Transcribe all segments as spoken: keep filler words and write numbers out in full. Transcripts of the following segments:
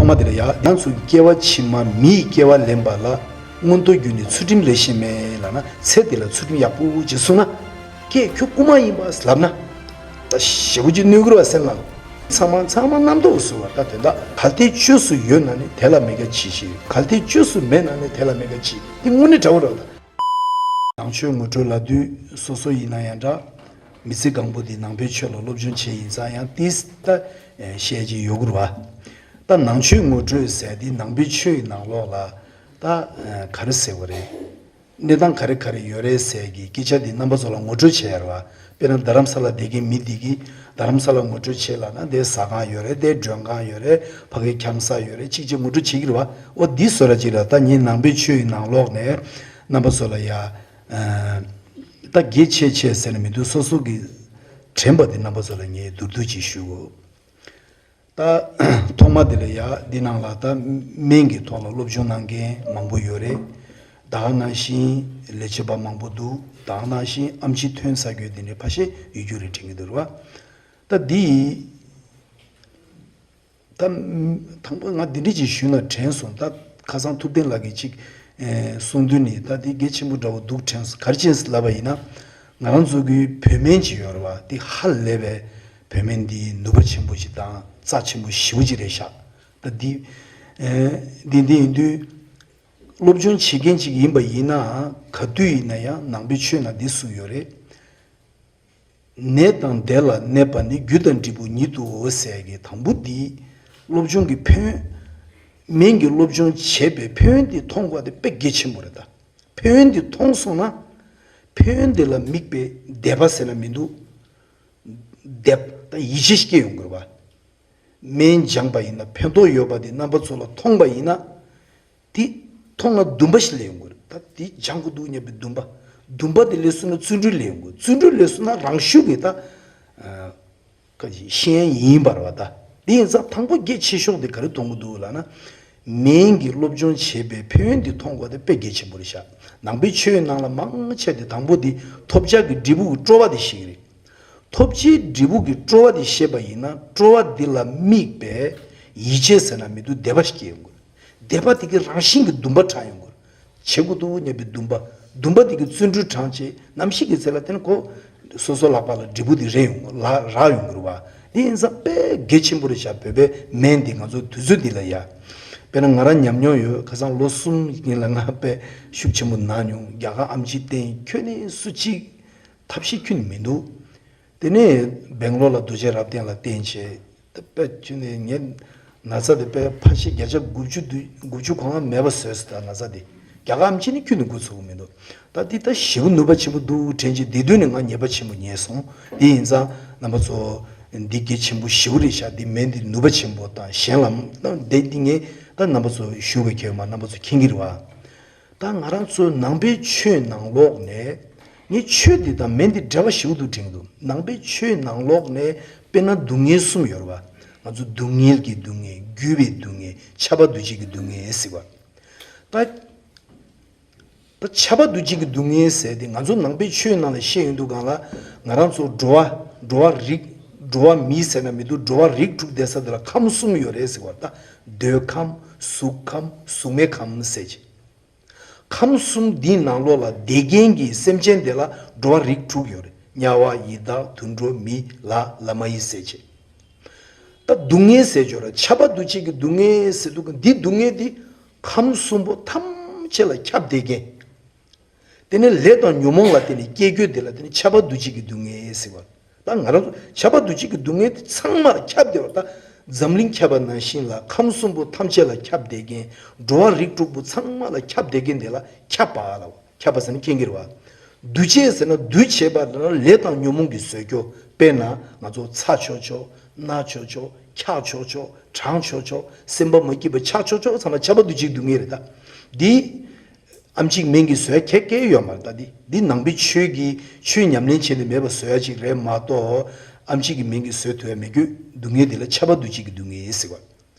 ཐོག་མ་དེ་ལ་ཡ། ཡང་ཚུལ་སྐྱེ་བ་ཕྱི་མ་མི་ཡི་སྐྱེ་བ་ལེན་པ་ལ། མངོན་རྟོགས་རྒྱུ་ནི་ཚུལ་ཁྲིམས་ལས་གཞན་མེད་ལབ་ན། ཚེ་འདི་ལ་ཚུལ་ཁྲིམས་ཡག་པོ་ཅིག་བསྲུངས་ན། ཀྱེ་ཁྱོད་རྐུན་མ་ཡིན་པས་ལབ་ན། ད་ཞེ་པོ་ཅིག་གནོད་ཀྱི་རེད་བ་སེམས་ལ། ཚང་མ་ཚང་མ་རྣམ་རྟོག་བཟོ་བ། ད་དེ་འདྲ་གལ་ཏེ་བཅོས་སུ་ཡོད་ན་ནི་དེ་ལ་མི་དགའ་ཅི་ཞིག་གལ་ཏེ་བཅོས་སུ་མེད་ན་ནི་དེ་ལ་མི་དགའ་ཅི། དེ་དངོས་གནས་འདྲ་བོ་རེད་བ་ད། ནང་ཆོས་ངོ་སྤྲོད་ལབ་དུས་སོ་སོ་ཡིན་ན་ཡང་འདྲ། མི་ཚེ་གང་པོ་འདི་ནང་པའི་ཆོས་ལ་སློབ་སྦྱོང་བྱས་ཡིན་ཙང་ཡང་ཏིས་ད་བཤད་ཀྱི་ཡོད་དགོས་རེད་བ། ད་ནང་ཆོས་ངོ་སྤྲོད་ཟེར་འདི་ནང་པའི་ཆོས་ཡི་ནང་ལོགས་ལ་ད་ག་རེ་ཟེར་བ་རེད། གནས་སྟངས་ག་རེ་ག་རེ་ཡོད་རེད་ཟེར་གྱི་སྐད་ཆ་འདི་རྣམ་པ་ཚོ་ལ་ངོ་སྤྲོད་བྱས་ཡོད་རེད་བ། དཔེར་ན་རྡ་རམ་ས་ལ་བསྡད་མཁན་མི་འདི་གིས་རྡ་རམ་ས་ལ་ངོ་སྤྲོད་བྱེད་ལབ་ན་དེ་ཟ་ཁང་ཡོད་རེད། དེ་མགྲོན་ཁང་ཡོད་རེད། ཕ་གིའི་འཁྱམ་ས་ཡོད་རེད། གཅིག་གཅིག་ངོ་སྤྲོད་བྱེད་ཀྱི་རེད་བ། འོ་འདི་བཟོ་འདྲ་ཅིག་ལ་ད་ངས་ནང་པའི་ཆོས་ཡི་ནང་ལོགས་ནས་རྣམ་པ་ཚོ་ལ་ཡ། ད་གལ་ཆེ་ཆེ་ཟེར་ནས་མི་འདུག་སོ་སོ་གི་དྲན་པ་དེ་རྣམ་པ་ཚོ་ལ་ངས་མདོར་བསྡུས་ཅིག་ཞུ་དགོས། ད་ཐོག་མ་དེ་ལ་ཡ་འདི་ནང་ལ་ད་སྨན་གྱི་ཐོག་ལ་སློབ་སྦྱོང་གནང་མཁན་མང་པོ་ཡོད་རེད། ད་ག་ནང་བཞིན་ལས་བྱེད་པ་མང་པོ་འདུག་ད་ག་ནང་བཞིན་ཨེམ་ཆི་ཐོན་ཚར་རྒྱུ་དེ་འདྲའི་ཕ་ཤེ་ཡོད་རྒྱུ་རེད་དྲན་གྱི་འདུག་རེད་བ། ད་འདི་ད་དང་པོ་ང་འདི་འདྲ་ཅིག་ཞུས་ན་དྲན་སོང་། ད་ཁ་སང་ཐུབ་བསྟན་ལགས་ཀྱིས་ཅིག་ཨེ་གསུང་དོན་ནི་ད་འདི་གལ་ཆེན་པོ་འདྲ་བོ་འདུག་དྲན་སོང་། ག་རེ་བྱས་ལབ་པ་ཡིན་ན། ང་རང་ཚོ་གི་བོད་སྨན་ཅིག་ཡོད་རེད་བ། འདི་ཧ་ལས་པའི་བོད་སྨན་འདི་ནུས་པ་ཆེན་པོ་ཞིག་དང་རྩ་ཆེན་པོ་ཞེ་པོ་ཅིག་རེད་ཤག་ད་འདི་ཨེ་འདི་འདི་ཡིན་དུས་སློབ་སྦྱོང་བྱེད་མཁན་ཅིག་ཡིན་པ་ཡིན་ན་ག་དུས་ཡིན་ན་ཡང་ནང་པའི་ཆོས་ནང་འདི་གསུངས་ཡོད་རེད། ནད་དང་བདེ་ལ་གནས་པ་ནི། རྒྱུ་དང་འབྲས་བུ་ཉིད་དུའོ་ཟེར་གྱི་དང་པོ་འདི་སློབ་སྦྱོང་གི་ཕན་ཡོན། སྨན་གྱི་སློབ་སྦྱོང་བྱས་པའི་ཕན་ཡོན་འདི་མཐོང་དགོས་དེ་དཔེ་གལ་ཆེན་པོ་རེད་ད། ཕན་ཡོན་འདི་མཐོང་སོང་ན་ཕན་ཡོན་འདི་ལ་དམིགས་པའི་དད་པ་ཟེར་ན་མི་འདུག་དད་པ་ཡིད་ཆེས་སྐྱེ་ཡོང་དགོས་རེད་བ། སྨན་སྦྱངས་པ་ཡིན་ན་ཕན་ཐོགས་ཡོད་པ་འདི་རྣམ་པ་ཚོ་ལ་མཐོང་པ་ཡིན་ན། དེ་མཐོང་ན་འདུན་པ་ཞིག་སླེབས་ཡོང་གི་རེད། ད་དེ་སྦྱང་དགོས་འདུག་སྙམ་པའི་འདུན་པ། འདུན་པ་དེ་སླེབས་སོང་ན་བརྩོན་འགྲུས་སླེབས་ཡོང་གི་རེད། བརྩོན་འགྲུས་སླེབས་སོང་ན་རང་ཤུགས་ཀྱིས་ད་ཨ་ཁ་ཅིག་ཤེས་ཡོན་ཡིན་པ་རེད་བ། ད་དེ་ཡིན་ཙང་དང་པོ་གལ་ཆེ་ཤོས་དེ་ག་རེ་མཐོང་གི་འདུག་ལབ་ན། སྨན་གྱི་སློབ་སྦྱོང་བྱས་པའི་ཕན་ཡོན་དེ་མཐོང་དགོས་དེ་དཔེ་གལ་ཆེན་པོ་རེད་ཤག་ནང་པའི་ཆོས་ནང་ལ་མང་ཆེ་དེ་དང་པོ་དེ་ཐོབ་བྱ་གི་འབྲས་བུ་གི་སྤྲོ་བ་དེ་ཤེས་ཀྱི་རེད། ཐོབ་བྱའི་འབྲས་བུ་གི་སྤྲོ་བ་དེ་ཤེས་པ་ཡིན་ན་སྤྲོ་བ་འདི་ལ་དམིགས་པའི་ཡིད་ཆེས་ཟེར་ན་མི་འདུག་དད་པ་ཞིག་སྐྱེ་ཡོང་གི་རེད། དད་པ་དེ་གིས་རང་བཞིན་གྱིས་འདུན་པ་དྲངས་ཡོང་གི་རེད། བྱེད་དགོས་འདུག་སྙམ་པའི་འདུན་པ། འདུན་པ་དེ་གིས་བརྩོན་འགྲུས་དྲངས་བྱས་ནམ་ཞིག་གི་ཚེ་ལ་དེ་ནི་ཁོ་སོ་སོ་ལག་པ་ལ་འབྲས་བུ་དེ་རེག་ཡོང་གི་རེད་བ། དེ་ཡིན་ཙང་དཔེ་གལ་ཆེན་པོ་རེད་ཤག་བོད་པའི་སྨན་འདི་ང་ཚོ་དུས་ཚོད་འདི་ལ་ཡ། དཔེར་ན་ང་རང་ཉམས་མྱོང་ཡོད། ཁ་སང་ལོ་གསུམ་སྔོན་ལ་ང་དཔེ་ཤུགས་ཆེན་པོ་ན་མྱོང་། རྒྱ་གར་ཨེམ་ཆི་བསྟེན། ཁྱོན་ནས་སུ་གཅིག་ཐབས་ཤེས་ཁྱོན་ནས་མི་འདུག་དེ་ནས་སྦེང་ལོར་ལ་རྡོ་རྗེ་རབ་བརྟན་ལ་བསྟེན་བྱས། ད་དཔེ་ཁྱོན་ནས་ངའི་ན་ཚ་དེ་དཔེ་ཕལ་ཆེར་བརྒྱ་ཆ་དགུ་བཅུ་དུ་དགུ་བཅུ་གོ་ལྔ་མེད་པ་བཟོས་སོང་། ད་ན་ཚ་དེ་རྒྱ་གར་ཨེམ་ཆི་ནས་ཁྱོན་ནས་འགོ་ཚུགས་ཀྱི་མི་འདུག་ད་འདི་ད་ཞེ་པོ་ནུས་པ་ཆེན་པོ་འདུག་དྲན་བྱས། དེ་དུས་ནས་ང་ཉེས་པ་ཆེན་པོ་ཉེས་སོང་། དེ་ཡིན་ཙང་རྣམ་པ་ཚོ་འདི་གལ་ཆེན་པོ་ཞེ་པོ་རེད་ཤག་འདི་སྨན་འདི་ནུས་པ་ཆེན་པོ་དང་གཞན་ལ་ད་འདི་འདི་ངས་ད་རྣམ་པ་ཚོ་ཞུ་དགོས་ཁེལ་མ་རྣམ་པ་ཚོ་མཁྱེན་གྱི་རེད་བ། ད་ང་རང་ཚོ་ནང་པའི་ཆོས་ནང་ལོགས་ནས། ངས་ཆོས་འདི་དང་སྨན་འདི་འབྲེལ་བ་ཞེ་པོ་འདུག་དྲན་གྱི་འདུག་ནང་པའི་ཆོས་ནང་ལོགས་ནས་དཔེར་ན་སྡུག་བསྔལ་གསུམ་ཡོད་རེད་བ། ང་ཚོ་སྡུག་བསྔལ་གྱི་སྡུག་བསྔལ། རྒུད་པའི་སྡུག་བསྔལ། ཁྱབ་པ་འདུ་བྱེད་ཀྱི་སྡུག་བསྔལ་ཟེར་བ། ད་ད་ཁྱབ་པ་འདུ་བྱེད་ཀྱི་སྡུག་བསྔལ་ཟེར་དེ་ང་ཚོ་ནང་པའི་ཆོས་ནང་ལ་བཤད་ཡོང་དུས་སྒང་ལ། ང་རང་ཚོ་འགྲོ་བ་འགྲོ་བ་རིགས་འགྲོ་བ་མི་ཟེར་ན་མི་འདུག་འགྲོ་བ་རིགས་དྲུག་བསྡད་ས་དེ་ལ་ཁམས་གསུམ་ཡོད་རེད་ཟེར་བ། ད་འདོད་ཁམས། གཟུགས་ཁམས། གཟུགས་མེད་ཁམས་ཟེར་བྱས། ཁམས་གསུམ་འདིའི་ནང་ལོགས་ལ་བསྡད་མཁན་གྱི་སེམས་ཅན་དེ་ལ་འགྲོ་བ་རིགས་དྲུག་ཡོད་རེད། དམྱལ་བ། ཡི་དྭགས། དུད་འགྲོ། མི། ལྷ། ལྷ་མ་ཡིན་ཟེར་བྱས། ད་སྡུག་བསྔལ་ཟེར་ཆོག་ར། ཁྱབ་པ་འདུ་བྱེད་ཀྱི་སྡུག་བསྔལ་ཟེར་དུས་འདི་སྡུག་བསྔལ་འདི་ཁམས་གསུམ་པོ་ཐམས་ཅད་ལ་ཁྱབ་བསྡད་མཁན། དེ་ནས་ལས་དང་ཉོན་མོངས་ལ་བརྟེན་ནས་སྐྱེ་རྒྱུ་དེ་ལ་དེ་ནི་ཁྱབ་པ་འདུ་བྱེད་ཀྱི་སྡུག་བསྔལ་ཟེར་བ། ད་ང་རང་ཚོ་ཁྱབ་པ་འདུ་བྱེད་ཀྱི་སྡུག་བསྔལ་དེ་ཚང་མ་ལ་ཁྱབ་བསྡད་པ། ད་འཛམ་གླིང་ཁྱབ་པ་ནང་བཞིན་ལ་ཁམས་གསུམ་པོ་ཐམས་ཅད་ལ་ཁྱབ་བསྡད་མཁན། འགྲོ་བ་རིགས་དྲུག་པོ་ཚང་མ་ལ་ཁྱབ་བསྡད་མཁན་དེ་ལ་ཁྱབ་པ་ལབ། ཁྱབ་པ་ཟེར་ན་མཁྱེན་གྱི་རེད་བ། འདུ་བྱེད་ཟེར་ན་འདུ་བྱེད་པ་ལ་ལས་དང་ཉོན་མོངས་ཀྱིས་བཟོས་རྒྱུ། དཔེར་ན་ང་ཚོ་ཚ་ཆོག་ཆོག། ན་ཆོག་ཆོག། འཁྱག་ཆོག་ཆོག། གྲང་ཆོག་ཆོག། སེམས་པ་མ་སྐྱིད་པ་ཆགས་ཆོག་ཆོག་ཚང་མ་ཁྱབ་པ་འདུ་བྱེད་སྡུག་བསྔལ་རེད་ད། འདི་ཨེམ་ཆིས་སྨན་གྱིས་བཟོ་ཡ་ག་གེ་ཡོད་མ་རེད། ད་འདི་འདི་ནང་པའི་ཆོས་ཀྱི་ཆོས་ཉམས་ལེན་བྱས་ནས་མེད་པ་བཟོ་ཡ་ཅིག་རེད་མ་གཏོགས། ཨེམ་ཆི་གིས་སྨན་གྱིས་བཟོ་ཐུབ་ཡ་མེད་རྒྱུ། སྡུག་བསྔལ་འདི་ལ་ཁྱབ་པ་འདུ་བྱེད་ཀྱི་སྡུག་བསྔལ་ཟེར་བ།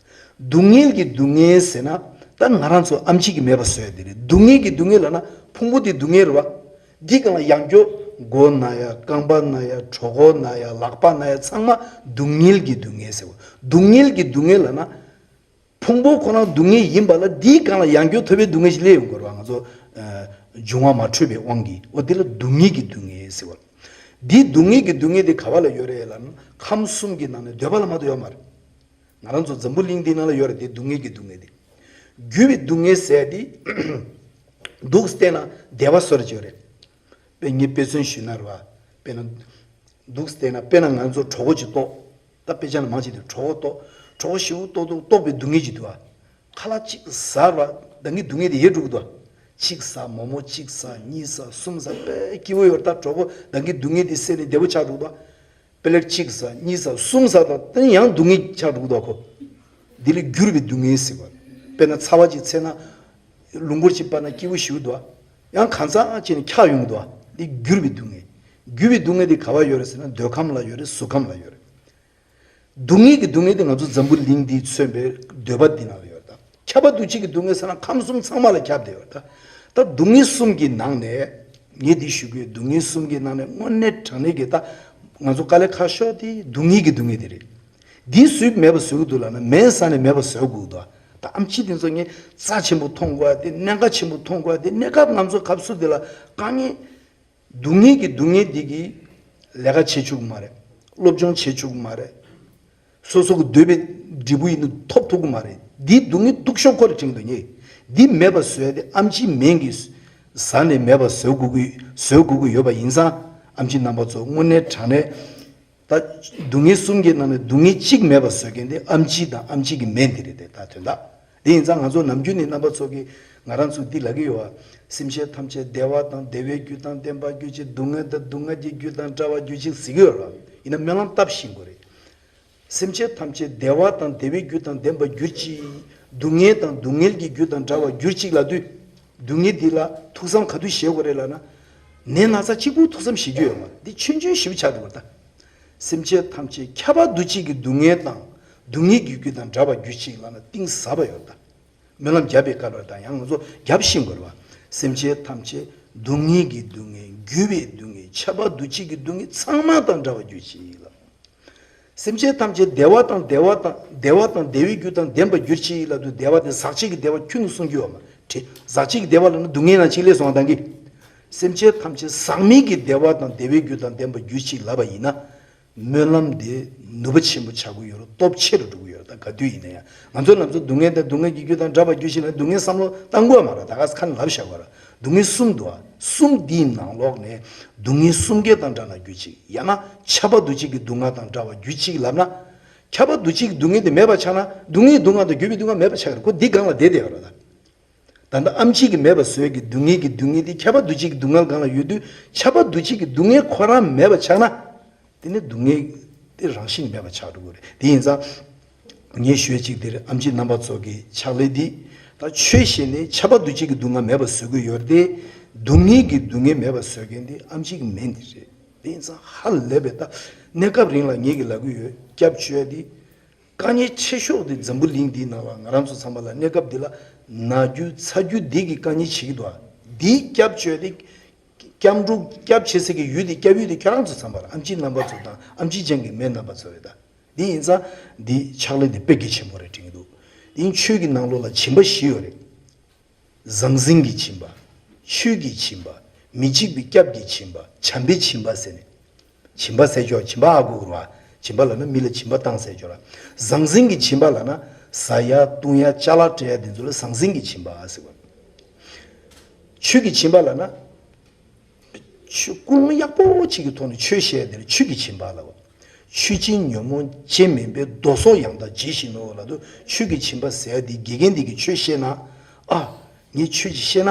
སྡུག་བསྔལ་གྱི་སྡུག་བསྔལ་ཟེར་ན་ད་ང་རང་ཚོ་ཨེམ་ཆི་གིས་མེད་པ་བཟོ་ཡ་དེ་རེད། སྡུག་བསྔལ་གྱི་སྡུག་བསྔལ་ལབ་ན་ཕུང་པོ་དེ་སྡུག་བསྔལ་རེད་བ། འདི་སྒང་ལ་ཡང་སྐྱོ། མགོ་ན་ཡ། རྐང་པ་ན་ཡ། གྲོད་ཁོག་ན་ཡ། ལག་པ་ན་ཡ། ཚང་མ་སྡུག་བསྔལ་གྱི་སྡུག་བསྔལ་ཟེར་བ། སྡུག་བསྔལ་གྱི་སྡུག་བསྔལ་ལབ་ན། ཕུང་པོ་ཁོ་ན་སྡུག་བསྔལ་ཡིན་པ་ལ་འདིའི་སྒང་ལ་ཡང་བསྐྱར་ཐོབ་པའི་སྡུག་བསྔལ་ཞིག་སླེབས་ཡོང་གི་རེད་བ། ང་ཚོ་འབྱུང་བ་མ་འཕྲོད་པའི་དབང་གིས། འོ་འདི་ལ་སྡུག་བསྔལ་གྱི་སྡུག་བསྔལ་ཟེར་བ། འདིའི་སྡུག་བསྔལ་གྱི་སྡུག་བསྔལ་དེ་ག་བ་ལ་ཡོད་རེད་ལབ་ན། ཁམས་གསུམ་གྱི་ནང་ནས་འདོད་པ་ལ་མ་གཏོགས་ཡོད་མ་རེད། ང་རང་ཚོ་འཛམ་བུ་གླིང་འདི་ནང་ལ་ཡོད་རེད་དེ། སྡུག་བསྔལ་གྱི་སྡུག་བསྔལ་དེ། རྒྱུ་བའི་སྡུག་བསྔལ་ཟེར་དེ། འདུག་བལྟས་ན་བདེ་བ་བཟོ་འདྲ་ཅིག་ཡོད་རེད། དཔེ་ངས་དཔེ་མཚོན་ཞུས་ན་རེད་བ། དཔེར་ན། འདུག་བལྟས་ན། དཔེར་ན་ང་ཚོ་གྲོད་ཁོག་ཅིག་ལྟོགས། ད་དཔེ་ཆ་ནང་མང་ཆེ་དེ་གྲོད་ཁོག་ལྟོགས། གྲོད་ཁོག་ཞེ་པོ་ལྟོགས་ལྟོགས་ལྟོགས་པའི་སྡུག་བསྔལ་ཅིག་འདུག་བ། ཁ་ལག་གཅིག་ཟ་བ་ད་གིན་སྡུག་བསྔལ་དེ་ཡལ་འགྲོ་གི་འདུག་བ། གཅིག་ཟ། མོག་མོག་གཅིག་ཟ། གཉིས་ཟ། གསུམ་ཟ། དཔེ་སྐྱིད་པོ་ཡོད་རེད། ད་གྲོད་ཁོག་ད་གིན་སྡུག་བསྔལ་དེ་སེལ་ནས་བདེ་པོ་ཆགས་འགྲོ་གི་འདུག་བ། དཔེ་ལེགས་གཅིག་ཟ། གཉིས་ཟ། གསུམ་ཟ། ད་དེ་ཡང་སྡུག་བསྔལ་ཆགས་འགྲོ་གི་འདུག་ཁོ། འདི་ལ་འགྱུར་བའི་སྡུག་བསྔལ་ཟེར་བ། དཔེར་ན་ཚ་བ་ཅིག་འཚལ་ན། རླུང་འཁོར་ཅིག་སྤར་ན་སྐྱིད་པོ་ཞེ་པོ་འདུག་བ། ཡང་གང་ཚ་བྱས་ནས་འཁྱག་ཡོང་གི་འདུག་བ། འདི་འགྱུར་བའི་སྡུག་བསྔལ། འགྱུར་བའི་སྡུག་བསྔལ་དེ་ག་བ་ཡོད་རེད་ཟེར་ན། འདོད་ཁམས་ལ་ཡོད་རེད། གཟུགས་ཁམས་ལ་ཡོད་རེད། སྡུག་བསྔལ་གྱི་སྡུག་བསྔལ་དེ་ང་ཚོ་འཛམ་བུ་གླིང་འདིས་མཚོན་པའི་འདོད་པ་འདི་ནང་ལ་ཡོད་རེད་ད། ཁྱབ་པ་འདུ་བྱེད་ཀྱི་སྡུག་བསྔལ་ཟེར་ན་ཁམས་གསུམ་ཚང་མ་ལ་ཁྱབ་བསྡད་ཡོད་རེད་ད། ད་སྡུག་བསྔལ་གསུམ་གྱི་ནང་ནས། ངས་འདི་ཞུ་གི་ཡོད། སྡུག་བསྔལ་གསུམ་གྱི་ནང་ནས་དངོས་གནས་དྲང་གནས་ཀྱི་ད། ང་ཚོ་དཀའ་ལས་ཁག་ཤོས་དེ་སྡུག་བསྔལ་གྱི་སྡུག་བསྔལ་དེ་རེད། འདི་སུས་མེད་པ་བཟོ་གི་འདུག་ལབ་ན། མེད་ས་ནས་མེད་པ་བཟོ་དགོས་འདུག་ད་ཨེམ་ཆི་དེ་ཚོ་ངས་རྩ་ཆེན་པོ་མཐོང་དགོས་ཏེ། གནད་འགག་ཆེན་པོ་མཐོང་དགོས་ཏེ། གནས་སྐབས་ང་ཚོ་སྐབས་སུ་དེ་ལ་དཀའ་ངལ། སྡུག་བསྔལ་གྱི་སྡུག་བསྔལ་འདི་གིས་ལས་ཀ་བྱེད་ཆོག་གི་མ་རེད། སློབ་སྦྱོང་བྱེད་ཆོག་གི་མ་རེད། སོ་སོ་གི་འདོད་པའི་འབྲས་བུ་ཡིན་ན་ཐོབ་ཐུབ་ཀྱི་མ་རེད། འདིའི་སྡུག་བསྔལ་སྡུག་ཤོས་ཁོ་རེ་དྲན་གྱི་འདུག་ངས། འདི་མེད་པ་བཟོས་ཏེ་ཨེམ་ཆི་མེན་གྱིས་ཟ་ནས་མེད་པ་བཟོ་དགོས་ཀྱི་བཟོ་དགོས་ཀྱི་ཡོད་པ་ཡིན་ཙང་། ཨེམ་ཆི་རྣམ་པ་ཚོ་དངོས་གནས་དྲང་གནས། ད་སྡུག་བསྔལ་གསུམ་གྱི་ནང་ནས་སྡུག་བསྔལ་གཅིག་མེད་པ་བཟོ་མཁན་དེ་ཨེམ་ཆི་དང་ཨེམ་ཆི་གི་མེན་དེ་རེད་དེ། ད་དོན་དག་དེ་ཡིན་ཙང་། ང་ཚོ་ནམ་རྒྱུན་ནས་རྣམ་པ་ཚོ་གིས་ང་རང་ཚོ་འདི་ལབ་ཀྱི་ཡོད་བ། སེམས་ཅན་ཐམས་ཅད་བདེ་བ་དང་བདེ་བའི་རྒྱུ་དང་ལྡན་པར་གྱུར་ཅིག། སྡུག་བསྔལ་དང་སྡུག་བསྔལ་གྱི་རྒྱུ་དང་བྲལ་བར་གྱུར་ཅིག་ཟེར་གྱི་ཡོད་རེད། ཡིན་ན་སྨོན་ལམ་བཏབ་ཤེས་དགོས་རེད། སེམས་ཅན་ཐམས་ཅད་བདེ་བ་དང་བདེ་བའི་རྒྱུ་དང་ལྡན་པར་གྱུར་ཅིག། སྡུག་བསྔལ་དང་སྡུག་བསྔལ་གྱི་རྒྱུ་དང་བྲལ་བར་གྱུར་ཅིག་ལབ་དུས། སྡུག་བསྔལ་འདི་ལ་ཐུགས་བསམ་ག་དུས་བཞེས་དགོས་རེད་ལབ་ན། ནད་ན་ཚ་གཅིག་པུ་ཐུགས་བསམ་བཞེས་རྒྱུ་ཡོད་མ་རེད། འདི་ཆུང་ཆུང་ཞིག་ཆགས་འགྲོ་བ་ད། སེམས་ཅན་ཐམས་ཅད་ཁྱབ་པ་འདུ་བྱེད་ཀྱི་སྡུག་བསྔལ་དང་སྡུག་བསྔལ་གྱི་རྒྱུ་དང་བྲལ་བར་གྱུར་ཅིག་ལབ་ན་གཏིང་ཟབ་པ་ཡོད་ད། སྨོན་ལམ་བརྒྱབ་པའི་སྐབས་ལ་ད་ཡང་ང་ཚོ་བརྒྱབ་ཤེས་དགོས་རེད་བ། སེམས་ཅན་ཐམས་ཅད་སྡུག་བསྔལ་གྱི་སྡུག་བསྔལ། རྒྱུ་བའི་སྡུག་བསྔལ། ཁྱབ་པ་འདུ་བྱེད་ཀྱི་སྡུག་བསྔལ་ཚང་མ་དང་བྲལ་བར་གྱུར་ཅིག་ལབ། སེམས་ཅན་ཐམས་ཅད་བདེ་བ་དང་བདེ་བ་དང་བདེ་བ་དང་བདེ་བའི་རྒྱུ་དང་ལྡན་པར་གྱུར་ཅིག་ལབ་དུས། བདེ་བ་དེ་ཟག་བཅས་ཀྱི་བདེ་བ་ཁྱོན་ནས་གསུང་རྒྱུ་ཡོད་མ་རེད། ཟག་བཅས་ཀྱི་བདེ་བ་ལབ་ན་སྡུག་བསྔལ་ནང་གཅིག་ལས་སོང་བ་དང་གི། སེམས་ཅན་ཐམས་ཅད་ཟག་མེད་ཀྱི་བདེ་བ་དང་བདེ་བའི་རྒྱུ་དང་ལྡན་པར་གྱུར་ཅིག་ལབ་པ་ཡིན་ན། སྨོན་ལམ་དེ་ནུས་པ་ཆེན་པོ་ཆགས་ཀྱི་ཡོད་རེད། སྟོབས་ཆེ་རུ་འགྲོ་གི་ཡོད་རེད། ད་ག་དུས་ཡིན་ན་ཡང་ང་ཚོ་ལམ་སང་སྡུག་བསྔལ་དང་སྡུག་བསྔལ་གྱི་རྒྱུ་དང་བྲལ་བར་གྱུར་ཅིག་ལབ་ན་སྡུག་བསྔལ་བསམ་བློ་བཏང་དགོས་མ་རེད། ད་ག་ས་ཁ་ནས་ལབ་བཞག་པ་རེད། སྡུག་བསྔལ་གསུམ་འདུག་ཨ། གསུམ་འདིའི་ནང་ལོགས་ནས་སྡུག་བསྔལ་གསུམ་ཀའི་དང་བྲལ་ན་གྱུར་ཅིག། ཡང་ན་ཁྱབ་པ་འདུ་བྱེད་ཀྱི་སྡུག་བསྔལ་དང་བྲལ་བར་གྱུར་ཅིག་ལབ་ན། ཁྱབ་པ་འདུ་བྱེད་ཀྱི་སྡུག་བསྔལ་དེ་མེད་པ་ཆགས་ན། སྡུག་བསྔལ་སྡུག་བསྔལ་དང་རྒྱུ་བའི་སྡུག་བསྔལ་མེད་པ་ཆགས་ཀྱི་རེད། ཁོ་འདི་སྒང་ལ་བསྡད་བསྡད་ཡོད་རེད་ད། ད་ལྟ་ཨེམ་ཆི་གིས་མེད་པ་བཟོས་ཀྱི་སྡུག་བསྔལ་གྱི་སྡུག་བསྔལ་དེ་ཁྱབ་པ་འདུ་བྱེད་ཀྱི་སྡུག་བསྔལ་སྒང་ལ་ཡོད་དུས། ཁྱབ་པ་འདུ་བྱེད་ཀྱི་སྡུག་བསྔལ་ཁོ་རང་མེད་པ་ཆགས་ན། དེ་ནི་སྡུག་བསྔལ་དེ་རང་བཞིན་མེད་པ་ཆགས་འགྲོ་གི་རེད། དེ་ཡིན་ཙང་། ངས་ཞུ་ཡས་གཅིག་དེ་རེད། ཨེམ་ཆི་རྣམ་པ་ཚོ་གི་ཕྱག་ལས་འདི། ད་ཆོས་བཤད་ནས་ཁྱབ་པ་འདུ་བྱེད་ཀྱི་སྡུག་བསྔལ་མེད་པ་བཟོ་གི་ཡོད་རེད་དེ། སྡུག་བསྔལ་གྱི་སྡུག་བསྔལ་མེད་པ་བཟོ་མཁན་དེ་ཨེམ་ཆི་གི་མེན་དེ་རེད། དེ་ཡིན་ཙང་ཧ་ལས་པའི་ད་གནས་སྐབས་རིང་ལ་ངེད་ཀྱིས་ལབ་གི་ཡོད། སྐྱབས་བཅོལ་དེ། དཀའ་ངལ་ཆེ་ཤོས་དེ་འཛམ་བུ་གླིང་འདིའི་ནང་ལ་ང་རང་ཚོ་ཚང་མ་ལ་གནས་སྐབས་འདི་ལ་ན་རྒྱུ་ཚ་རྒྱུ་འདི་གི་དཀའ་ངལ་བྱེད་ཀྱི་འདུག་ཨ། འདིའི་སྐྱབས་བཅོལ་དེ། སྐྱབས་འགྲོ་སྐྱབས་བྱེད་ས་གི་ཡུལ་དེ་སྐྱབས་ཡུལ་དེ་ཁྱེད་རང་ཚོ་ཚང་མ་རེད། ཨེམ་ཆི་རྣམ་པ་ཚོ་དང་ཨེམ་ཆི་ཅན་གྱི་མེན་རྣམ་པ་ཚོ་རེད་ད། འདི་ཡིན་ཙང་འདི་ཕྱག་ལས་འདི་དཔེ་གལ་ཆེན་པོ་རེད་དྲན་གྱི་འདུག། དེ་ཡིན་ཆོས་ཀྱི་ནང་ལོགས་ལ་སྦྱིན་པ་བཞི་ཡོད་རེད། ཟང་ཟིང་གི་སྦྱིན་པ། ཆོས་ཀྱི་སྦྱིན་པ། མི་འཇིགས་པའི་སྐྱབས་ཀྱི་སྦྱིན་པ། བྱམས་པའི་སྦྱིན་པ་ཟེར་ནས། སྦྱིན་པ་ཟེར་ཆོག། སྦྱིན་པ་ཨ་གོ་དགོས་རེད་བ། སྦྱིན་པ་ལབ་ན་མི་ལ་སྦྱིན་པ་བཏང་ཟེར་ཆོག་ར། ཟང་ཟིང་གི་སྦྱིན་པ་ལབ་ན་ཟ་ཡ་བཏུང་ཡ་ཅ་ལག་སྤྲད་ཡ་དེ་ཚོ་ལ་ཟང་ཟིང་གི་སྦྱིན་པ་ཟེར་བ། ཆོས་ཀྱི་སྦྱིན་པ་ལབ་ན། ཆོས་ཀུན་སློང་ཡག་པོ་ཅིག་གི་ཐོག་ནས་ཆོས་བཤད་དེ་ལ་ཆོས་ཀྱི་སྦྱིན་པ་ལབ། ཆོས་སྦྱིན་ཉོན་མོངས་སྤྱན་མིན་པས། མདོ་སོགས་ཡང་དག་ཇི་བཞིན་ནོ་ལབ་དུས། ཆོས་ཀྱི་སྦྱིན་པ་ཟེར་ཡ་དེ་དགེ་རྒན་དེ་གིས་ཆོས་བཤད་ན། ཨ། ངས་ཆོས་ཅིག་བཤད་ན།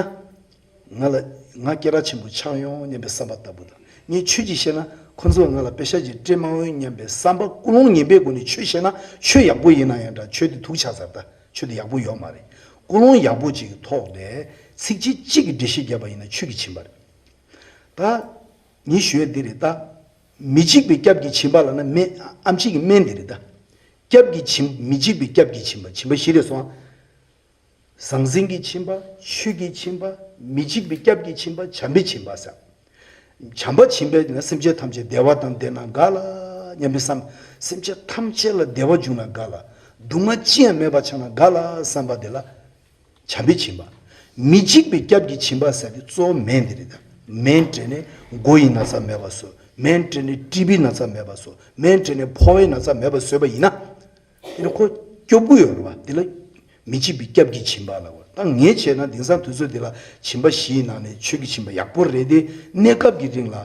ང་ལ་ང་སྐད་གྲགས་ཆེན་པོ་ཆགས་ཡོང་སྙམ་པའི་བསམ་པ་ལྟ་བུ་དང་། ངས་ཆོས་ཅིག་བཤད་ན་ཁོ་ཚོས་ང་ལ་པེ་ཤག་ཅིག་སྤྲད་མ་འོས་སྙམ་པའི་བསམ་པ་ཀུན་སློང་ངན་པའི་སྒོ་ནས་ཆོས་བཤད་ན། ཆོས་ཡག་པོ་ཡིན་ན་ཡང་འདྲ། ཆོས་དེ་དུག་ཆགས་ཚར་ད། ཆོས་དེ་ཡག་པོ་ཡོད་མ་རེད། ཀུན་སློང་ཡག་པོ་ཅིག་གི་ཐོག་ནས་ཚིག་གཅིག་གཅིག་གི་འགྲེལ་བཤད་བརྒྱབ་པ་ཡིན་ན་ཆོས་ཀྱི་སྦྱིན་པ་རེད། ད། ངས་ཞུ་ཡས་འདི་རེད་ད། མི་འཇིགས་པའི་སྐྱབས་ཀྱི་སྦྱིན་པ་ལབ་ན་སྨན། ཨེམ་ཆི་གི་སྨན་འདི་རེད་ད། སྐྱབས་ཀྱི་སྦྱིན། མི་འཇིགས་པའི་སྐྱབས་ཀྱི་སྦྱིན་པ། སྦྱིན་པ་བཞི་རེད་སོང་ཨ། ཟང་ཟིང་གི་སྦྱིན་པ། ཆོས་ཀྱི་སྦྱིན་པ། མི་འཇིགས་པའི་སྐྱབས་ཀྱི་སྦྱིན་པ། བྱམས་པའི་སྦྱིན་པ་ཟེར། བྱམས་པ་སྦྱིན་པས་ན་སེམས་ཅན་ཐམས་ཅད་བདེ་བ་དང་ལྡན་ན་དགའ་ལ་སྙམ་པའི་བསམ། སེམས་ཅན་ཐམས་ཅད་ལ་བདེ་བ་འབྱུང་ན་དགའ་ལ། སྡུག་བསྔལ་ཅི་ཡང་མེད་པ་ཆགས་ན་དགའ་ལ་བསམ་པ་དེ་ལ་བྱམས་པའི་སྦྱིན་པ། མི་འཇིགས་པའི་སྐྱབས་ཀྱི་སྦྱིན་པ་ཟེར་དེ་གཙོ་བོ་མེན་དེ་རེད་ད། མེན་དྲན་ནས་མགོ་ཡི་ན་ཚ་མེད་པ་བཟོ། མེན་དྲན་ནས་ཊི་བི་ན་ཚ་མེད་པ་བཟོ། མེན་དྲན་ནས་ཕོ་བའི་ན་ཚ་མེད་པ་བཟོས་པ་ཡིན་ན། དེ་ནི་ཁོ་སྐྱོབ་གི་ཡོད་རེད་བ། དེ་ལ་མི་འཇིགས་པའི་སྐྱབས་ཀྱི་སྦྱིན་པ་ལབ་དགོས། ད་ངས་བྱས་ན་དེང་སང་དུས་ཚོད་འདི་ལ་སྦྱིན་པ་བཞིའི་ནང་ནས་ཆོས་ཀྱི་སྦྱིན་པ་ཡག་པོ་རེད་དེ། གནས་སྐབས་ཀྱི་རིང་ལ་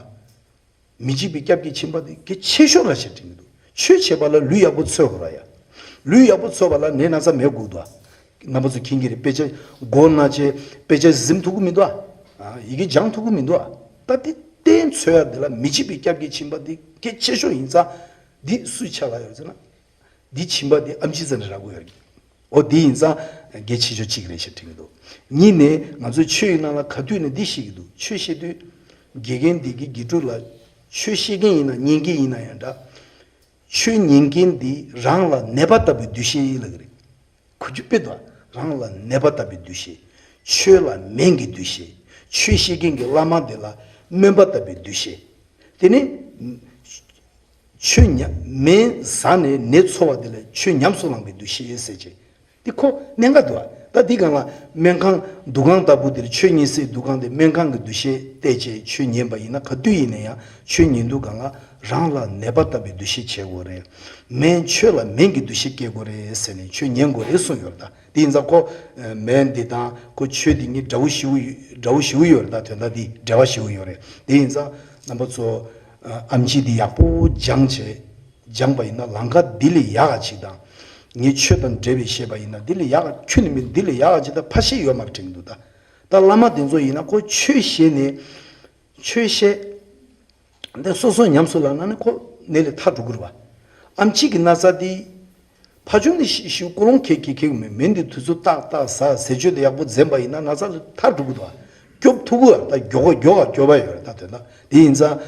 མི་འཇིགས་པའི་སྐྱབས་ཀྱི་སྦྱིན་པ་དེ་གལ་ཆེ་ཤོས་ར་ཞེས་དྲན་གྱི་འདུག་ཆོས་བྱེད་པ་ལ་ལུས་ཡག་པོ་འཚོ་དགོས་ར་ཡ། ལུས་ཡག་པོ་འཚོ་བ་ལ་ནད་ན་ཚ་མེད་དགོས་འདུག་རྣམ་པ་ཚོ་མཁྱེན་གྱི་རེད། དཔེ་ཆ་མགོ་ན་ཆེ་དཔེ་ཆ་གཟིམ་ཐུབ་ཀྱི་མི་འདུག་ཨ། ཡི་གེ་སྦྱང་ཐུབ་ཀྱི་མི་འདུག་ད་དེ་བསྟན་འཚོལ་ཡ་དེ་ལ་མི་འཇིགས་པའི་སྐྱབས་ཀྱི་སྦྱིན་པ་དེ་གལ་ཆེ་ཤོས་ཡིན་ཙང་། འདི་སུའི་ཕྱག་ལ་ཡོད་ཟེར་ན། འདི་སྦྱིན་པ་འདི་ཨེམ་ཆི་ཙམ་ནས་རག་གི་ཡོད་རེད། འོ་འདི་ཡིན་ཙང་གལ་ཆེ་ཤོས་གཅིག་རེད་ཞེས་དྲན་གྱི་འདུག་གཉིས་ནས་ང་ཚོས་ཆོས་ཡི་ནང་ལ་ག་དུས་ནས་འདི་ཤེས་ཀྱི་འདུག་ཆོས་བཤད་དུས་དགེ་རྒན་འདི་གི་དགེ་ཕྲུག་ལ་ཆོས་བཤད་མཁན་ཡིན་ན་ཉན་མཁན་ཡིན་ན་ཡང་འདྲ། ཆོས་ཉན་མཁན་འདི་རང་ལ་ནད་པ་ལྟ་བུའི་འདུ་ཤེས་ལབ་ཀྱི་རེད། གོ་རྒྱུ་དཔེ་འདུག་རང་ལ་ནད་པ་ལྟ་བུའི་འདུ་ཤེས། ཆོས་ལ་སྨན་གྱི་འདུ་ཤེས། ཆོས་བཤད་མཁན་གྱི་བླ་མ་དེ་ལ་སྨན་པ་ལྟ་བུའི་འདུ་ཤེས། དེ་ནི་ཆོས་ཉམས་སྨན་ཟ་ནས་ནད་འཚོ་བ་དེ་ལ་ཆོས་ཉམས་སུ་བླང་བའི་འདུ་ཤེས་ཟེར་བྱས། དེ་ཁོ་གནད་འགག་འདུག་ད་འདི་སྒང་ལ་སྨན་ཁང་འདུ་ཁང་ལྟ་བུ་དེར་ཆོས་ཉན་སའི་འདུ་ཁང་དེ་སྨན་ཁང་གི་འདུ་ཤེས་བལྟས་བྱས་ཆོས་ཉན་པ་ཡིན་ན། ག་དུས་ཡིན་ན་ཡང་ཆོས་ཉན་དུས་སྒང་ལ་རང་ལ་ནད་པ་ལྟ་བུའི་འདུ་ཤེས་བྱེད་དགོས་རེད། སྨན་ཆོས་ལ་སྨན་གྱི་འདུ་ཤེས་སྐྱེ་དགོས་རེད་ཟེར་ནས་ཆོས་ཉན་དགོས་རེད་གསུངས་ཡོད་རེད་ད། དེ་ཡིན་ཙང་ཁོ་སྨན་འདི་དང་ཁོ་ཆོས་འདི་གཉིས་འདྲ་བོ་ཞེ་པོ་ཡོད། འདྲ་བོ་ཞེ་པོ་ཡོད་རེད་ད། དོན་དག་འདི་འབྲེལ་བ་ཞེ་པོ་ཡོད་རེད། དེ་ཡིན་ཙང་རྣམ་པ་ཚོ་ཨམ་ཆི་འདི་ཡག་པོ་སྦྱངས་བྱས། སྦྱངས་པ་ཡིན་ན་ལམ་ཁ་འདི་ལས་ཡག་ག་ཅིག་དང་། ངས་ཆོས་དང་འབྲེལ་བའི་བཤད་པ་ཡིན་ན་འདི་ལས་ཡག་ག་ཁྱོན་ནས་མིན་འདི་ལས་ཡག་ག་ཅིག་དང་ཕ་ཤེས་ཡོད་མ་རེད་དྲན་གྱི་འདུག་ད་ད་བླ་མ་དེ་ཚོ་ཡིན་ན་ཁོ་ཆོས་བཤད་ནས་ཆོས་བཤད། འདི་སོ་སོ་ཉམས་སུ་བླངས་ན་ནི་ཁོ་ནད་ལས་ཐར་འགྲོ་གི་རེད་བ། ཨམ་ཆི་གི་ན་ཚ་འདི་ཕ་ཆུང་ནས་ཤི་ཤི་ཀུ་ལོང་ཁེ་ཁེ་ཁེ་མེད་མེད་འདི་དུས་ཚོད་ཏག་ཏག་ཟ་ཟས་སྤྱོད་དེ་ཡག་པོ་འཛེམ་པ་ཡིན་ན་ན་ཚ་ལས་ཐར་འགྲོ་གི་འདུག་བ། སྐྱོབ་ཐུབ་གི་བ། ད་མགྱོགས་མགྱོགས་སྐྱོབ་པ་ཡོད་རེད་ད། དོན་དག་དེ་ཡིན་ཙང་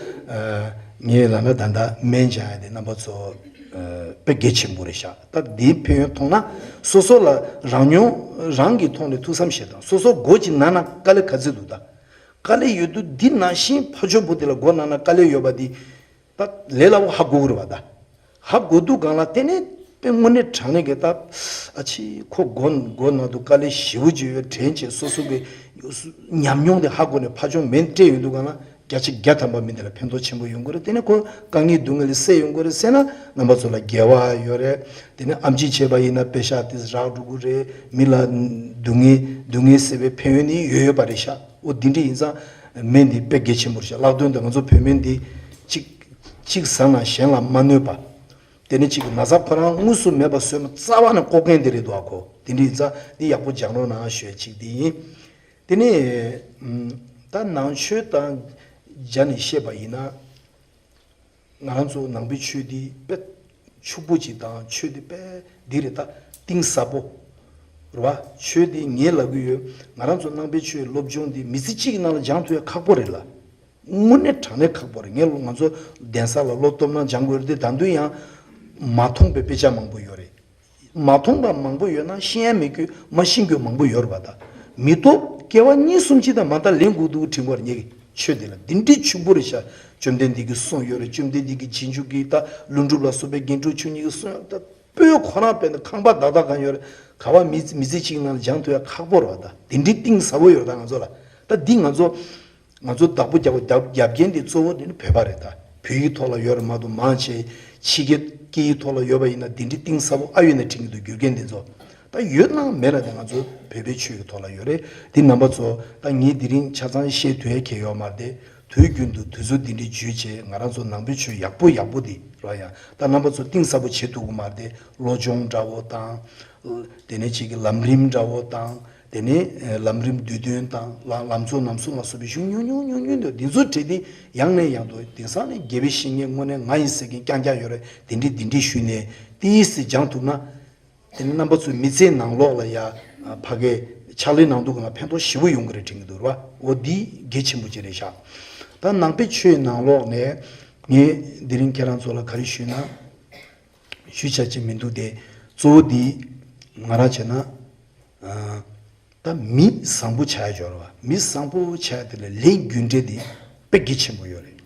ངས་ལབ་ན་ད་ལྟ་སྨན་སྦྱང་ཡ་དེ་རྣམ་པ་ཚོ་དཔེ་གལ་ཆེན་པོ་རེད་ཤག་ད་འདིའི་ཕན་ཡོན་མཐོང་ན་སོ་སོ་ལ་རང་མྱོང་རང་གི་ཐོག་ནས་ཐུགས་བསམ་བཞེས་དང་། སོ་སོ་མགོ་ཅིག་ན་ན་དཀའ་ལས་ག་ཚོད་འདུག་ད། དཀའ་ལས་ཡོད་དུས་འདི་ནང་བཞིན་ཕ་ཆོས་པོ་དེ་ལ་མགོ་ན་ན་དཀའ་ལས་ཡོད་པ་འདི་ད་ལས་སླ་བོ་ཧ་གོ་གི་རེད་བ་ད། ཧ་གོ་དུས་སྒང་ལ་དེ་ནས་དཔེ་དངོས་གནས་དྲང་གནས་ཀྱི་ད་ཨ་ཆི་ཁོ་མགོ་མགོ་ན་དུས་དཀའ་ལས་ཞེ་པོ་ཅིག་ཡོད་དྲན་བྱས་སོ་སོ་གི་ཉམས་མྱོང་དེ་ཧ་གོ་ནས་ཕ་ཆོས་སྨན་སྤྲད་ཡོང་དུས་སྒང་ལ་བརྒྱ་ཆ་བརྒྱ་ཐམ་པ་མི་འདི་ལ་ཕན་ཐོགས་ཆེན་པོ་ཡོང་གི་རེད། དེ་ནས་ཁོ་དཀའ་ངལ་སྡུག་བསྔལ་ལས་སེལ་ཡོང་གི་རེད་ཟེར་ན་རྣམ་པ་ཚོ་ལ་དགེ་བ་ཡོད་རེད། དེ་ནས་ཨམ་ཆི་བྱས་པ་ཡིན་ན་པེ་ཤག་དེ་རག་འགྲོ་གི་རེད། མི་ལ་སྡུག་བསྔལ་སྡུག་བསྔལ་སེལ་བའི་ཕན་ཡོན་ནི་ཡོད་ཡོད་པ་རེད་ཤག་འོ་འདི་འདྲ་ཡིན་ཙང་སྨན་འདི་དཔེ་གལ་ཆེན་པོ་རེད་ཤག་ལྷག་དོན་དུ་ང་ཚོ་བོད་སྨན་འདི་གཅིག་གཅིག་ཟ་ན་གཞན་ལ་མ་གནོད་པ། དེ་ནས་གཅིག་གི་ན་ཚ་ཁོ་རང་དངོས་སུ་མེད་པ་བཟོས་ན་རྩ་བ་ནས་ལྐོག་རྐྱེན་དེ་རེད་འདུག་ཨ། ཁོ་དེ་འདྲ་ཡིན་ཙང་འདི་ཡག་པོ་སྦྱང་རོགས་གནང་ཞུ་ཡ་གཅིག་འདི་ཡིན། དེ་ནས་ད་ནང་ཆོས་དང་སྦྱར་ནས་བཤད་པ་ཡིན་ན། ང་རང་ཚོ་ནང་པའི་ཆོས་འདི་དཔེ་ཕྱུག་པོ་ཅིག་དང་ཆོས་འདི་དཔེ་འདི་རེད་ད། གཏིང་ཟབ་པོ་རེད་བ། ཆོས་འདི་ངས་ལབ་གི་ཡོད། ང་རང་ཚོ་ནང་པའི་ཆོས་སློབ་སྦྱོང་འདི་མི་ཚེ་གཅིག་གི་ནང་ལ་སྦྱང་ཐུབ་ཡ་ཁག་པོ་རེད་ལ། དངོས་གནས་དྲང་གནས་ཁག་པོ་རེད། ངས་ང་ཚོ་གདན་ས་ལ་བློ་སྟོབས་ན་སྦྱང་དགོས་རེད་དེ། ད་དུང་ཡང་མ་མཐོང་པའི་དཔེ་ཆ་མང་པོ་ཡོད་རེད། མ་མཐོང་པ་མང་པོ་ཡོད་ན་ཤེས་ཡ་མེད་རྒྱུ་མ་ཤེས་རྒྱུ་མང་པོ་ཡོད་རེད་པ། ད་མི་ཐོག་སྐྱེ་བ་གཉིས་གསུམ་ཅིག་དང་མ་མཐའ་ལེན་དགོས་འདུག་དྲན་གྱི་ཡོད་རེད། ངེད་ཀྱི་ཆོས་འདི་ལ་འདི་འདྲའི་ཕྱུག་པོ་རེད་ཤག་བཅོམ་ལྡན་འདས་ཀྱིས་གསུངས་ཡོད་རེད། བཅོམ་ལྡན་འདས་ཀྱི་རྗེས་འཇུག་གི་ད་ཀླུ་སྒྲུབ་ལ་སོགས་པའི་རྒན་ཁྲོ་ཆོས་ཉིད་ཀྱིས་གསུངས་ཡོད་རེད། ད་སྤོས་ཁོ་རང་དཔེར་ན་ཁང་པ་བདག་བདག་གང་ཡོད་རེད། ག་བ་མི་མི་ཚེ་གཅིག་ནང་ལ་སྦྱང་ཐུབ་ཡ་ཁག་པོ་རེད་པ། ད་འདི་འདྲའི་གཏིང་ཟབ་པོ་ཡོད་རེད། ད་ང་ཚོ་ལ་ད་འདི་ང་ཚོ། ང་ཚོ་བདག་པོ་རྒྱབ་རྒྱབ་རྒྱབ་མཁན་དེ་གཙོ་བོ་དེ་ནི་བོད་པ་རེད་ད། བོད་ཡིག་ཐོག་ལ་ཡོད་རེད་མ་གཏོགས་མང་ཆེ་ཕྱི་རྒྱལ་སྐད་ཡིག་ཐོག་ལ་ཡོད་པ་ཡིན་ན་དེ་འདྲའི་གཏིང་ཟབ་པོ་ཨ་ཡོད་ན་དྲན་གྱི་འདུག་དགེ་རྒན་དེ་ཚོ། ད་ཡོད་ན་མེད་ན་དེ་ང་ཚོ་བོད་པའི་ཆོས་ཀྱི་ཐོག་ལ་ཡོད་རེད། དེ་རྣམ་པ་ཚོ་ད་ངས་དེ་རིང་ཆ་ཚང་བཤད་ཐུབ་ཡ་གང་ཡོད་མ་རེད་དེ། དུས་རྒྱུན་དུ་དུས་ཚོད་འདི་འདྲའི་བརྗོད་བྱས་ང་རང་ཚོ་ནང་པའི་ཆོས་ཡག་པོ་ཡག་པོ་དེ་ར་ཡ་ད་རྣམ་པ་ཚོ་གཏིང་ཟབ་པོ་བྱེད་ཐུབ་ཀྱི་མ་རེད་དེ། བློ་སྦྱོང་འདྲ་བོ་དང་། དེ་ནས་གཅིག་གི་ལམ་རིམ་འདྲ་བོ་དང་། དེ་ནས་ལམ་རིམ་བསྡུས་དོན་དང་ལམ་ལམ་གཙོ་རྣམ་གསུམ་ལ་སོགས་པའི་གཞུང་ཉུང་ཉུང་ཉུང་ཉུང་དུ་འདི་ཚོ་བྲིས་ཏེ་ཡང་ནས་ཡང་དུ་དེང་སང་ནས་དགེ་བའི་བཤེས་གཉེན་དངོས་གནས་ང་ཡིན་ཟེར་མཁན་རྐྱང་རྐྱང་ཡོད་རེད། དེ་འདྲས་དེ་འདྲས་ཞུས་ནས་ཏིས་སེ་སྦྱང་ཐུབ་ན། དེ་ནས་རྣམ་པ་ཚོའི་མི་ཚེའི་ནང་ལོགས་ལ་ཡ་ཕ་གའི་ཕྱག་ལས་གནང་འདུག་ག་ལ་ཕན་ཐོགས་ཞེ་པོ་ཡོང་གི་རེད་དྲན་གྱི་འདུག་ར། འོ་འདི་གལ་ཆེན་པོ་ཅིག་རེད་ཤག་ད་ནང་པའི་ཆོས་ནང་ལོགས་ནས་ངས་འདི་རིང་ཁྱེད་རང་ཚོ་ལ་ག་རེ་ཞུས་ན། ཞུ་བྱ་ཅིག་མི་འདུག་སྟེ། གཙོ་བོ་འདི་ང་རང་བྱས་ན། ཨ། ད་མི་བཟང་པོ་ཆགས་ཡ་སྦྱོར་བ། མི་བཟང་པོ་ཆགས་ཡ་དེ་ལ་ལས་རྒྱུ་འབྲས་དེ་དཔེ་གལ་ཆེན་པོ་ཡོད་རེད།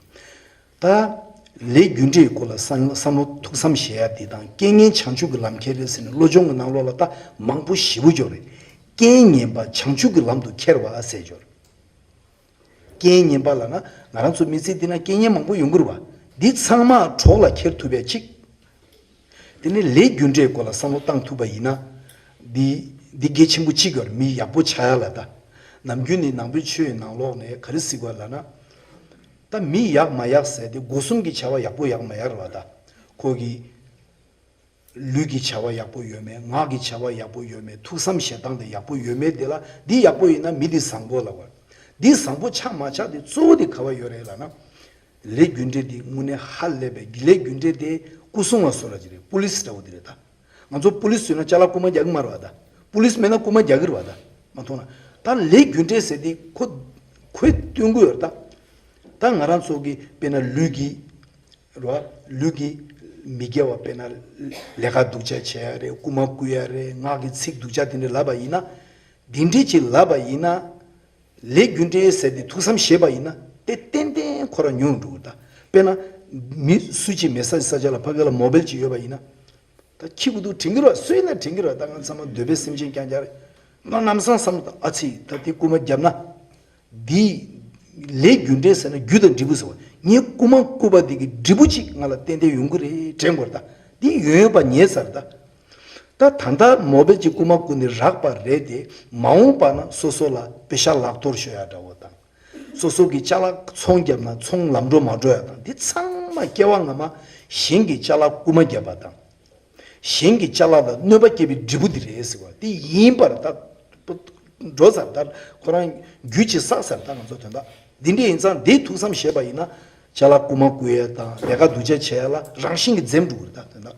ད་ ལས་རྒྱུ་འབྲས་སྐོར་ལ་བསམ་བསམ་བློ་ཐུགས་བསམ་བཞེས་ཡ་དེ་དང་རྐྱེན་ངན་བྱང་ཆུབ་ཀྱི་ལམ་ཁྱེར་རེད་ཟེར་ནས་བློ་སྦྱོང་གི་ནང་ལོགས་ལ་ད་མང་པོ་ཞེ་པོ་ཅིག་ཡོད་རེད། རྐྱེན་ངན་པ་བྱང་ཆུབ་ཀྱི་ལམ་དུ་ཁྱེར་བ་ཟེར་ཅིག་ཡོད་རེད། རྐྱེན་ངན་པ་ལབ་ན་ང་རང་ཚོ་མི་ཚེ་འདི་ན་རྐྱེན་ངན་མང་པོ་ཡོང་གི་རེད་བ། འདི་ཚང་མ་གྲོགས་ལ་ཁྱེར་ཐུབ་པའི་གཅིག་དེ་ནས་ལས་རྒྱུ་འབྲས་སྐོར་ལ་བསམ་བློ་བཏང་ཐུབ་པ་ཡིན་ན། འདི་འདི་གལ་ཆེན་པོ་གཅིག་ཡོད་རེད། མི་ཡག་པོ་ཆགས་ཡ་ལ་ད། ནམ་རྒྱུན་ནས་ནང་པའི་ཆོས་ནང་ལོགས་ནས་ག་རེ་ཟེར་དགོས་ལབ་ན། ད་མི་ཡག་མ་ཡག་ཟེར་དེ་སྒོ་གསུམ་གྱི་བྱ་བ་ཡག་པོ་ཡག་མ་ཡག་རེད་བ་ད། ཁོ་གི་ལུས་ཀྱི་བྱ་བ་ཡག་པོ་ཡོད་མེད། ངག་གི་བྱ་བ་ཡག་པོ་ཡོད་མེད། ཐུགས་བསམ་བཞེས་སྟངས་དེ་ཡག་པོ་ཡོད་མེད་དེ་ལ། འདི་ཡག་པོ་ཡིན་ན་མི་འདི་བཟང་པོ་ལབ་པ། འདི་བཟང་པོ་ཆགས་མ་ཆགས་དེ་གཙོ་བོ་དེ་ག་བ་ཡོད་རེད་ལབ་ན། ལས་རྒྱུ་འབྲས་དེ་དངོས་གནས་ཧ་ལས་པའི་ལས་རྒྱུ་འབྲས་དེ་སྐུ་སྲུང་བ་བཟོ་འདྲ་ཅིག་རེད། པུ་ལིས་འདྲ་བོ་དེ་རེད་ད། ང་ཚོ་པུ་ལིས་ཟེར་ན་ཅ་ལག་རྐུ་མ་རྒྱག་གི་མ་རེད་བ་ད། པུ་ལིས་མེད་ན་རྐུ་མ་རྒྱག་གི་རེད་བ་ད། མ་མཐོང་ན། ད་ལས་རྒྱུ་འབྲས་ཟེར་དེ་ཁོ་ཁོས་སྟོན་གི་ཡོད་རེད་ད། ད་ང་རང་ཚོ་གི་དཔེར་ན་ལུས་ཀྱི་རེད་བ། ལུས་ཀྱི་མི་དགེ་བ་དཔེར་ན་ལས་ཀ་སྡུག་ཅག་བྱེད་ཡ་རེད། རྐུ་མ་རྐུ་ཡ་རེད། ངག་གི་ཚིག་སྡུག་ཅག་དེ་འདྲ་ལབ་པ་ཡིན་ན། དེ་འདྲ་ཅིག་ལབ་པ་ཡིན་ན། ལས་རྒྱུ་འབྲས་ཟེར་ཏེ་ཐུགས་བསམ་བཞེས་པ་ཡིན་ན་དེ་ཏན་ཏན་ཁོ་རང་ཉུང་འགྲོ་གི་རེད་ད། དཔེར་ན། མི་སུ་གཅིག་མེད་ས་ས་ཆ་ལ་ཕ་གི་ལ་མོ་བེལ་ཅིག་ཡོད་པ་ཡིན་ན། ད་ཁྱི་གུ་འདུག་དྲན་གི་རེད་བ། སུ་ཡིན་ན་དྲན་གི་རེད་བ། ད་ང་ཚང་མ་འདོད་པའི་སེམས་ཅན་རྐྱང་རྐྱང་རེད། ང་ལམ་སང་བསམ་ད་ཨ་ཙི་ད་དེ་རྐུ་མ་བརྒྱབ་ན། འདི། ལས་རྒྱུ་འབྲས་ཟེར་ན་རྒྱུ་དང་འབྲས་བུ་ཟེར་བ། ངས་རྐུ་མ་རྐུ་བ་འདི་གི་འབྲས་བུ་ཅིག་ང་ལ་ཏན་ཏན་ཡོང་གི་རེད་དྲན་དགོས་རེད་ད། འདི་ཡོང་ཡོད་པ་ངེས་ས་རེད་ད། ད་ད་ལྟ་མོ་བེལ་གྱི་རྐུ་མ་རྐུ་ནས་རག་པ་རེད་དེ། མ་འོངས་པ་ན་སོ་སོ་ལ་པེ་ཤ་ལག་གཏོར་ཤོར་ཡ་འདྲ་བོ་དང་། སོ་སོ་གི་ཅ་ལག་ཚོང་བརྒྱབ་ན་ཚོང་ལམ་འགྲོ་མ་འགྲོ་ཡ་དང་། འདི་ཚང་མ་སྐྱེ་བ་སྔ་མ་གཞན་གྱི་ཅ་ལག་རྐུ་མ་བརྒྱབ་པ་དང་། གཞན་གྱི་ཅ་ལག་ལ་གནོད་པ་སྐྱེལ་བའི་འབྲས་བུ་འདི་རེད་ཟེར་བ་འདི་ཡིན་པར་ད། འགྲོ་ཚར་ད། ཁོ་རང་རྒྱུ་ཅིག་བསགས་ཚར་ད། ང་ཚོ་དོན་དག་འདི་འདྲ་ཡིན་ཙང་འདི་ཐུགས་བསམ་བཞེས་པ་ཡིན་ན། ཅ་ལག་རྐུ་མ་རྐུ་ཡ་དང་ལས་ཀ་སྡུག་ཅག་བྱེད་ཡ་ལ་རང་བཞིན་གྱིས་འཛེམ་འགྲོ་གི་རེད་ད། དོན་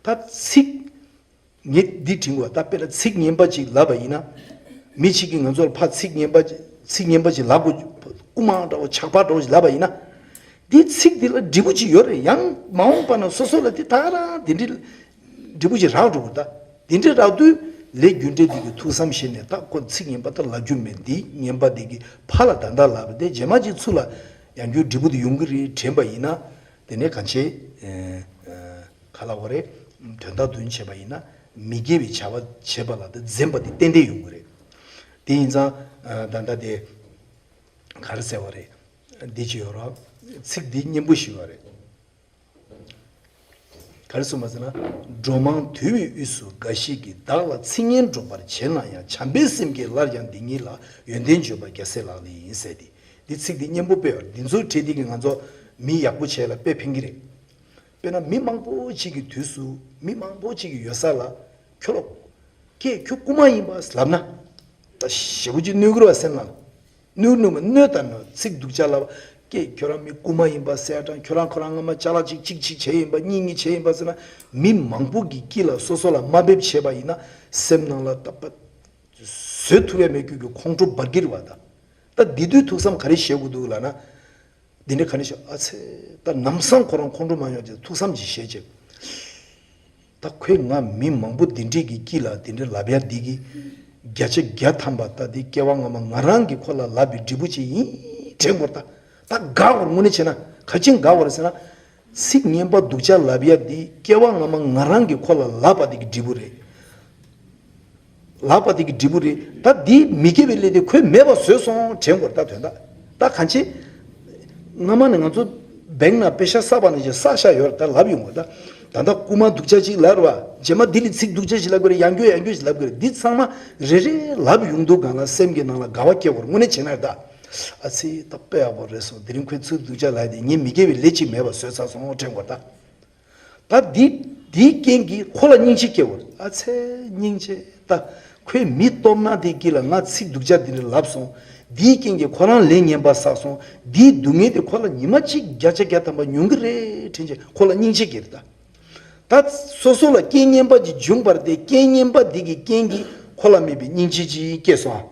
དག་ད་ཚིག་ངས་འདི་དྲན་དགོས། ད་དཔེར་ན་ཚིག་ངན་པ་ཅིག་ལབ་པ་ཡིན་ན། མི་གཅིག་གིས་ང་ཚོར་ཕར་ཚིག་ངན་པ་ཅིག་ཚིག་ངན་པ་ཅིག་ལབ་དགོས། རྐུ་མ་འདྲ་བོ་ཇག་པ་འདྲ་བོ་ཅིག་ལབ་པ་ཡིན་ན། འདི་ཚིག་འདི་ལ་འབྲས་བུ་ཅིག་ཡོད་རེད། ཡང་མ་འོངས་པ་ན་སོ་སོ་ལ་འདི་ད་ག་རང་དེ་འདྲའི་འབྲས་བུ་ཅིག་རག་འགྲོ་དགོས་ད། དེ་འདྲའི་རག་དུས་ལས་རྒྱུ་འབྲས་འདི་གི་ཐུགས་བསམ་བཞེས་ནས། ད་ཁོ་ཚིག་ངན་པ་ད་ལབ་རྒྱུ་མེད། འདི་ངན་པ་འདི་གི་ཕར་ལ་ད་ལྟ་ལབ་པ་དེ་རྗེས་མ་ཅིག་ཚུར་ལ་ཡང་རྒྱུ་འབྲས་བུ་དེ་ཡོང་གི་རེད་དྲན་པ་ཡིན་ན། དེ་ནས་གང་བྱེད། ཨེ། ཨེ། ག་ལབ་དགོས་རེད། དོན་དག་དོན་བྱས་པ་ཡིན་ན་མི་དགེ་བའི་བྱ་བ་བྱེད་པ་ལ་དེ་འཛེམ་པ་དེ་ཏན་ཏན་ཡོང་གི་རེད། དེ་ཡིན་ཙང་། ཨ། ད་ལྟ་དེ་ག་རེ་ཟེར་བ་རེད། འདི་ཅི་ཡོད་རོགས། ཚིག་འདི་སྙན་པོ་ཞིག་ཡོད་རེད། ག་རེ་གསུངས་པ་ཟེར་ན། འགྲོ་མང་དུལ་བའི་དབུས་སུ་འགའ་ཞིག་གིས། བདག་ལ་ཚིག་ངན་སྒྲོག་པར་བྱེད་ན་ཡང་། བྱམས་པའི་སེམས་ཀྱིས་སླར་ཡང་འདི་ཉིད་ལ། ཡོན་ཏན་བརྗོད་པ་རྒྱལ་སྲས་ལག་ལེན་ཡིན་ཟེར་ཏེ། འདི་ཚིག་འདི་སྙན་པོ་དཔེ་ཡོད་རེད། འདི་ཚོ་བྲིས་དེ་གི་ང་ཚོ་མི་ཡག་པོ་བྱེད་ལ་དཔེ་ཕན་གྱི་རེད། དཔེར་ན་མི་མང་པོ་ཅིག་གི་དུས་སུ་མི་མང་པོ་ཅིག་གི་ཡོད་ས་ལ་ཁྱོད་ལ། ཀྱེ་ཁྱོད་རྐུ་མ་ཡིན་པ་ལབ་ན། ད་ཞེ་པོ་ཅིག་གནོད་ཀྱི་རེད་བ་སེམས་ནང་ལ། གནོད་གནོད་མ་གནོད་ད་ནོ་ཚིག་སྡུག་ཅག་ལབ། ཀྱེ་ཁྱོད་རང་མི་རྐུ་མ་ཡིན་པ་ཟེར་ཡ་དང་། ཁྱོད་རང་ཁོ་རང་སྔ་མ་ཅ་ལག་ཅིག་གཅིག་གཅིག་བྱས་ཡིན་པ། གཉིས་གཉིས་བྱས་ཡིན་པ་ཟེར་ན། མི་མང་པོ་གི་དཀྱིལ་ལ་སོ་སོ་ལ་དམའ་འབེབས་བྱས་པ་ཡིན་ན། སེམས་ནང་ལ་ད་པ་བཟོད་ཐུབ་ཡ་མེད་རྒྱུ་གི་ཁོང་ཁྲོ་འབར་གྱི་རེད་བ་ད། ད་འདི་དུས་ཐུགས་བསམ་ག་རེ་བཞེས་དགོས་འདུག་ལབ་ན། འདི་འདྲ་ག་ནས་ཤོག་ཨ་ཚེ། ད་ནམ་སང་ཁོ་རང་ཁོང་ཁྲོ་མ་ཡོང་ཅེས་ཐུགས་བསམ་ཅིག་བཞེས་ཅེས། ད་ཁོས་ང་མི་མང་པོ་འདི་འདྲས་ཀྱི་དཀྱིལ་ལ་འདི་འདྲ་ལབ་ཡ་འདི་གི་བརྒྱ་ཆ་བརྒྱ་ཐམ་པ་ད་འདི་སྐྱེ་བ་སྔ་མ་ང་རང་གིས་ཁོ་ལ་ལབ་པའི་འབྲས་བུ་ཅིག་ཡིན་དྲན་དགོས། ད་ད་དགའ་བར་དངོས་གནས་བྱས་ན་ག་ཅིག་དགའ་བར་ཟེར་ན། ཚིག་ངན་པ་སྡུག་ཅག་ལབ་ཡ་འདི་སྐྱེ་བ་སྔ་མ་ང་རང་གིས་ཁོ་ལ་ལབ་པ་འདི་གི་འབྲས་བུ་རེད། ལབ་པ་དེ་གི་འབྲས་བུ་རེད། ད་འདི་མི་དགེ་བའི་ལས་དེ་ཁོས་མེད་པ་བཟོས་སོང་དྲན་དགོས་རེད། ད་དོན་དག་ད་གང་ཆེ། སྔ་མ་ནས་ང་ཚོ་བེང་ན་པེ་ཤ་བསགས་པ་ནས་ཅིག་བསགས་བཞག་ཡོད་རེད། ད་ལབ་ཡོང་གི་རེད། ད་ད་ལྟ་རྐུ་མ་སྡུག་ཅག་ཅིག་ལབ་རེད་བ། རྗེས་མ་འདི་ལས་ཚིག་སྡུག་ཅག་ཅིག་ལབ་དགོས་རེད། ཡང་བསྐྱར་ཡང་བསྐྱར་ཅིག་ལབ་དགོས་རེད། འདི་ཚང་མ་རེ་རེ་ལབ་ཡོང་དུས་སྒང་ལ་སེམས་ཀྱི་ནང་ལ་དགའ་བ་སྐྱེ་དགོས་རེད། དངོས་གནས་བྱས་ན་ད། ཨ་ཚེ་ད་དཔེ་ཡག་པོ་རེད་སོང་། དེ་རིང་ཁོས་ཚིག་སྡུག་ཅག་ལབ་དེ་ངས་མི་དགེ་བའི་ལས་ཅིག་མེད་པ་བཟོས་ཚར་སོང་དྲན་དགོས་རེད་ད། ད་འདི་འདིའི་རྐྱེན་གྱིས་ཁོ་ལ་སྙིང་རྗེ་སྐྱེ་བར། ཨ་ཚེ་སྙིང་རྗེ་ད། ཁོས་མི་སྟོབས་ན་དེ་དཀྱིལ་ལ་ང་ཚིག་སྡུག་ཅག་འདི་འདྲ་ལབ་སོང་། འདིའི་རྐྱེན་གྱིས་ཁོ་རང་ལས་ངན་པ་བསགས་སོང་། འདིའི་སྡུག་བསྔལ་དེ་ཁོ་ལ་ཉི་མ་གཅིག་བརྒྱ་ཆ་བརྒྱ་ཐམ་པ་མྱོང་གི་རེད་དྲན་བྱས་ཁོ་ལ་སྙིང་རྗེ་སྐྱེ་རེད་ད། ད་སོ་སོ་ལ་རྐྱེན་ངན་པ་ཅིག་བྱུང་བར་དེ་རྐྱེན་ངན་པ་འདི་གི་རྐྱེན་གྱིས་ཁོ་ལ་དམིགས་པའི་སྙིང་རྗེ་ཅིག་སྐྱེས་སོང་ཨ།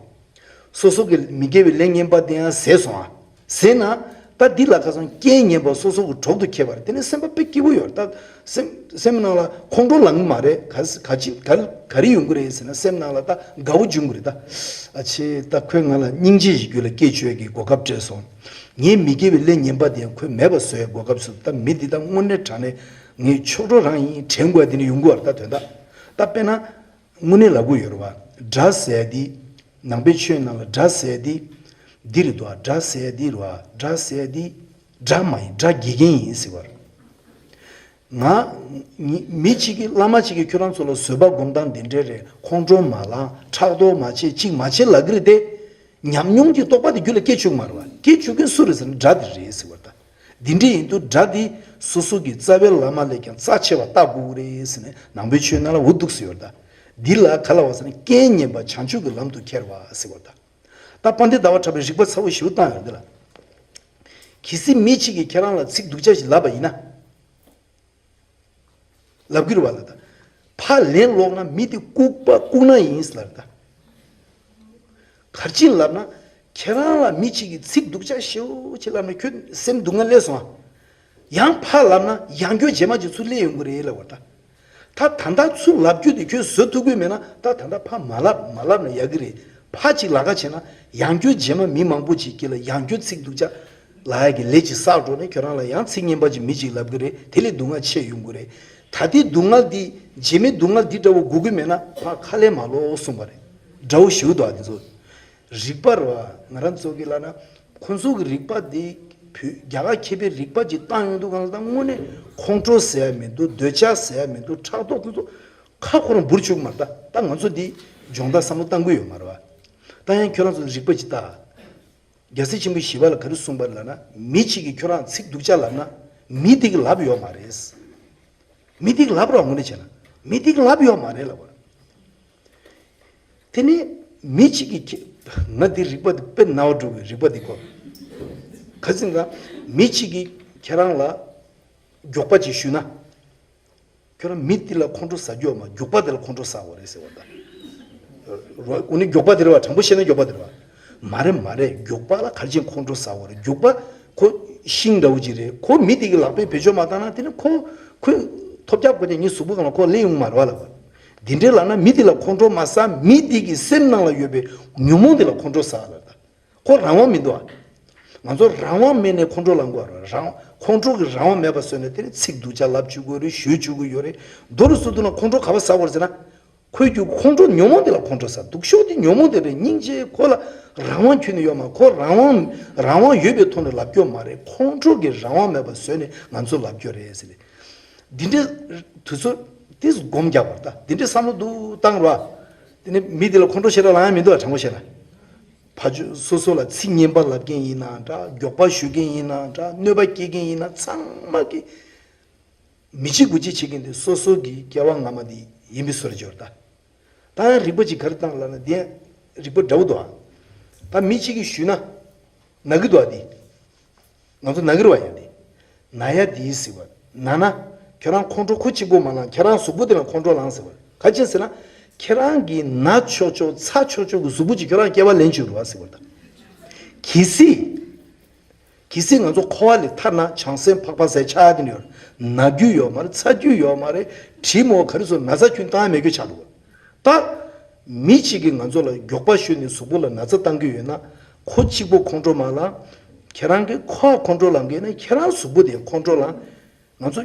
སོ་སོ་གི་མི་དགེ་བའི་ལས་ངན་པ་དེ་ཡང་ཟད་སོང་ཨ། ཟད་ན། ད་འདི་ལ་ཁ་སང་རྐྱེན་ངན་པ་སོ་སོ་གི་གྲོགས་སུ་འཁེལ་བ་རེད། དེ་ནས་སེམས་པ་དཔེ་སྐྱིད་པོ་ཡོད་རེད། ད་སེམས་སེམས་ནང་ལ་ཁོང་ཁྲོ་ལངས་གི་མ་རེད། ག་ག་ཅི་ག་ག་རེ་ཡོང་གི་རེད་ཟེར་ན་སེམས་ནང་ལ་ད་དགའ་བོ་འབྱུང་གི་རེད་ད། ཨ་ཆེ་ད་ཁོས་ང་ལ་སྙིང་རྗེ་ཞིག་རྒྱུད་ལ་སྐྱེ་བཅུག་གི་གོ་སྐབས་སྤྲད་སོང་། ངས་མི་དགེ་བའི་ལས་ངན་པ་དེ་ཡང་ཁོས་མེད་པར་བཟོ་ཡའི་གོ་སྐབས་སུ། ད་མི་འདི་དག་དངོས་གནས་དྲང་གནས་ངའི་ཆོག་གྲོགས་རང་ཡིན་དྲན་དགོས་པ་དེ་ནི་ཡོང་གི་བར་ད་དོན་དག་ད་དཔེར་ན། དངོས་གནས་ལབ་དགོས་ཡོད་རེད་བ། དགྲ་ཟེར་ཡ་འདི། ནང་པའི་ཆོས་ནང་ལ་དགྲ་ཟེར་ཡ་འདི། འདི་རེད་འདུག་བ། དགྲ་ཟེར་ཡ་འདི་རེད་བ། དགྲ་ཟེར་ཡ་འདི། དགྲ་མ་ཡིན། དགྲ་དགེ་རྒན་ཡིན་ཟེར་བ་རེད། ང་། མི་གཅིག་གིས་བླ་མ་གཅིག་གིས་ཁྱོད་རང་ཚོ་ལ་བཟོད་པ་སྒོམ་སྟངས་འདི་འདྲས་རེད། ཁོང་ཁྲོ་མ་ལངས། ཕྲག་དོག་མ་བྱེད། གཅིག་མ་བྱེད་ལབ་གི་རེད་དེ། ཉམས་མྱོང་གི་རྟོགས་པ་དེ་རྒྱུད་ལ་སྐྱེ་བཅུག་མ་རེད་བ། སྐྱེ་བཅུག་མཁན་སུ་རེད་ཟེར་ན་དགྲ་དེ་རེད་ཟེར་བ་རེད་ད། འདི་འདྲས་ཡིན་དུས་དགྲ་འདི་སོ་སོ་གི་རྩ་བའི་བླ་མ་ལས་ཀྱང་རྩ་ཆེ་བ་བལྟ་དགོས་ཀྱི་རེད་ཟེར་ནས་ནང་པའི་ཆོས་ནང་ལ་འུ་འདུག་ཟེར་ཡོད་རེད་ད། འདི་ལ་ག་ལབ་པ་ཟེར་ན་རྐྱེན་ངན་པ་བྱང་ཆུབ་ཀྱི་ལམ་དུ་ཁྱེར་བ་ཟེར་བ་རེད་ད། ད་དཔལ་ལྡན་ཟླ་བ་གྲགས་པའི་རིགས་པ་ཚ་བོ་ཞེ་པོ་བཏང་ཡོད་འདི་ལ། གལ་སྲིད་མི་གཅིག་གིས་ཁྱེད་རང་ལ་ཚིག་སྡུག་ཅག་ཞིག་ལབ་པ་ཡིན་ན། ལབ་ཀྱི་རེད་བ་ལ་ད། ཕར་ལན་སློག་ན་མི་དེ་ལྐུགས་པ་ལྐུགས་ན་ཡིན་ལབ་ད། ག་རེ་བྱས་ལབ་ན། ཁྱེད་རང་ལ་མི་གཅིག་གིས་ཚིག་སྡུག་ཅག་ཞེ་པོ་ཅིག་ལབ་ན་ཁྱོད་སེམས་སྡུག་བསྔལ་སླེབས་སོང་ཨ། ཡང་ཕར་ལབ་ན་ཡང་བསྐྱར་རྗེས་མ་ཅིག་ཚུར་སླེབས་ཡོང་གི་རེད་ལབ་བ་ད། ད་ད་ལྟ་ཚུར་ལབ་རྒྱུ་དེ་ཁྱོད་བཟོད་ཐུབ་ཀྱི་མེད་ན་ད་ད་ལྟ་ཕར་མ་ལབ་མ་ལབ་ན་ཡག་གི་རེད། ཕར་ཅིག་ལབ་ཁ་བྱས་ན་ཡང་བསྐྱར་རྗེས་མ་མི་མང་པོ་ཅིག་གིས་ལ་ཡང་བསྐྱར་ཚིག་སྡུག་ཅག་ལབ་ཡག་གི་ལས་ཅིག་བསགས་འགྲོ་ནས་ཁྱོད་རང་ལ་ཡང་ཚིག་ངན་པ་ཅིག་མི་ཅིག་ལབ་གི་རེད། དེ་ལས་སྡུག་བསྔལ་ཆེ་ཡོང་གི་རེད། ད་ལྟའི་སྡུག་བསྔལ་འདི་རྗེས་མའི་སྡུག་བསྔལ་འདི་འདྲ་བོ་དགོས་ཀྱི་མེད་ན་ཕར་ཁ་ལས་མ་ལོག་གསུངས་པ་རེད། དགྲ་བོ་ཞེ་པོ་འདུག་ཨ་དེ་ཚོ། རིགས་པ་རེད་བ། ང་རང་ཚོ་གི་ལབ་ན། ཁོང་ཚོ་གི་རིགས་པ་འདི་བོད་རྒྱ་གར་མཁས་པའི་རིགས་པ་ཅིག་བཏང་ཡོང་དུས་གང་ལ་ད་དངོས་གནས་ཁོང་ཁྲོ་ཟེར་ཡ་མི་འདུག་འདོད་ཆགས་ཟེར་ཡ་མི་འདུག་ཕྲག་དོག་དེ་ཚོ་ཁ་ཁོ་རང་འབུར་བཅུག་མ་རེད་ད། ད་ང་ཚོ་འདི་སྦྱོང་བརྡར་བསམ་བློ་བཏང་གི་ཡོད་མ་རེད་བ། ད་ཡང་ཁྱོད་རང་ཚོ་རིགས་པ་ཅིག་ལྟ། རྒྱལ་སྲས་ཆེན་པོ་ཞི་བ་ལྷ་ག་རེ་གསུངས་པ་རེད་ལབ་ན། མི་གཅིག་གིས་ཁྱོད་རང་ཚིག་སྡུག་ཅག་ལབ་ན་མི་དེ་གིས་ལབ་ཡོད་མ་རེད། མི་དེ་གིས་ལབ་རོགས་དངོས་གནས་བྱས་ན་མི་དེ་གིས་ལབ་ཡོད་མ་རེད་ལབ་པ། དེ་ནས་མི་གཅིག་གིས་ཁྱེད། ང་འདི་རིགས་པ་འདི་དཔེ་རྣ་བ་འགྲོ་གི་རིགས་པ་འདི་གོ། ག་ཟིན་ག་མི་གཅིག་གིས་ཁྱེད་རང་ལ་མགྱོགས་པ་ཅིག་ཞུས་ན། ཁྱོད་རང་མི་འདི་ལ་ཁོང་ཁྲོ་ཟ་རྒྱུ་ཡོད་མ། མགྱོགས་པ་འདི་ལ་ཁོང་ཁྲོ་ཟ་དགོས་རེད་ཟེར་བ་དང་། འོ་ནི་མགྱོགས་པ་འདི་རེད་བ། དྲང་པོ་བཤད་ན་མགྱོགས་པ་འདི་རེད་བ། མ་རེད་མ་རེད། མགྱོགས་པ་ལ་ག་རེ་བྱས་ཁོང་ཁྲོ་ཟ་དགོས་རེད། མགྱོགས་པ་ཁོ་ཤིང་འདྲ་བོ་ཅིག་རེད། ཁོ་མི་འདི་གི་ལག་པས་བེད་སྤྱོད་མ་བཏང་ན་དེ་ནི་ཁོ་ཁོས་ཐོབ་རྒྱག་དགོས་ཏེ་ངའི་གཟུགས་པོ་སྒང་ལ་ཁོ་སླེབས་ཡོང་མ་རེད་བ་ལབ་པ། འདི་འདྲའི་ལབ་ན་མི་འདི་ལ་ཁོང་ཁྲོ་མ་ཟ། མི་འདི་གི་སེམས་ནང་ལ་ཡོད་པའི་ཉོན་མོངས་འདི་ལ་ཁོང་ཁྲོ་ཟ་ལབ་ད། ཁོ་རང་དབང་མི་འདུག་ཨ། ང་ཚོ་རང་དབང་མེད་ནས་ཁོང་ཁྲོ་ལངས་དགོས་རེད། རང་ཁོང་ཁྲོ་གི་རང་དབང་མེད་པ་བཟོས་ནས་དེ་ནི་ཚིག་སྡུག་ཅག་ལབ་བཅུག་གི་ཡོད་རེད། ཞུ་བཅུག་གི་ཡོད་རེད། མདོར་བསྡུས་ན་ཁོང་ཁྲོ་ག་པར་ཟ་དགོས་རེད་ཟེར་ན། ཁོས་རྒྱུ་ཁོང་ཁྲོ་ཉོན་མོངས་དེ་ལ་ཁོང་ཁྲོ་ཟ། སྡུག་ཤོས་དེ་ཉོན་མོངས་དེ་རེད། སྙིང་རྗེ་ཁོ་ལ་རང་དབང་ཁྱོན་ནས་ཡོད་མ། ཁོ་རང་དབང་རང་དབང་ཡོད་པའི་ཐོག་ནས་ལབ་རྒྱུ་མ་རེད། ཁོང་ཁྲོ་གི་རང་དབང་མེད་པ་བཟོས་ནས་ང་ཚོ་ལབ་རྒྱུ་རེད་ཟེར་ནས། འདི་འདྲའི་དུས་ཚོད་དེ་སྒོམ་རྒྱག་པར་ད་འདི་འདྲའི་བསམ་བློ་འདུག་བཏང་རོགས། དེ་ནི་མི་དེ་ལ་ཁོང་ཁྲོ་ཞེ་དྲག་ལངས་ཡ་མི་འདུག་ཨ། དྲང་པོ་བཤད་ན། ཕ་ཆོས་སོ་སོ་ལ་ཚིག་ངན་པ་ལབ་མཁན་ཡིན་ན་འདྲ། མགྱོགས་པ་ཞུ་མཁན་ཡིན་ན་འདྲ། གནོད་པ་སྐྱེལ་མཁན་ཡིན་ན་ཚང་མ་གི་མི་གཅིག་དགུ་གཅིག་བྱེད་མཁན་དེ་སོ་སོ་གི་སྐྱེ་བ་སྔ་མ་དེ་ཡིན་པའི་བཟོ་འདྲ་ཅིག་ཡོད་རེད་ད། ད་ཡང་རིགས་པ་ཅིག་ག་རེ་བཏང་ལབ་ན་དེ་ཡང་རིགས་པ་འདྲ་བོ་འདུག་ཨ། ད་མི་གཅིག་གིས་ཞུས་ན་ན་གི་འདུག་ཨ་དེ། ང་ཚོ་ན་གི་རེད་བ་ཡ་དེ། ན་ཡ་དེ་ཟེར་བ་ན་ན། ཁྱོད་རང་ཁོང་ཁྲོ་ཁོ་གཅིག་པོ་མ་ལངས། ཁྱེད་རང་གཟུགས་པོ་དེ་ལ་ཁོང་ཁྲོ་ལངས་ཟེར་བ། ག་ཅི་ཟེར་ན། ཁྱེད་རང་གི་ན་ཆོག་ཆོག་ཚ་ཆོག་ཆོག་གི་གཟུགས་པོ་ཅིག་ཁྱོད་རང་སྐྱེ་བ་ལེན་བཅུག་རེད་བ་ཟེར་བ་དང་། གལ་སྲིད། གལ་སྲིད་ང་ཚོ་འཁོར་བ་ལས་ཐར་ན་བྱང་སེམས་འཕགས་པ་ཟེར་ཆགས་ཡ་དེ་འདྲ་ཡོད་རེད། ན་རྒྱུ་ཡོད་མ་རེད། ཚ་རྒྱུ་ཡོད་མ་རེད། དྲི་མོ་ག་རེ་ཟེར་ན་ཚ་ཁྱོན་བཏང་ཡ་མེད་རྒྱུ་ཆགས་འགྲོ་གི་རེད། ད། མི་གཅིག་གིས་ང་ཚོ་ལ་མགྱོགས་པ་ཞུས་ནས་གཟུགས་པོ་ལ་ན་ཚ་བཏང་གི་ཡོད་ན། ཁོ་གཅིག་པོ་ཁོང་ཁྲོ་མ་ལངས། ཁྱེད་རང་གིས་ཁོ་ཁོང་ཁྲོ་ལངས་གི་ཡོད་ན་ཁྱེད་རང་གཟུགས་པོ་དེ་ཁོང་ཁྲོ་ལངས། ང་ཚོ་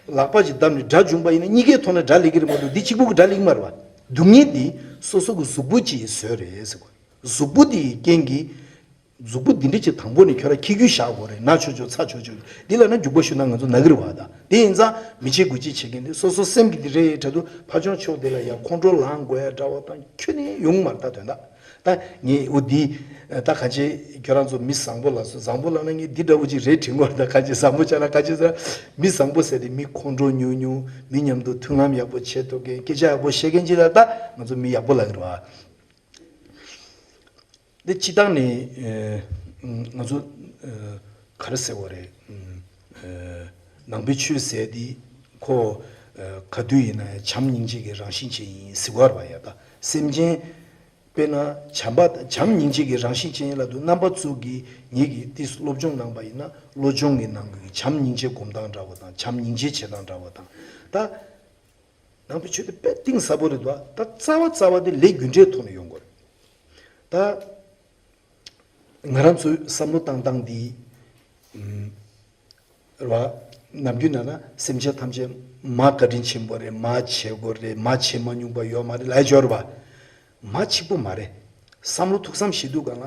ལག་པ་ཅིག་བརྡབས་ནས་དགྲ་བྱུང་པ་ཡིན་ན་གཉིས་ཀའི་ཐོག་ནས་དགྲ་སླེབས་ཀྱི་རེད་མ་གཏོགས་འདི་གཅིག་པོ་གི་དགྲ་སླེབས་ཀྱི་མ་རེད་བ། སྡུག་བསྔལ་འདི་སོ་སོ་གི་གཟུགས་པོ་གཅིག་གིས་བཟོས་རེད་ཟེར་གོ། གཟུགས་པོ་འདི་ཡི་རྐྱེན་གྱིས། གཟུགས་པོ་འདི་འདྲ་ཅིག་དང་པོ་ནས་ཁྱོད་རང་འཁྱེར་རྒྱུ་བཞག་དགོས་རེད། ན་ཆོག་ཆོག་ཚ་ཆོག་ཆོག་འདི་ལ་ན་མགྱོགས་པོ་ཞུ་ན་ང་ཚོ་ན་གི་རེད་བ། ད་དེ་ཡིན་ཙང་མི་གཅིག་དགུ་གཅིག་བྱེད་མཁན་དེ་སོ་སོ་སེམས་ཀྱི་འདི་རེད་དྲ་དུ་ཕ་ཆུང་ཕྱོགས་དེ་ལ་ཡང་ཁོང་ཁྲོ་ལངས་དགོས་ཡ་འདྲ་བ་དང་ཁྱོན་ནས་ཡོང་མ་རེད། ད་དོན་དག་ད་ངས་འོ་འདི་ད་གང་ཅི་ཁྱོད་རང་ཚོ་མི་བཟང་པོ་ལ་སོ་བཟང་པོ་ལ་ན་ངས་འདི་འདྲ་བོ་ཅིག་རེད་དྲན་དགོས་རེད། ད་གང་ཅི་བཟང་པོ་ཆགས་ན་གང་ཅི་ཟེར་མི་བཟང་པོ་ཟེར་དེ་མི་ཁོང་ཁྲོ་ཉུང་ཉུང་མི་མཉམ་དུ་མཐུན་ལམ་ཡག་པོ་བྱེད་ཐུབ་མཁན་སྐད་ཆ་ཡག་པོ་བཤད་མཁན་ཅིག་ལ་ད་ང་ཚོ་མི་ཡག་པོ་ལབ་ཀྱི་རེད་བ། འདི་སྤྱིར་བཏང་ནས་ཨ་ང་ཚོ་ཨ་ག་རེ་ཟེར་བ་རེད། ཨ་ནང་པའི་ཆོས་ཟེར་འདི་ཁོ་ཨ་ག་དུས་ཡིན་ན་བྱམས་སྙིང་རྗེ་གི་རང་བཞིན་ཅན་ཡིན་ཟེར་བ་རེད་བ། ཡ་ད་སེམས་ཅན་དཔེར་ན་བྱམས་པ་བྱམས་སྙིང་རྗེ་གི་རང་བཞིན་ཅན་ཡིན་ལབ་དུས་རྣམ་པ་ཚོ་གིས་ངེད་ཀྱིས་ཏིས་སློབ་སྦྱོང་གནང་པ་ཡིན་ན་བློ་སྦྱོང་གི་ནང་གི་བྱམས་སྙིང་རྗེ་སྒོམ་སྟངས་འདྲ་བོ་དང་བྱམས་སྙིང་རྗེ་བྱེད་སྟངས་འདྲ་བོ་དང་ད། ནང་པའི་ཆོས་དེ་དཔེ་གཏིང་ཟབ་པོ་རེད་འདུག་ད་རྩ་བ་རྩ་བ་དེ་ལས་རྒྱུ་འབྲས་ཐོག་ནས་ཡོང་དགོས་རེད། ད་ ང་རང་ཚོའི་བསམ་བློ་བཏང་སྟངས་འདི། ཨམ། རེད་བ། ནམ་རྒྱུན་ན་ན་སེམས་ཅན་ཐམས་ཅད་མ་བཀའ་དྲིན་ཆེན་པོ་རེད། མ་བྱེད་དགོས་རེད། མ་བྱེད་མ་མྱོང་པ་ཡོད་མ་རེད་ལབ་ཡོད་རེད་བ། མ་གཅིག་པོ་མ་རེད། བསམ་བློ་ཐུགས་བསམ་བཞེས་དུས་སྒང་ལ།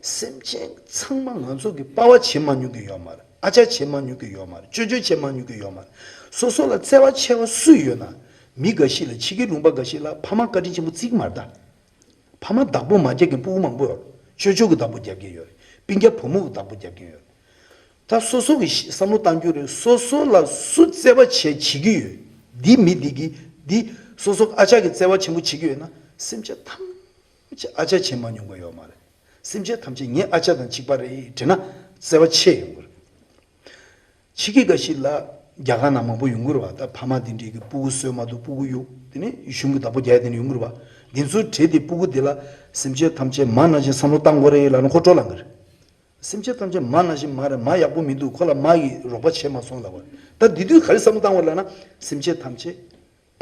སེམས་ཅན་ཚང་མ་ང་ཚོ་གི་པ་ཕ་བྱེད་མ་མྱོང་གི་ཡོད་མ་རེད། ཨ་ཅག་བྱེད་མ་མྱོང་གི་ཡོད་མ་རེད། ཅོ་ཅོ་བྱེད་མ་མྱོང་གི་ཡོད་མ་རེད། སོ་སོ་ལ་བརྩེ་བ་ཆེ་བ་སུ་ཡོད་ན། མི་འགའ་ཞིག་ལ་ཕྱི་རྒྱལ་ལུང་པ་འགའ་ཞིག་ལ་ཕ་མ་བཀའ་དྲིན་ཆེན་པོ་བརྩི་གི་མ་རེད་ད། ཕ་མ་བདག་པོ་མ་རྒྱབ་མཁན་སྤུ་གུ་མང་པོ་ཡོད་རེད། ཅོ་ཅོ་གི་བདག་པོ་རྒྱབ་མཁན་ཡོད་རེད། སྤུན་ཀྱག་བུ་མོ་གི་བདག་པོ་རྒྱབ་མཁན་ཡོད་རེད། ད་སོ་སོ་གི་བསམ་བློ་བཏང་རྒྱུ་རེད། སོ་སོ་ལ་སུ་བརྩེ་བ་བྱེད་བྱེད་ཀྱི་ཡོད། འདི་མི་འདི་གི་འདི་སོ་སོ་ཨ་ཅག་གི་བརྩེ་བ་ཆེན་པོ་བྱེད་ཀྱི་ཡོད་ན། སེམས་ཅན་ཐམས་ཅད་ཨ་ཅག་བྱེད་མ་མྱོང་པ་ཡོད་མ་རེད། སེམས་ཅན་ཐམས་ཅད་ངའི་ཨ་ཅག་དང་གཅིག་པ་རེད་དྲན་ན་བརྩེ་བ་ཆེ་ཡོང་གི་རེད། ཕྱི་རྒྱལ་འགའ་ཞིག་ལ་རྒྱ་གར་ནང་མང་པོ་ཡོང་གི་རེད་བ། ད་ཕ་མ་དེ་འདྲས་ཀྱི་སྤུ་གུ་གསོས་མ་ཐུབ། སྤུ་གུ་གཡུག་དེ་ནས་གཞུང་གི་བདག་པོ་རྒྱག་ཡ་དེ་འདྲས་ཡོང་གི་རེད་བ། འདི་ཚོའི་གྲས་དེ་སྤུ་གུ་དེ་ལ་སེམས་ཅན་ཐམས་ཅད་མ་ནང་བཞིན་བསམ་བློ་བཏང་དགོས་རེད་ལབ་ན་ཁོ་སྤྲོ་ལངས་གི་རེད། སེམས་ཅན་ཐམས་ཅད་མ་ནང་བཞིན་མ་རེད། མ་ཡག་པོ་མི་འདུག་ཁོ་ལ་མ་ཡིས་རོགས་པ་བྱས་མ་སོང་ལབ་པ། ད་འདི་དུས་ག་རེ་བསམ་བློ་བཏང་དགོས་ལབ་ན། སེམས་ཅན་ཐམས་ཅད་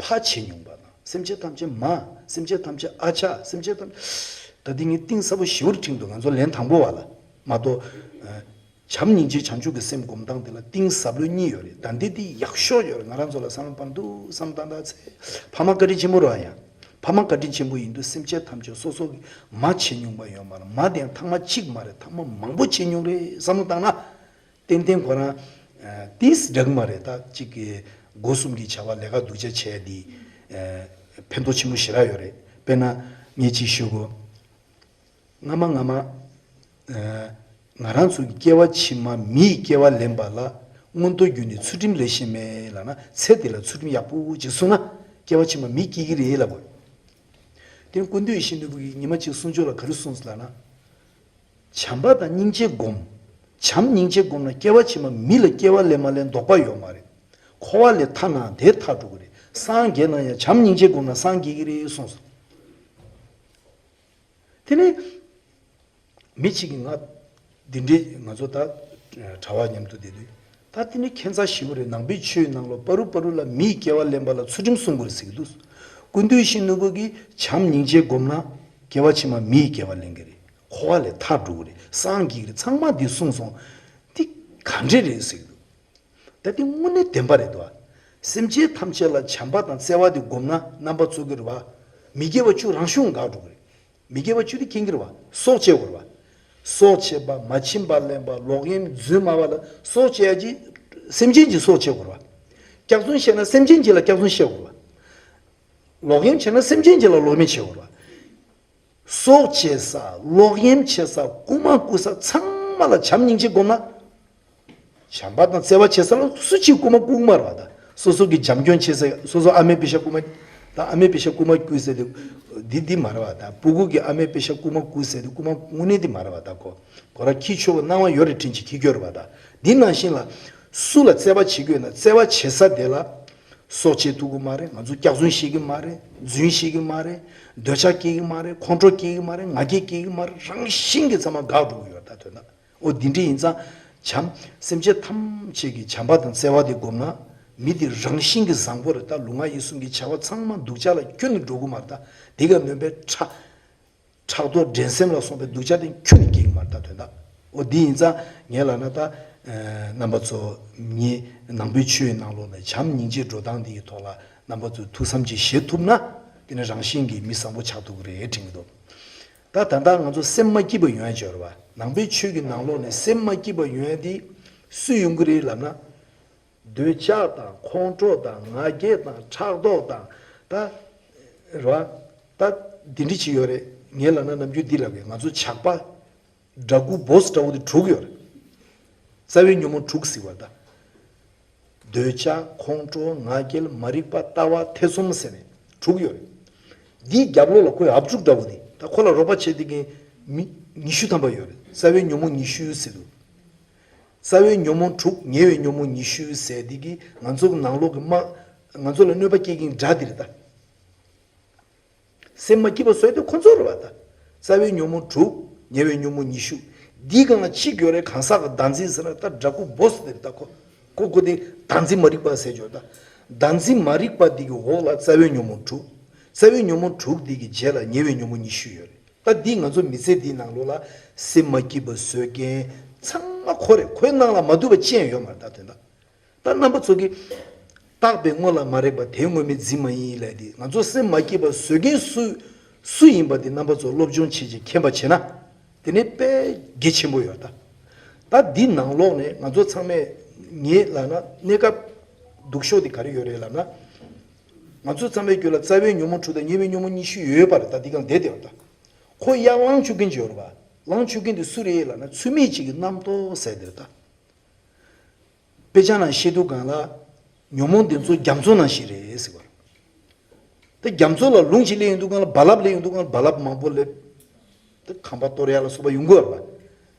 ཕ་བྱེད་མྱོང་པ་དང་། སེམས་ཅན་ཐམས་ཅད་མ། སེམས་ཅན་ཐམས་ཅད་ཨ་ཅག་སེམས་ཅན་ཐམས། ད་འདི་ངས་གཏིང་ཟབ་པོ་ཞེ་པོ་ཅིག་དྲན་འདུག་ང་ཚོ་ལན་དང་པོ་བ་ལ་མ་གཏོགས། ཨ། བྱམས་སྙིང་རྗེ་བྱང་ཆུབ་ཀྱི་སེམས་སྒོམ་སྟངས་དེ་ལ་གཏིང་ཟབ་ལོས་གཉིས་ཡོད་རེད། ད་འདི་འདི་ཡག་ཤོས་ཡོད་རེད། ང་རང་ཚོ་ལ་བསམ་བློ་བཏང་དུས་བསམ་བློ་བཏང་བཏང་ཚེ་ཕ་མ་བཀའ་དྲིན་ཆེན་པོ་རེད་བ། ཡང་ཕ་མ་བཀའ་དྲིན་ཆེན་པོ་ཡིན་དུས་སེམས་ཅན་ཐམས་ཅད་སོ་སོ་གི་མ་བྱེད་མྱོང་པ་ཡོད་མ་རེད། མ་དེ་ཡང་ཐེངས་མ་གཅིག་མ་རེད། ཐེངས་མ་མང་པོ་བྱེད་མྱོང་རེད་བསམ་བློ་བཏང་ན། ཏན་ཏན་ཁོ་རང་ཨ་ཏིས་འདྲ་གི་མ་རེད། ད་གཅིག་གི་སྒོ་གསུམ་གྱི་བྱ་བ་ལས་ཀ་སྡུག་ཅག་བྱས་དེ་ཨ་ཕན་ཐོགས་ཆེན་པོ་ཞེ་དྲག་ཡོད་རེད། དཔེར་ན་ངས་གཅིག་ཞུ་གོ། སྔ་མ་སྔ་མ། ཨ་ང་རང་ཚོ་གི་སྐྱེ་བ་ཕྱི་མ་མིའི་སྐྱེ་བ་ལེན་པ་ལ་མངོན་མཐོ་བརྒྱུད་ནས་ཚུལ་ཁྲིམས་ལས་ཤེས་མེད་ལབ་ན། ཚེ་འདི་ལ་ཚུལ་ཁྲིམས་ཡག་པོ་ཅིག་བསྲུངས་ན་སྐྱེ་བ་ཕྱི་མ་མི་སྐྱེ་གི་རེད་ལབ་དགོས། དེ་ནས་ཀུན་འདུས་ཡེ་ཤེས་ནོར་བུ་གིས་ཉི་མ་གཅིག་གསུང་ཆོས་ལ་ག་རེ་གསུངས་སོང་ལབ་ན། བྱམས་པ་དང་སྙིང་རྗེ་སྒོམ། བྱམས་སྙིང་རྗེ་སྒོམ་ན་སྐྱེ་བ་ཕྱི་མ་མི་ལ་སྐྱེ་བ་ལེན་མ་ལེན་དོགས་པ་ཡོད་མ་རེད། འཁོར་བ་ལས་ཐར་ན་དེ་ཐར་འགྲོ་གི་རེད། སངས་རྒྱས་ན་ཡང་བྱམས་སྙིང་རྗེ་སྒོམ་ན་སངས་རྒྱས་ཀྱི་རེད་གསུངས་སོང་། དེ་ནས་མི་གཅིག་གིས་ང་འདི་འདྲའི་ང་ཚོ་ད་གྲྭ་བ་མཉམ་དུ་བསྡད་དུས། ད་དེ་ནི་ཁྱད་མཚར་ཞེ་པོ་རེད། ནང་པའི་ཆོས་ནང་ལོགས་པ་རུ་པ་རུ་ལ་མིའི་སྐྱེ་བ་ལེན་པ་ལ་ཚུལ་ཁྲིམས་སྲུང་དགོས་རེད་ཟེར་གྱི་འདུག་ཀུན་འདུས་ཡེ་ཤེས་ནོར་བུ་གིས་བྱམས་སྙིང་རྗེ་སྒོམ་ན་སྐྱེ་བ་ཕྱི་མ་མིའི་སྐྱེ་བ་ལེན་གྱི་རེད། འཁོར་བ་ལས་ཐར་འགྲོ་གི་རེད། སངས་རྒྱས་ཀྱི་རེད། ཚང་མ་འདི་གསུངས་སོང་། འདི་ག་འདྲས་རེད་ཟེར་གྱི་འདུག་ད་འདི་དངོས་གནས་བདེན་པ་རེད་དོ། སེམས་ཅན་ཐམས་ཅད་ལ་བྱམས་པ་དང་བརྩེ་བ་འདི་སྒོམ་ན་རྣམ་པ་ཚོ་གི་རེད་བ། མི་དགེ་བ་བཅུ་རང་བྱུང་འགག་འགྲོ་གི་རེད། མི་དགེ་བ་བཅུ་དེ་མཁྱེན་གྱི་རེད་བ། སྲོག་བཅད་དགོས་རེད་བ། སྲོག་བཅད་པ། མ་བྱིན་པ་ལེན་པ། ལོག་གཡེམ་རྫུན་སྨྲ་བ་ལ་སྲོག་བཅད་ཡ་གྱི་སེམས་ཅན་གྱི་སྲོག་བཅད་དགོས་རེད་བ། སྐྱག་རྫུན་བཤད་ན་སེམས་ཅན་གྱི་ལ་སྐྱག་རྫུན་བཤད་དགོས་རེད་བ། ལོག་གཡེམ་བྱས་ན་སེམས་ཅན་གྱི་ལ་ལོག་གཡེམ་བྱེད་དགོས་རེད་བ། སྲོག་བཅད་ས། ལོག་གཡེམ་བྱེད་ས། རྐུ་མ་རྐུ་ས་ཚང་མ་ལ་བྱམས་སྙིང་རྗེ་སྒོམ་ན། བྱམས་པ་དང་བརྩེ་བ་བྱེད་ས་ལ་སུ་གཅིག་རྐུ་མ་རྐུ་གི་མ་རེད་བ། ད་སོ་སོ་གི་བྱམས་སྐྱོང་བྱེད་ས། སོ་སོ་ཨ་མའི་པེ་ཤ་རྐུ་མ། ད་ཨ་མའི་པེ་ཤ་རྐུ་མ་རྐུས་ཟེར་དེ་འདི་འདི་མ་རེད་བ། ད་སྤུ་གུ་གི་ཨ་མའི་པེ་ཤ་རྐུ་མ་རྐུས་ཟེར་དེ་རྐུ་མ་དངོས་གནས་འདི་མ་རེད་བ། ད་ཁོ་ཁོ་རང་འཁྱེར་ཆོག་གི་སྣང་བ་ཡོད་རེད་དྲན་གྱི་འཁྱེར་རྒྱུ་རེད་བ། ད་འདི་ནང་བཞིན་ལ་སུ་ལ་བརྩེ་བ་བྱེད་དགོས་ན་བརྩེ་བ་བྱེད་ས་དེ་ལ་སྲོག་བཅད་ཐུབ་ཀྱི་མ་རེད། ང་ཚོ་སྐྱག་རྫུན་བཤད་ཀྱི་མ་རེད། རྫུན་བཤད་ཀྱི་མ་རེད། འདོད་ཆགས་སྐྱེ་གི་མ་རེད། ཁོང་ཁྲོ་སྐྱེ་གི་མ་རེད། ང་རྒྱལ་སྐྱེ་གི་མ་རེད། རང་བཞིན་གྱིས་ཚང་མ་འགག་འགྲོ་གི་ཡོད། ད་དོན་དག་འོ་འདི་འདྲ་ཡིན་ཙང་། བྱམས། སེམས་ཅན་ཐམས་ཅད་ཀྱི་བྱམས་པ་དང་བརྩེ་བ་དེ་སྒོམ་ན། མི་དེ་རང་བཞིན་གྱིས་བཟང་པོ་རེད། ད་ལུས་ངག་ཡིད་གསུམ་གྱི་བྱ་བ་ཚང་མ་སྡུག་ཅག་ལ་ཁྱོན་ནས་འགྲོ་གི་མ་རེད། ད་དེ་ག་ནོན་པའི་ཕྲག་ཕྲག་དོག་འགྲན་སེམས་ལ་སོགས་པའི་སྡུག་ཅག་དེ་ཁྱོན་ནས་སྐྱེ་གི་མ་རེད། ད་དོན་དག་འོ་འདི་ཡིན་ཙང་ངས་ལབ་ན། ད་རྣམ་པ་ཚོ་ངས་ནང་པའི་ཆོས་ནང་ལོགས་ནས་བྱམས་སྙིང་རྗེ་འགྲོ་སྟངས་འདི་གི་ཐོག་ལ་རྣམ་པ་ཚོས་ཐུགས་བསམ་ཅིག་བཞེས་ཐུབ་ན། དེ་ནི་རང་བཞིན་གྱིས་མི་བཟང་པོ་ཆགས་ཐུབ་ཀྱི་རེད་དྲན་གྱི་འདུག་ད་ད་ལྟ་ང་ཚོ་སེམས་མ་སྐྱིད་པ་ཡོང་ཡ་ཅིག་ཡོད་རེད་བ། ནང་པའི་ཆོས་ཀྱི་ནང་ལོགས་ནས་སེམས་མ་སྐྱིད་པ་ཡོང་ཡ་དེ་སུས་ཡོང་གི་རེད་ལབ་ན། འདོད་ཆགས་དང་ཁོང་ཁྲོ་དང་ང་རྒྱལ་དང་ཕྲག་དོག་དང་། ད་རེད་བ། ད་འདི་འདྲ་ཅིག་ཡོད་རེད། ངས་ལབ་ན་ནམ་རྒྱུན་འདི་ལབ་གི། ང་ཚོ་ཇག་པ་འདྲ་སྐུ་བོ་སི་འདྲ་བོ་དེ་དྲུག་ཡོད་རེད། རྩ་བའི་ཉོན་མོངས་དྲུག་ཟེར་བ་ད། འདོད་ཆགས། ཁོང་ཁྲོ། ང་རྒྱལ། མ་རིག་པ། ལྟ་བ། ཐེ་ཚོམ་ཟེར་ནས་དྲུག་ཡོད་རེད། འདིའི་རྒྱབ་ལོགས་ལ་ཁོའི་ཨབ་ཕྲུག་འདྲ་བོ་དེ། ད་ཁོ་ལ་རོགས་པ་བྱེད་བསྡད་མཁན་མི་ཉི་ཤུ་ཐམ་པ་ཡོད་རེད། རྩ་བའི་ཉོན་མོངས་ཉི་ཤུ་ཟེར་འདུག་རྩ་བའི་ཉོན་མོངས་དྲུག་ཉེ་བའི་ཉོན་མོངས་ཉི་ཤུ་ཟེར་འདི་གིས་ང་ཚོ་གི་ནང་ལོགས་ཀྱི་དམག་ང་ཚོ་ལ་གནོད་པ་སྐྱེལ་མཁན་དགྲ་འདི་རེད་ད། སེམས་མ་སྐྱིད་པ་བཟོས་དེ་ཁོ་ཚོ་རེད་བ་ད། རྩ་བའི་ཉོན་མོངས་དྲུག་ཉེ་བའི་ཉོན་མོངས་ཉི་ཤུ། འདིའི་སྒང་ལ་གཅིག་ཡོད་རེད། གང་ཟག་གི་བདག་འཛིན་ཟེར་ན་ད་འདྲ་སྐུ་བོ་སི་དེ་རེད་ད། ཁོ་ཁོ་ཁོ་དེ་བདག་འཛིན་མ་རིག་པ་ཟེར་ཆོག་ད། བདག་འཛིན་མ་རིག་པ་འདི་གི་འོག་ལ་རྩ་བའི་ཉོན་མོངས་དྲུག་རྩ་བའི་ཉོན་མོངས་དྲུག་འདི་གི་རྗེས་ལ་ཉེ་བའི་ཉོན་མོངས་ཉི་ཤུ་ཡོད་རེད། ད་འདི་ང་ཚོ་མི་ཚེ་འདིའི་ནང་ལོགས་ལ་སེམས་མ་སྐྱིད་པ་བཟོ་མཁན་ཚང་མ་ཁོ་རེད། ཁོའི་ནང་ལ་མ་འདུས་པ་ཅི་ཡང་ཡོད་མ་རེད། ད་དོན་དག་ད་རྣམ་པ་ཚོ་གིས་བརྟགས་པའི་དངོས་ལ་མ་རེག་པ་དེ་དངོས་མེད་འཛིན་མ་ཡིན་ལབ་དེ། ང་ཚོ་སེམས་མ་སྐྱིད་པ་བཟོ་མཁན་སུ་སུ་ཡིན་པ་དེ་རྣམ་པ་ཚོ་སློབ་སྦྱོང་བྱེད་ཅིང་མཁྱེན་པ་བྱེད་ན་དེ་ནི་དཔེ་གལ་ཆེན་པོ་ཡོད། ད་ད་འདི་ནང་ལོགས་ནས་ང་ཚོ་ཚང་མས་ངས་ལབ་ན་གནས་སྐབས་སྡུག་ཤོས་དེ་ག་རེ་ཡོད་རེད་ལབ་ན། ང་ཚོ་ཚང་མའི་རྒྱུད་ལ་རྩ་བའི་ཉོན་མོངས་དྲུག་དང་ཉེ་བའི་ཉོན་མོངས་ཉི་ཤུ་ཡོད་པ་རེད། ད་འདི་གང་བསྡད་དེ་བ་ད། ཁོ་ཡར་ལངས་བཅུག་མཁན་ཅིག་ཡོད་རེད་པ། ལངས་བཅུག་མཁན་དེ་སུ་རེད་ལབ་ན་ཚུལ་མིན་གཅིག་གི་རྣམ་རྟོག་ཟེར་དེ་རེད་ད། དཔེ་ཆ་ནང་བཤད་དུས་གང་ལ་ཉོན་མོངས་འདི་ཚོ་རྒྱ་མཚོ་ནང་བཞིན་རེད་ཟེར་བ། ད་རྒྱ་མཚོ་ལ་རླུང་ཞིག་སླེབས་ཡོང་དུས་གང་ལ་རྦ་རླབས་སླེབས་ཡོང་དུས་གང་ལ་རྦ་རླབས་མང་པོ་སླེབས། ད་ཁང་པ་གཏོར་ཡ་ལ་སོགས་པ་ཡོང་གི་ཡོད་རེད་པ།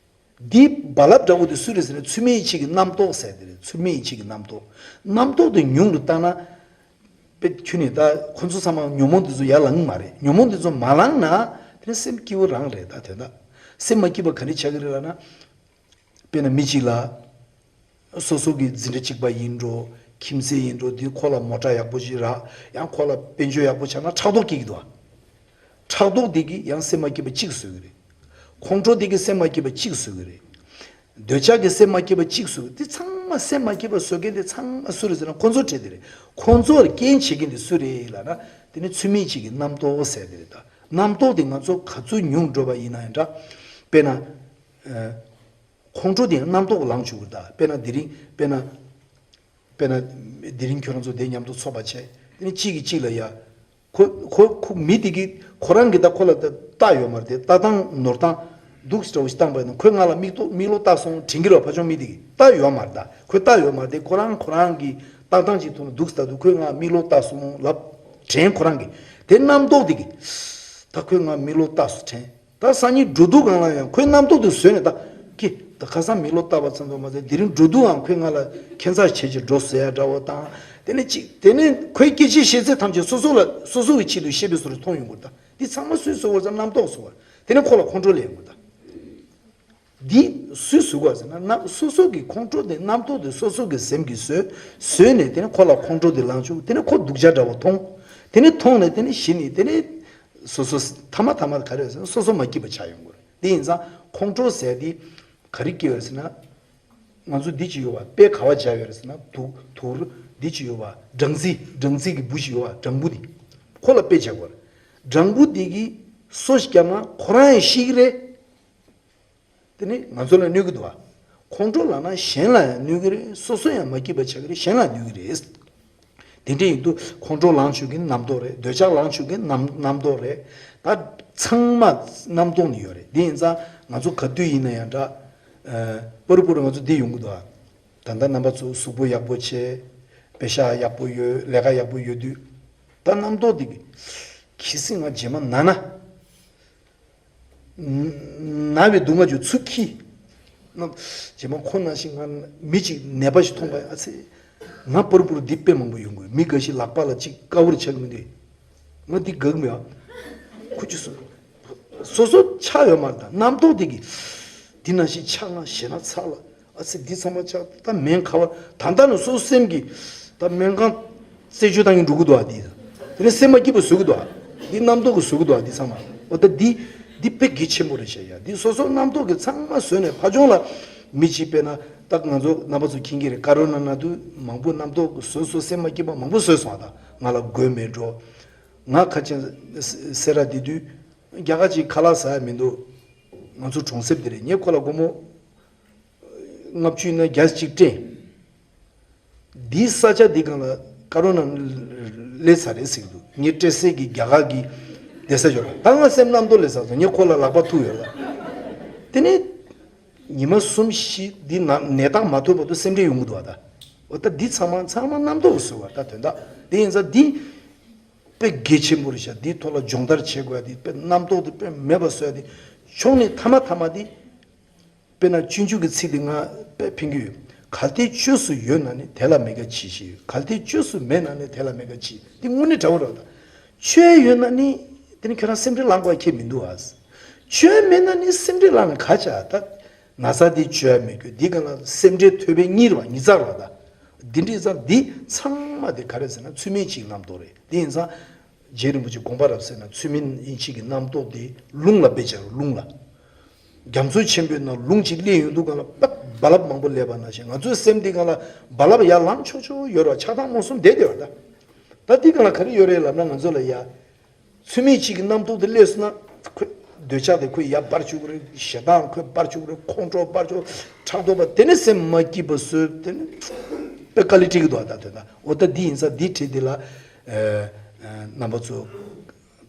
འདི་རྦ་རླབས་འདྲ་བོ་དེ་སུ་རེད་ཟེར་ན་ཚུལ་མིན་ཡིད་ཆེས་ཀྱི་རྣམ་རྟོག་ཟེར་དེ་རེད། ཚུལ་མིན་ཡིད་ཆེས་ཀྱི་རྣམ་རྟོག་རྣམ་རྟོག་དེ་ཉུང་དུ་བཏང་ན། དཔེ་ཁྱོད་ནི་ད་ཁོ་ཚོ་ཚང་མ་ཉོན་མོངས་དེ་ཚོ་ཡར་ལངས་མ་རེད། ཉོན་མོངས་དེ་ཚོ་མ་ལངས་ན་དེ་ནི་སེམས་སྐྱིད་པོ་རང་རེད། ད་དོན་དག་སེམས་མ་སྐྱིད་པ་ག་རེ་ཆགས་ཀྱི་རེད་ལབ་ན། དཔེར་ན་མི་གཅིག་ལ། སོ་སོ་གི་འཛིན་གྲྭ་གཅིག་པ་ཡིན་འགྲོ། ཁྱིམ་མཚེས་ཡིན་འགྲོ། དེ་ཁོ་ལ་མོ་ཊ་ཡག་པོ་ཞིག་རག་ཡང་ཁོ་ལ་དཔལ་འབྱོར་ཡག་པོ་ཆགས་ན་ཕྲག་དོག་སྐྱེ་གི་འདུག་ཕྲག་དོག་དེ་གིས་ཡང་སེམས་མ་སྐྱིད་པ་གཅིག་བཟོ་གི་རེད། ཁོང་ཁྲོ་དེ་གིས་སེམས་མ་སྐྱིད་པ་གཅིག་བཟོ་གི་རེད། འདོད་ཆགས་ཀྱིས་སེམས་མ་སྐྱིད་པ་གཅིག་བཟོ་གི། དེ་ཚང་མ་སེམས་མ་སྐྱིད་པ་བཟོ་མཁན་དེ་ཚང་མ་སུ་རེད་ཟེར་ན་ཁོང་ཚོ་གྲས་དེ་རེད། ཁོང་ཚོར་རྐྱེན་བྱེད་མཁན་དེ་སུ་རེད་ལབ་ན་དེ་ནི་ཚུལ་མིན་གཅིག་གི་རྣམ་རྟོག་ཟེར་དེ་རེད། ད་རྣམ་རྟོག་དེ་ང་ཚོ་ག་ཚོད་ཉུང་འགྲོ་བ་ཡིན་ན་ཡང་འདྲ། དཔེར་ན། ཁོང་ཁྲོ་དེ་ཡང་རྣམ་རྟོག་ལངས་བཅུག་གི་རེད། ད་དཔེར་ན་དེ་རིང་དཔེར་ན། དཔེར་ན། དེ་རིང་ཁྱོད་རང་ཚོ་དེ་མཉམ་དུ་ཚོགས་པ་བྱས། དེ་ནི་གཅིག་གིས་གཅིག་ལ་ཡ། ཁོ་ཁོ་ཁོ་མི་དེ་གིས་ཁོ་རང་གིས་ད་ཁོ་ལ་ད་ལྟ་ཡོད་མ་རེད་དེ། ལྟ་སྟངས་ནོར་སྟངས་འདུག་སེ་འདྲ་བོ་ཞིག་བཏང་པ་ཡིན་ན་ཁོས་ང་ལ་མིག་ཏོ་མིག་ལོག་ལྟ་སོང་དྲན་གྱི་རེད་བ། ཕ་ཆུང་མི་དེ་གིས་ལྟ་ཡོད་མ་རེད། ད་ཁོས་ལྟ་ཡོད་མ་རེད་དེ། ཁོ་རང་ཁོ་རང་གིས་ལྟ་སྟངས་ཅིག་ཐུག་ན་འདུག་སེ་ལྟ་དུས་ཁོས་ང་མིག་ལོག་ལྟ་སོང་ལབ་དྲན། ཁོ་རང་གིས་དེ་རྣམ་རྟོག་དེ་གིས་ད་ཁོས་ང་མིག་ལོག་ལྟ་སོང་དྲན། ད་སང་ཉིན་འགྲོ་དུས་སྒང་ལ་ཡང་ཁོའི་རྣམ་རྟོག་དེ་བཟོས་ནས་ད་ཀི་ད་ཁ་སང་མིག་ལོག་ལྟ་བ་ཙམ་དུ་མ་ཟད་དེ་རིང་འགྲོ་དུས་ཡང་ཁོས་ང་ལ་ཁྱད་མཚར་བྱེད་ཅིག་འགྲོ་ཟེར་ཡ་འདྲ་བོ་དང་། དེ་ནས་ཅིག་དེ་ནས་ཁོའི་སྐད་ཆའི་ཤེས་ཚད་ཐམས་ཅད་སོ་སོ་ལ་སོ་སོ་གི་ཆེད་དུ་བཤད་པའི་བཟོ་འདྲ་མཐོང་ཡོང་གི་རེད། ད་འདི་ཚང་མ་སུས་བཟོས་པ་ཟེར་ན་རྣམ་རྟོག་བཟོས་པ་རེད། དེ་ནས་ཁོ་ལ་ཁོང་ཁྲོ་སླེབས་ཡོང་གི་རེད། ད་འདི་སུས་བཟོས་པ་ཟེར་ན་རྣམ་སོ་སོ་གི་ཁོང་ཁྲོ་དེ་རྣམ་རྟོག་དེ་སོ་སོ་གི་སེམས་ཀྱིས་བཟོས། བཟོས་ནས་དེ་ནས་ཁོ་ལ་ཁོང་ཁྲོ་དེ་ལངས་བྱུང་། དེ་ནས་ཁོ་སྡུག་ཅག་འདྲ་བོ་མཐོང་། དེ་ནས་མཐོང་ནས་དེ་ནས་གཞི་ནས་དེ་ནས། སོ་སོ་ཐ་མ་ཐ་མ་ག་རེ་ཟེར་ན་སོ་སོ་མ་སྐྱིད་པ་ཆགས་ཡོང་གི་རེད། དེ་ཡིན་ཙང་ཁོང་ཁྲོ་ཟེར་དེ་ག་རེ་སྐྱེ་བ་རེད་ཟེར་ན། ང་ཚོ་འདི་ཅི་ཡོད་པ་དཔེ་ག་བ་བྱ་ཡོད་རེད་ཟེར་ན་དུག་དུར་འདི་ཅི་ཡོད་པ་སྦྲང་རྩི། སྦྲང་རྩི་གི་འབུ་ཞིག་ཡོད་པ་སྦྲང་བུ་འདི་ཁོ་ལ་དཔེ་བྱ་དགོས་རེད། སྦྲང་བུ་འདི་གིས་སོ་ཞིག་བརྒྱབ་ན་ཁོ་རང་ཡང་ཤི་གི་རེད། དེ་ནི་ང་ཚོ་ལ་གནོད་ཀྱི་འདུག་བ། ཁོང་ཁྲོ་ལངས་ན་གཞན་ལ་ཡང་གནོད་ཀྱི་རེད། སོ་སོ་ཡང་མ་སྐྱིད་པ་ཆགས་ཀྱི་རེད། གཞན་ལ་གནོད་ཀྱི་རེད། དེ་འདྲ་ཡིན་དུས་ཁོང་ཁྲོ་ལངས་བཅུག་མཁན་རྣམ་རྟོག་རེད། འདོད་ཆགས་ལངས་བཅུག་མཁན་རྣམ་རྣམ་རྟོག་རེད། ད་ཚང་མ་རྣམ་རྟོག་ནི་ཡོད་རེད། དེ་ཡིན་ཙང་ང་ཚོ་ག་དུས་ཡིན་ན་ཡང་འདྲ། ཨ། པ་རུ་པ་རུ་ང་ཚོ་འདི་ཡོང་གི་འདུག་བ། ད་ལྟ་རྣམ་པ་ཚོ་གཟུགས་པོ་ཡག་པོ་བྱས། པེ་ཤག་ཡག་པོ་ཡོད། ལས་ཀ་ཡག་པོ་ཡོད་དུས། ད་རྣམ་རྟོག་འདི་གི་གལ་སྲིད་ང་རྗེས་མ་ན་ན། ན་བའི་སྡུག་བསྔལ་གྱི་ཚུར་འཁྱེར། རྣམ། རྗེས་མ་ཁོ་ན་ཞིག་ང་མི་གཅིག་ནད་པ་ཞིག་མཐོང་པ་ཡིན། ཨ་ཚེ། ང་པུར་པུར་འདི་དཔེ་མང་པོ་ཡོང་གི་ཡོད། མི་འགའ་ཞིག་ལག་པ་ལ་གཅིག་དཀར་པོར་ཆགས་ཀྱི་མི་འདུག་ང་འདི་དགའ་གི་མེད་ཨ། ཁུ་ཆུ་སོ། སོ་སོ་ཆགས་ཡོད་མ་རེད། ད་རྣམ་རྟོག་དེ་གིས། འདི་ན་ཞིག་ཆགས་ན་ཞེ་ན་ཚ་ལ། ཨ་ཚེ་འདི་ཚང་མ་ཆགས་ད་སྨན་ཁ་བ་ད་ལྟ་ནས་སོ་སོ་སེམས་ཀྱིས་ད་སྨན་ཁང་རྩད་གཅོད་བཏང་གིན་འགྲོ་གི་འདུག་ཨ། འདི་དེ་ནས་སེམས་མ་སྐྱིད་པོ་བཟོ་གི་འདུག་ཨ། འདི་རྣམ་རྟོག་གིས་བཟོ་གི་འདུག་ཨ། འདི་ཚང་མ་འོ་ད་འདི་འདི་དཔེ་གལ་ཆེན་པོ་རེད་ཤག་ཡ། འདི་སོ་སོ་རྣམ་རྟོག་གིས་ཚང་མ་བཟོས་ནས་ཕར་ཕྱོགས་ལ་མི་གཅིག་དཔེར་ན་ད་ང་ཚོ་རྣམ་པ་ཚོ་མཁྱེན་གྱི་རེད། ཀ་རོ་ན་ན་དུས་མང་པོ་རྣམ་རྟོག་གིས་བཟོས་བཟོས་སེམས་མ་སྐྱིད་པ་མང་པོ་བཟོས་སོང་ཨ། ད་ང་ལ་མགོ་མེད་འགྲོ། ང་ཁ་ཆེ་སེ་ར་འདི་དུས་རྒྱ་གར་གྱི་ཁ་ལག་ཟ་ཡ་མི་འདུག་ང་ཚོ་གྲོང་གསེབ་འདི་རེད། ངས་ཁོ་ལ་སྒོར་མོ་ལྔ་བཅུ་ཡིན་ན་བརྒྱ་གཅིག་སྤྲད། འདིའི་ས་ཆ་འདི་སྒང་ལ་ཀ་རོ་ན་སླེབས་ཚར་རེད་ཟེར་གྱི་འདུག་ངས་སྤྲད་སའི་གི་རྒྱ་གར་གྱི་བསྡད་ས་ཡོད་ལ། ད་ང་སེམས་རྣམ་རྟོག་སླེབས་ཚར་སོང་། ངས་ཁོ་ལ་ལག་པ་ཐུག་ཡོད་ལ། དེ་ནས་ཉི་མ་གསུམ་བཞི་འདི་ན་ནད་རྟགས་མ་ཐོན་བར་དུ་སེམས་ཁྲལ་ཡོང་གི་འདུག་བ། ད་འོ་ད་འདི་ཚང་མ་ཚང་མ་རྣམ་རྟོག་གིས་བཟོས་པ་ད་དོན་དག་དེ་ཡིན་ཙང་འདི་དཔེ་གལ་ཆེན་པོ་རེད་ཤག་འདིའི་ཐོག་ལ་སྦྱོང་བརྡར་བྱེད་དགོས་ཡ་འདི་དཔེ་རྣམ་རྟོག་འདི་དཔེ་མེད་པ་བཟོ་ཡ་འདི་ཕྱོགས་ནས་ཐ་མ་ཐ་མ་འདི། དཔེར་ན་སྤྱོད་འཇུག་གི་ཚིག་འདི་ང་དཔེ་ཕན་གྱི་ཡོད། གལ་ཏེ་བཅོས་སུ་ཡོད་ན་ནི་དེ་ལ་མེད་དགག་གྱིས་ཞེས། གལ་ཏེ་བཅོས་སུ་མེད་ན་ནི་དེ་ལ་མེད་དགག་གྱིས། འདི་དངོས་གནས་འདྲ་བོ་རེད་ད། བཅོས་ཡོད་ན་ནི་དེ་ནི་ཁྱོད་རང་སེམས་ཁྲལ་ལངས་དགོས་ཁྱད་མི་འདུག་ཨ། བཅོས་མེད་ན་ནི་སེམས་ཁྲལ་ལངས་ན་ག་བྱ། ད་ན་ཚ་འདི་བཅོས་ཡ་མེད་རྒྱུ་འདི་ག་ལ་སེམས་ཁྲལ་ཐོད་པའི་གཉིས་རེད་བ། ཉིས་རྩ་རེད་བ། ད་འདི་འདྲ་ཙང་འདི་ཚང་མ་དེ་ག་རེ་ཟེར་ན་ཚུལ་མིན་གཅིག་རྣམ་རྟོག་རེད། དེ་ཡིན་ཙང་། རྗེ་རིན་པོ་ཆེ་དགོངས་པ་རབ་གསལ་ན་ཚུལ་མིན་ཡིན་གཅིག་གི་རྣམ་རྟོག་དེ་རླུང་ལ་དཔེ་བྱ་རུ་རླུང་ལ། རྒྱ་མཚོ་ཆེན་པོའི་ནང་རླུང་གཅིག་སླེབས་ཡོང་དུས་སྒང་ལ་པག་རྦ་རླབས་མང་པོ་སླེབས་པ་ནང་བཞིན་ང་ཚོའི་སེམས་འདི་སྒང་ལ་རྦ་རླབས་ཡར་ལངས་ཆོག་ཆོག་ཡོད་ར་ཆགས་སྡང་རྨོངས་གསུམ་བསྡད་བསྡད་ཡོད་ར་ད། ད་འདི་སྒང་ལ་ག་རེ་ཡོད་རེད་ལབ་ན་ང་ཚོ་ལ་ཡ། ཚུལ་མིན་གཅིག་གི་རྣམ་རྟོག་དེ་སླེབས་སོང་ན། ཁོས་འདོད་ཆགས་དེ་ཁོས་ཡར་འབར་བཅུག་གི་རེད། ཞེ་སྡང་ཁོས་འབར་བཅུག་གི་རེད། ཁོང་ཁྲོ་འབར་བཅུག་ཕྲག་དོག་པ་དེ་ནས་སེམས་མ་སྐྱིད་པ་བཟོས་དེ་ནས་དཔེ་དཀའ་ལས་འཕྲད་ཀྱི་འདུག་ད་དོན་དག་འོ་ད་འདི་ཡིན་ཙང་འདི་བྲིས་འདི་ལ། རྣམ་པ་ཚོ།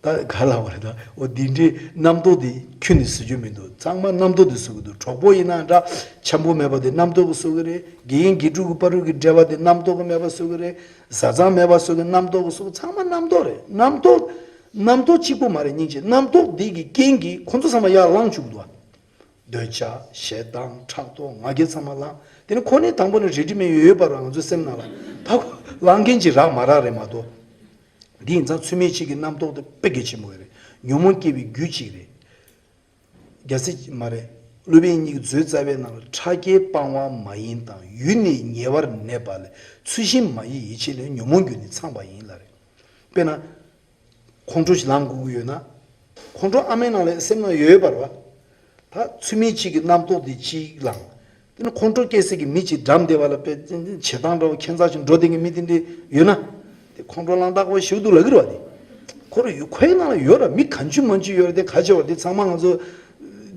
ད་ག་ལ་བ་རེད་ད་འོ་འདི་འདྲའི་རྣམ་རྟོག་དེ་ཁྱོན་ནས་བཟོ་རྒྱུ་མི་འདུག་ཚང་མ་རྣམ་རྟོག་དེ་བཟོ་གི་འདུག་གྲོགས་པོ་ཡིན་ན་འདྲ་འཆམ་པོ་མེད་པ་དེ་རྣམ་རྟོག་གི་བཟོ་གི་རེད། དགེ་རྒན་དགེ་ཕྲུག་གི་བར་དུ་གི་འབྲེལ་བ་དེ་རྣམ་རྟོག་གི་མེད་པ་བཟོ་གི་རེད། བཟའ་ཚང་མེད་པ་བཟོ་གི་རྣམ་རྟོག་གི་བཟོ་གི་ཚང་མ་རྣམ་རྟོག་རེད། རྣམ་རྟོག་རྣམ་རྟོག་གཅིག་པོ་མ་རེད་སྙིང་རྗེ། རྣམ་རྟོག་འདི་གི་རྐྱེན་གྱིས་ཁོ་ཚོ་ཚང་མ་ཡར་ལངས་བཅུག་གི་འདུག་འདོད་ཆགས་ཞེ་སྡང་ཕྲག་དོག་ང་རྒྱལ་ཚང་མ་ལངས། དེ་ནི་ཁོ་ནི་དང་པོ་ནས་རེ་ཌི་མེད་ཡོད་ཡོད་པ་རང་ང་ཚོའི་སེམས་ནང་ལ་ད་ཁོ་ལངས་མཁན་གྱི་རག་མ་རག་རེད་མ་གཏོགས། འདི་ཡིན་ཙང་ཚུལ་མིན་གཅིག་གི་རྣམ་རྟོག་དེ་དཔེ་གལ་ཆེན་པོ་རེད། ཉོན་མོངས་སྐྱེ་བའི་རྒྱུ་གཅིག་རེད། རྒྱལ་སྲས་མ་རེད། སློབ་དཔོན་གཉིས་ཀྱི་མཛོད་རྩ་བའི་ནང་ལ་ཕྲ་རྒྱས་སྤང་བ་མ་ཡིན་དང་ཡུལ་ནི་ཉེ་བར་གནས་པ་ལས་ཚུལ་བཞིན་མ་ཡིན་ཡིད་བྱེད་ལས་ཉོན་མོངས་རྒྱུ་ནི་ཚངས་པ་ཡིན་ལ་རེད། དཔེར་ན། ཁོང་ཁྲོ་ཞིག་ལངས་དགོས་ཀྱི་ཡོད་ན། ཁོང་ཁྲོ་ཨ་མའི་ནང་ལ་སེམས་ནང་ཡོད་ཡོད་པ་རེད་བ། ད་ཚུལ་མིན་གཅིག་གི་རྣམ་རྟོག་དེ་གཅིག་ལངས། དེ་ནི་ཁོང་ཁྲོ་སྐྱེ་སའི་གི་མི་གཅིག་འགྲམ་བསྡད་པ་ལ་དཔེ་བྱེད་སྟངས་འདྲ་བོ་ཁྱད་མཚར་ཞིག་འགྲོ་བསྡད་མཁན་མི་དེ་འདྲ་ཡོད་ན། དེ་ཁོང་ཁྲོ་ལངས་སྟངས་དཔེ་ཞེ་པོ་འདུག་ལབ་ཀྱི་རེད་བ་དེ། ཁོ་རང་ཡོད་ཁོའི་ནང་ལ་ཡོད་ར་མི་གང་བྱུང་མང་བྱུང་ཡོད་ར་དེ་ག་བྱེད་བ་དེ་ཚང་མ་ང་ཚོ།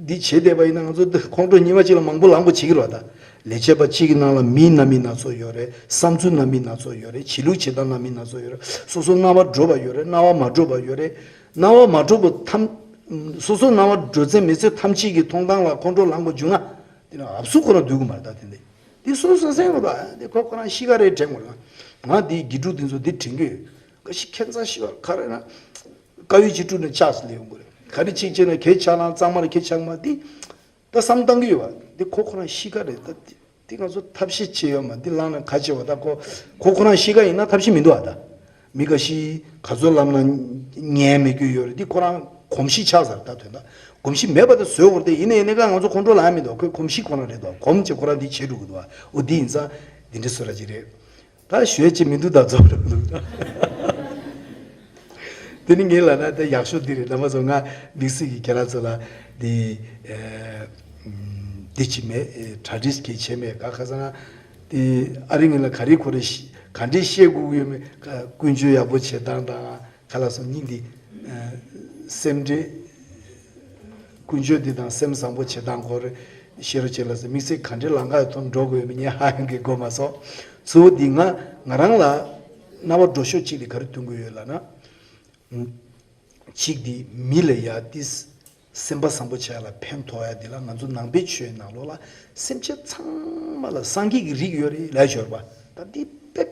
འདི་བྱེད་བསྡད་པ་ཡིན་ན་ང་ཚོ་འདི་ཁོང་ཁྲོ་ཉི་མ་གཅིག་ལ་མང་པོ་ལངས་པོ་བྱེད་ཀྱི་རེད་བ་ད། ལས་བྱེད་པ་གཅིག་གི་ནང་ལ་མིའི་རྣམ་སྨིན་སྣ་ཚོགས་ཡོད་རེད། བསམ་ཚུལ་རྣམ་སྨིན་སྣ་ཚོགས་ཡོད་རེད། བྱེད་ལུགས་བྱེད་སྟངས་རྣམ་སྨིན་སྣ་ཚོགས་ཡོད་རེད། སོ་སོ་སྣང་བ་འགྲོ་བ་ཡོད་རེད། སྣང་བ་མ་འགྲོ་བ་ཡོད་རེད། སྣང་བ་མ་འགྲོ་བ་ཐམས། སོ་སོ་སྣང་བ་འགྲོ་ཚད་མེད་ཚད་ཐམས་ཅད་ཀྱི་མཐོང་སྟངས་ལ་ཁོང་ཁྲོ་ལངས་པ་བྱུང་ན། དེ་ནི་ཨབ་སུ་ཁོ་རང་སྡུག་གི་མ་རེད་ད་དེ་འདི། དེ་སོ་སོ་སེམས་ལ་དེ་ཁོ་ཁོ་རང་གཤིས་ཀ་རེད་དྲན་དགོས་ལ། ང་དེའི་དགེ་ཕྲུག་དེ་ཚོ་དེ་དྲན་གི་ཡོད། ཀ་ཤི་ཁྱད་མཚར་ཤི་བ་ག་རེ་ན། དཀར་ཡོལ་གྱི་དྲུག་ནས་ལྕགས་སུ་ལེན་དགོས་རེད། ག་རེ་ཅིག་བྱས་ན་གད་ཆག་ན་གཙང་མ་རེད་གད་ཆག་མ་དེ། ད་བསམ་བཏང་གི་ཡོད་པ་འདི་ཁོ་ཁོ་རང་གཤིས་ཀ་རེད་ད། འདི་ང་ཚོ་ཐབས་ཤེས་བྱེད་ཡོད་མ་འདི་བླངས་ན་ག་བྱེད་བ་ད་ཁོ་ཁོ་ཁོ་རང་གཤིས་ཀ་ཡིན་ན་ཐབས་ཤེས་མི་འདུག་ཨ་ད། མི་འགའ་ཤས་ག་ཚོད་ལབ་ན་ཉན་མི་དགོས་ཡོད་རེད་འདི་ཁོ་རང་གོམས་གཤིས་ཆགས་ཚར་ད་དོན་དག་གོམས་གཤིས་མེད་པ་ད་བཟོས་འོར་ཏེ་ཡིན་ན་ཡིན་ན་ག་ང་ཚོ་ཁོང་ཁྲོ་ལངས་ཡ་མི་འདུག་ཁོའི་གོམས་གཤིས་ཁོ་རང་རེད་འདུག་གོམས་ཀྱི་ཁོ་རང་འདི་བྱེད་འགྲོ་གི་འདུག་ཨ། འོ་འདི་ཡིན་ཙང་འདི་འདྲ་བཟོ་ར་ཅིག་རེད། ད་ཞུ་ཡ་ཅིག་མི་འདུག་ད་རྫོགས་འགྲོ་འདུག་ད། དེ་ནི་ངས་ལབ་ན་ད་ཡག་ཤོས་འདི་རེད་རྣམ་པ་ཚོ། ང་དམིགས་བསལ་གྱི་ཁྱེད་རང་ཚོ་ལ་འདི་ཨེ་འདི་ཅིག་མེད་ཨེ་གྲ་སྒྲིག་གི་བྱས་མེད་ག་ཁ་སང་ང་དེ་ཨ་རི་ངོས་ལ་ག་རེ་གོ་རེ་ཤི་ག་འདྲས་བཤད་དགོས་ཀྱི་ཡོད་མེད་ཀ་ཀུན་སྤྱོད་ཡག་པོ་བྱེད་སྟངས་དང་ག་ལ་སོང་སྙིང་འདི་ཨེ་སེམས་ཁྲལ། ཀུན་སྤྱོད་འདི་དང་སེམས་བཟང་པོ་བྱེད་སྟངས་སྐོར་ཤེས་རོགས་བྱེད་ལ་ཟེར་དམིགས་བསལ་ག་འདྲའི་ལམ་ཁ་ཐོག་འགྲོ་དགོས་མིན་ངས་ཧ་ཡང་གི་གོ་མ་སོང་། གཙོ་བོ་འདི་ང་ང་རང་ལ་རྣ་བ་འགྲོ་ཤོག་གཅིག་དེ་ག་རེ་སྟོན་དགོས་ཡོད་ལབ་ན། གཅིག་འདི་མི་ལ་ཡ་ཏིས་སེམས་པ་བཟང་པོ་བྱས་ལ་ཕན་ཐོགས་ཡ་འདི་ལ་ང་ཚོ་ནང་པའི་ཆོས་ནང་ལོགས་ལ་སེམས་ཅན་ཚང་མ་ལ་སངས་རྒྱས་ཀྱི་རིགས་ཡོད་རེད་ལབ་ཞོར་བ་ད་འདི་དཔེ་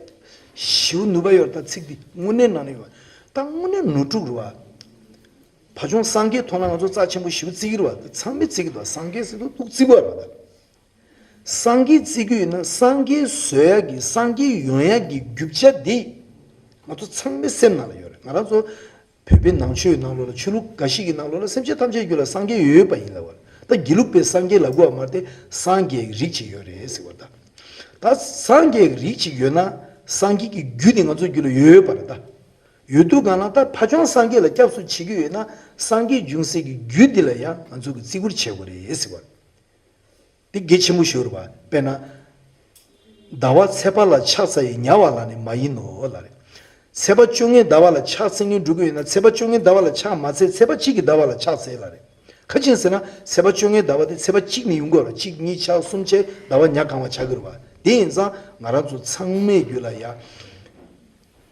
ཞིའུ་ནུས་པ་ཡོད་རེད། ད་ཚིག་འདི་དངོས་གནས་ནང་ནས་ཡོད་ད་དངོས་གནས་ནོར་འཁྲུལ་རེད་བ། ཕ་ཆུང་སངས་རྒྱས་མཐོང་ན་ང་ཚོ་རྩ་ཆེན་པོ་ཞེ་པོ་བརྩི་གི་རེད་བ། ཚང་མས་བརྩི་གི་འདུག་སངས་རྒྱས་ཟེར་དུས་ཐུགས་བརྩི་དགོས་རེད་བ། སངས་རྒྱས་བརྩི་གི་ཡོད་ན་སངས་རྒྱས་བཟོ་ཡ་གི་སངས་རྒྱས་ཡོང་ཡ་གི་རྒྱུ་ཆ་འདི་ང་ཚོ་ཚང་མའི་སེམས་ནང་ལ་ཡོད་རེད། ང་རང་ཚོ་བོད་པའི་ནང་ཆོས་ནང་ལོགས་ལ་ཆོས་ལུགས་འགའ་ཞིག་གི་ནང་ལོགས་ལ་སེམས་ཅན་ཐམས་ཅད་རྒྱུད་ལ་སངས་རྒྱས་ཡོད་པ་ཡིན་ལབ་བ། ད་དགེ་ལུགས་པའི་སངས་རྒྱས་ལབ་དགོས་བ་མ་རེད་དེ་སངས་རྒྱས་རིགས་ཅིག་ཡོད་རེད་ཟེར་བ་ད། ད་སངས་རྒྱས་རིགས་ཅིག་ཡོད་ན་སངས་རྒྱས་ཀྱི་རྒྱུ་དེ་ང་ཚོ་རྒྱུད་ལ་ཡོད་ཡོད་པ་རེད་ད། ཡོད་དུས་གང་ལ་ད་ཕ་ཆུང་སངས་རྒྱས་ལ་སྐྱབས་སུ་མཆི་གི་ཡོད་ན་སངས་རྒྱས་འབྱུང་སའི་གི་རྒྱུ་འདི་ལ་ཡང་ང་ཚོ་གི་བརྩི་བཀུར་བྱེད་དགོས་རེད་ཟེར་བ། འདི་གལ་ཆེན་པོ་ཞིག་རེད་བ། དཔེར་ན། ཟླ་བ་ཚེས་པ་ལ་ཕྱག་འཚལ་ཡི་ཉ་བ་ལ་ནི་མ་ཡིན་ནོ་ལ་རེད། ཚེས་པ་བཅོ་ལྔའི་ཟླ་བ་ལ་ཕྱག་འཚལ་མཁན་འགྲོ་གི་ཡོད་ན་ཚེས་པ་བཅོ་ལྔའི་ཟླ་བ་ལ་ཕྱག་མ་འཚལ་ཚེས་པ་གཅིག་གི་ཟླ་བ་ལ་ཕྱག་འཚལ་ལ་རེད། ཁ་ཅིག་ཟེར་ན་ཚེས་པ་བཅོ་ལྔའི་ཟླ་བ་དེ་ཚེས་པ་གཅིག་ནས་ཡོང་དགོས་རེད། གཅིག་གཉིས་ཆ་གསུམ་བྱས་ཟླ་བ་ཉ་གང་བ་ཆགས་ཀྱི་རེད་བ། དེ་ཡིན་ཙང་ང་རང་ཚོ་ཚང་མའི་རྒྱུད་ལ་ཡ།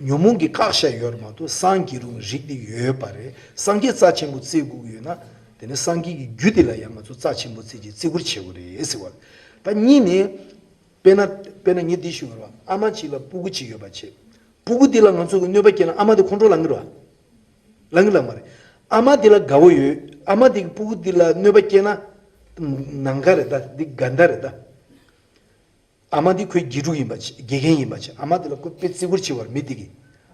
ཉོན་མོངས་ཀྱིས་བཀག་བཞག་ཡོད་རེད་མ་གཏོགས་སངས་རྒྱས་རུང་རིགས་དེ་ཡོད་པ་རེད། སངས་རྒྱས་རྩ་ཆེན་པོ་བརྩི་དགོས་ཀྱི་ཡོད་ན་དེ་ནི་སངས་རྒྱས་ཀྱི་རྒྱུ་དེ་ལ་ཡང་ང་ཚོ་རྩ་ཆེན་པོ་བརྩི་གྱི་བརྩི་བཀུར་བྱེད་དགོས་རེད་ཟེར་བ། ད་གཉིས་ནི། དཔེར་ན་དཔེར་ན་ངས་འདི་ཞུ་དགོས་རེད་བ། ཨ་མ་གཅིག་ལ་སྤུ་གུ་གཅིག་ཡོད་པ་བྱས། སྤུ་གུ་འདི་ལ་ང་ཚོ་གི་གནོད་པ་སྐྱེལ་ན་ཨ་མ་དེ་ཁོང་ཁྲོ་ལངས་ཀྱི་རེད་བ། ལངས་ཀྱི་ལ་མ་རེད། ཨ་མ་དེ་ལ་དགའ་བོ་ཡོད། ཨ་མ་དེ་གི་སྤུ་གུ་འདི་ལ་གནོད་པ་སྐྱེལ་ན། ནམ་མཁའ་རེད་ད་འདི་དགའ་ཟླ་རེད་ད། ཨ་མ་འདི་ཁོའི་དགེ་ཕྲུག་ཡིན་པ་ཆེ་དགེ་རྒན་ཡིན་པ་ཆེ་ཨ་མ་འདི་ལ་ཁོ་དཔེ་བརྩི་བཀུར་བྱེད་དགོས་རེད་མི་འདི་གིས།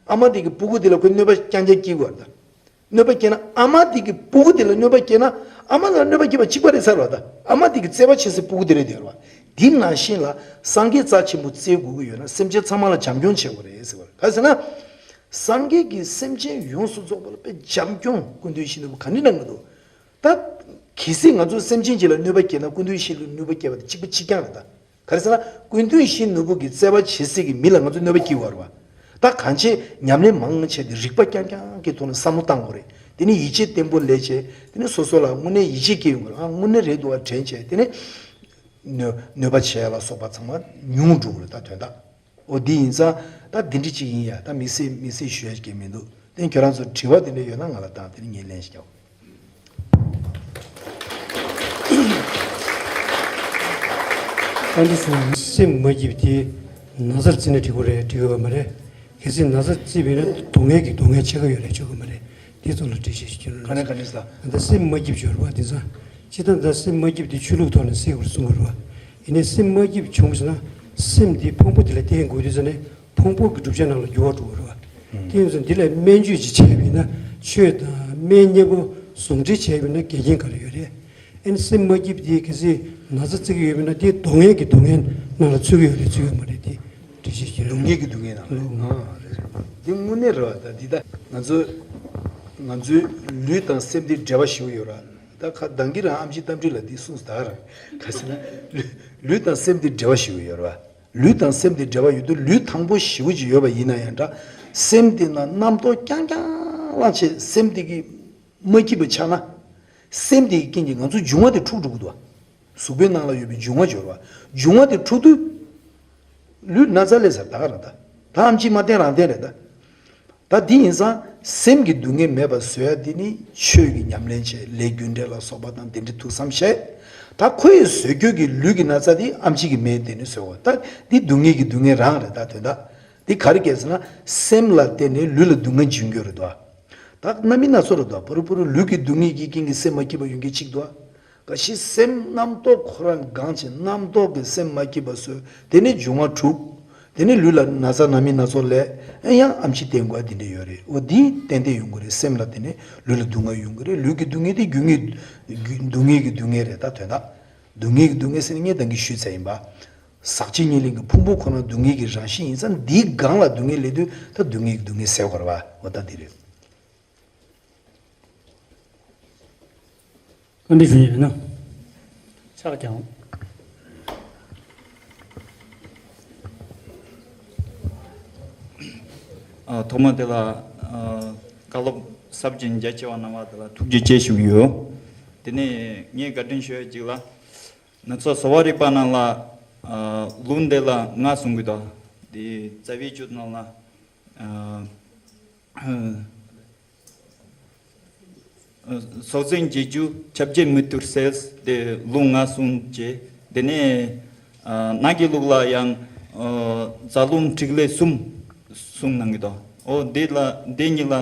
ཨ་མ་འདི་གི་སྤུ་གུ་འདི་ལ་ཁོས་གནོད་པ་རྐྱང་རྐྱང་སྐྱེལ་དགོས་རེད་ད། གནོད་པ་སྐྱེལ་ན་ཨ་མ་འདི་གི་སྤུ་གུ་འདི་ལ་གནོད་པ་སྐྱེལ་ན་ཨ་མ་ལ་གནོད་པ་སྐྱེལ་བ་གཅིག་པ་རེད་ཚར་བ་ད། ཨ་མ་འདི་གི་བརྩེ་བ་ཆེ་སའི་སྤུ་གུ་འདི་རེད་དེ་རེད་བ། འདི་ནང་བཞིན་ལ་སངས་རྒྱས་རྩ་ཆེན་པོ་བརྩི་དགོས་ཀྱི་ཡོད་ན་སེམས་ཅན་ཚང་མ་ལ་བྱམས་སྐྱོང་བྱེད་དགོས་རེད་ཟེར་བ་རེད། ག་ཟེར་ན། སངས་རྒྱས་ཀྱིས་སེམས་ཅན་ཡོངས་སུ་རྫོགས་པ་ལ་དཔེ་བྱམས་སྐྱོང་སྐུ་མདུན་ཞི་གནོད་པོ་ག་ནི་གནང་མི་འདུག་ད་གལ་སྲིད་ང་ཚོ་སེམས་ཅན་གཅིག་ལ་གནོད་པ་སྐྱེལ་ན་སྐུ་མདུན་ཞི་ལ་གནོད་པ་སྐྱེལ་བ་དང་གཅིག་པ་གཅིག་རྐྱང་རེད་ད། ག་རེ་ཟེར་ན་སྐུ་མདུན་ཞི་གནོད་པོ་གི་བརྩེ་བ་བྱེད་སྲིད་ཀྱི་མི་ལ་ང་ཚོ་གནོད་པ་སྐྱེལ་བ་རེད་བ། ད་གང་བྱེད་ཉམས་ལེན་མང་བྱས་ཏེ་རིག་པ་རྐྱང་རྐྱང་གི་ཐོག་ནས་བསམ་བློ་བཏང་དགོས་རེད། དེ་ནས་ཡིད་ཆེས་བརྟན་པོ་ལས་བྱས་དེ་ནས་སོ་སོ་ལ་དངོས་གནས་ཡིད་ཆེས་སྐྱེ་ཡོང་གི་རེད། ཨ་དངོས་གནས་རེད་འདུག་བ་དྲན་བྱས་དེ་ནས་གནོད་གནོད་པ་བྱས་ལ་སོགས་པ་ཚང་མ་ཉུང་འགྲོ་གི་རེད་ད་དོན་དག་འོ་འདི་ཡིན་ཙང་ད་འདི་འདྲ་ཅིག་ཡིན་ཡ། ད་དམིགས་བསལ་དམིགས་བསལ་ཞུ་ཡ་ཞིག་མི་འདུག་དེ་ཁྱོད་རང་ཚོ་དྲི་བ་དེ་འདྲ་ཡོད་ན་ང་ལ་བཏང་། དེ་ནས་ངས་ལན་ཞིག་རྒྱག་ཨ་འདི་སེམས་མ་སྐྱིད་དེ་ན་ཚར་རྩི་ནས་འགྲིག་གི་རེད། འགྲིག་ཡོད་མ་རེད། གལ་སྲིད་ན་ཚར་རྩི་བས་ན་སྡུག་བསྔལ་གྱི་སྡུག་བསྔལ་ཆེ་ག་ཡོད་རེད་ཆོག་གི་མ་རེད། དེ་ཚོ་ལ་འགྲེལ་བཤད་ཞིག་བྱོས་རོགས་ག་ནས་ག་ནས་ཟ། ད་སེམས་མ་སྐྱིད་ཡོད་རེད་བ་དེ་ཚོ། ཅི་ལྟར་ད་སེམས་མ་སྐྱིད་དེ་ཆོས་ལུགས་ཐོག་ནས་སེལ་དགོས་གསུང་གི་རེད་བ། ཡིན་ནའི་སེམས་མ་སྐྱིད་བྱུང་ཟེར་ན་སེམས་དེ་ཕུང་པོ་དེ་ལ་བརྟེན་དགོས་དུས་ཙ་ནས་ཕུང་པོ་གི་གྲུབ་ཆ་ནང་ལ་འགྱུར་བ་འགྲོ་གི་རེད་བ། དེ་ཡིན་ཙང་འདི་ལ་སྨན་བཅོས་ཅིག་བྱས་པ་ཡིན་ན་ཆོས་དང་སྨན་གཉིས་པོ་ཟུང་འབྲེལ་བྱས་པ་ཡིན་ན་འགལ་རྐྱེན་ག་རེ་ཡོད་རེད། ཨ་ནི་སེམས་མ་སྐྱིད་དེ་གལ་སྲིད་ན་ཚ་རྩི་གི་ཡོད་པ་ཡིན་ན་དེ་སྡུག་བསྔལ་གྱི་སྡུག་བསྔལ་ནང་ལ་ཚུད་ཀྱི་ཡོད་རེད་ཚུད་ཡོད་མ་རེད་དེ་འགྲེལ་བཤད་ཞིག་རེད། སྡུག་བསྔལ་གྱི་སྡུག་བསྔལ་ནང་ལ། ཨ་རེད་རེད། འདི་དངོས་གནས་རེད་བ། ད་འདི་ད་ང་ཚོ་ང་ཚོའི་ལུས་དང་སེམས་འདི་འབྲེལ་བ་ཞེ་པོ་ཡོད་ར། ད་ཁ་གདང་གི་རང་ཨམ་ཆི་རྟ་མགྲིན་ལ་འདི་གསུངས་ད་ར། ག་ཟེར་ན་ལུས་ལུས་དང་སེམས་འདི་འབྲེལ་བ་ཞེ་པོ་ཡོད་ར། ལུས་དང་སེམས་འདི་འབྲེལ་བ་ཡོད་དུས་ལུས་ཐང་པོ་ཞེ་པོ་ཅིག་ཡོད་པ་ཡིན་ན་ཡང་འདྲ། སེམས་འདི་ན་རྣམ་རྟོག་རྐྱང་རྐྱང་ལངས་བྱས་སེམས་འདི་གི་མ་སྐྱིད་པ་ཆགས་ན། སེམས་དེའི་རྐྱེན་གྱིས་ང་ཚོ་འབྱུང་བ་དེ་འཁྲུག་འགྲོ་གི་འདུག་གཟུགས་པོའི་ནང་ལ་ཡོད་པའི་འབྱུང་བ་སྦྱོར་བ། འབྱུང་བ་དེ་འཁྲུག་དུས། ལུས་ན་ཚ་ལས་ཟེར་ད་ག་རང་ད། ད་ཨམ་ཆི་མ་བསྟེན་རང་བསྟེན་རེད་ད། ད་འདི་ཡིན་ཙང་སེམས་ཀྱི་སྡུག་བསྔལ་མེད་པ་བཟོ་ཡ་འདི་ནི་ཆོས་ཀྱི་ཉམས་ལེན་བྱས་ལས་རྒྱུ་འབྲས་ལ་སོགས་པ་དང་དེ་འདྲའི་ཐུགས་བསམ་བཞེས། ད་ཁོ་ཡི་བཟོ་བཅོས་ཀྱི་ལུས་ཀྱི་ན་ཚ་འདི་ཨམ་ཆི་གི་མེ་བསྟེན་ནས་བཟོ་བ། ད་འདི་སྡུག་བསྔལ་གྱི་སྡུག་བསྔལ་རང་རེད་ད་དོན་དག་འདི་ག་རེ་སྐྱེས་ཟེར་ན་སེམས་ལ་བརྟེན་ནས་ལུས་ལ་སྡུག་བསྔལ་འབྱུང་རྒྱུ་རེད་དོ། ད་རྣམ་སྨིན་སྣ་ཚོགས་རེད་དོ། པུ་རུ་པུ་རུ་ལུས་ཀྱི་སྡུག་བསྔལ་གྱི་རྐྱེན་གྱིས་སེམས་མ་སྐྱིད་པ་ཡོང་མཁན་གཅིག་དོ། ག་ཤི་སེམས་རྣམ་རྟོག་ཁོ་རང་གང་བྱེད་རྣམ་རྟོག་གིས་སེམས་མ་སྐྱིད་པ་བཟོས། དེ་ནས་འབྱུང་བ་འཁྲུག་དེ་ནས་ལུས་ལ་ན་ཚ་རྣམ་སྨིན་སྣ་ཚོགས་སླེབས། ཡང་ཨམ་ཆི་བསྟེན་དགོས་འདི་འདྲ་ཡོད་རེད། འོ་འདི་ཏན་ཏན་ཡོང་གི་རེད། སེམས་ལ་དེ་ནས་ལུས་ལ་སྡུག་བསྔལ་ཡོང་གི་རེད། ལུས་ཀྱི་སྡུག་བསྔལ་དེ་རྒྱུ་དངོས་སྡུག་བསྔལ་གྱི་སྡུག་བསྔལ་རེད་ད་དོན་དག་སྡུག་བསྔལ་གྱི་སྡུག་བསྔལ་ཟེར་ནས་ངས་ད་གིན་ཞུས་ཚར་ཡིན་པ། ཟག་བཅས་གཉིས་ལེན་གྱི་ཕུང་པོ་ཁོ་ན་སྡུག་བསྔལ་གྱི་རང་བཞིན་ཡིན་ཙང་འདིའི་སྒང་ལ་སྡུག་བསྔལ་སླེབས་དུས་ད་སྡུག་བསྔལ་གྱི་སྡུག་བསྔལ་ཟེར་དགོས་རེད་བ། འོ་ད་འདི་རེད། བཀའ་འདྲི་ཞུ་ཡས་ཡོད་ན། ཕྱག་བརྐྱངས། ཨ་ཐོག་མ་དེ་ལ་ཨ་བཀའ་སློབ་ཟབ་ཅིང་རྒྱ་ཆེ་བ་གནང་བ་དེ་ལ་ཐུགས་རྗེ་ཆེ་ཞུ་གི་ཡོད། དེ་ནས་ངས་བཀའ་དྲིན་ཞུ་ཡ་གཅིག་ལ། ང་ཚོ་བཟོ་བ་རིག་པ་ནང་ལ་ཨ་ལུང་དེ་ལ་ལྔ་གསུང་གི་འདུག་དེ་རྩ་བའི་བཅུད་ནང་ལ་ཨ། སྲོག་འཛིན་བརྒྱད་ཅུ་ཁྱབ་བྱེད་མི་ཐུར་སེལ་དེ་ལུང་ལྔ་གསུངས་རྗེས་དེ་ནས་ནག་གི་ལུགས་ལ་ཡང་རྫ་ལུང་ཐིག་ལེ་གསུམ་གསུངས་གནང་གི་འདུག་འོ་འདི་ལ་འདི་གཉིས་ལ་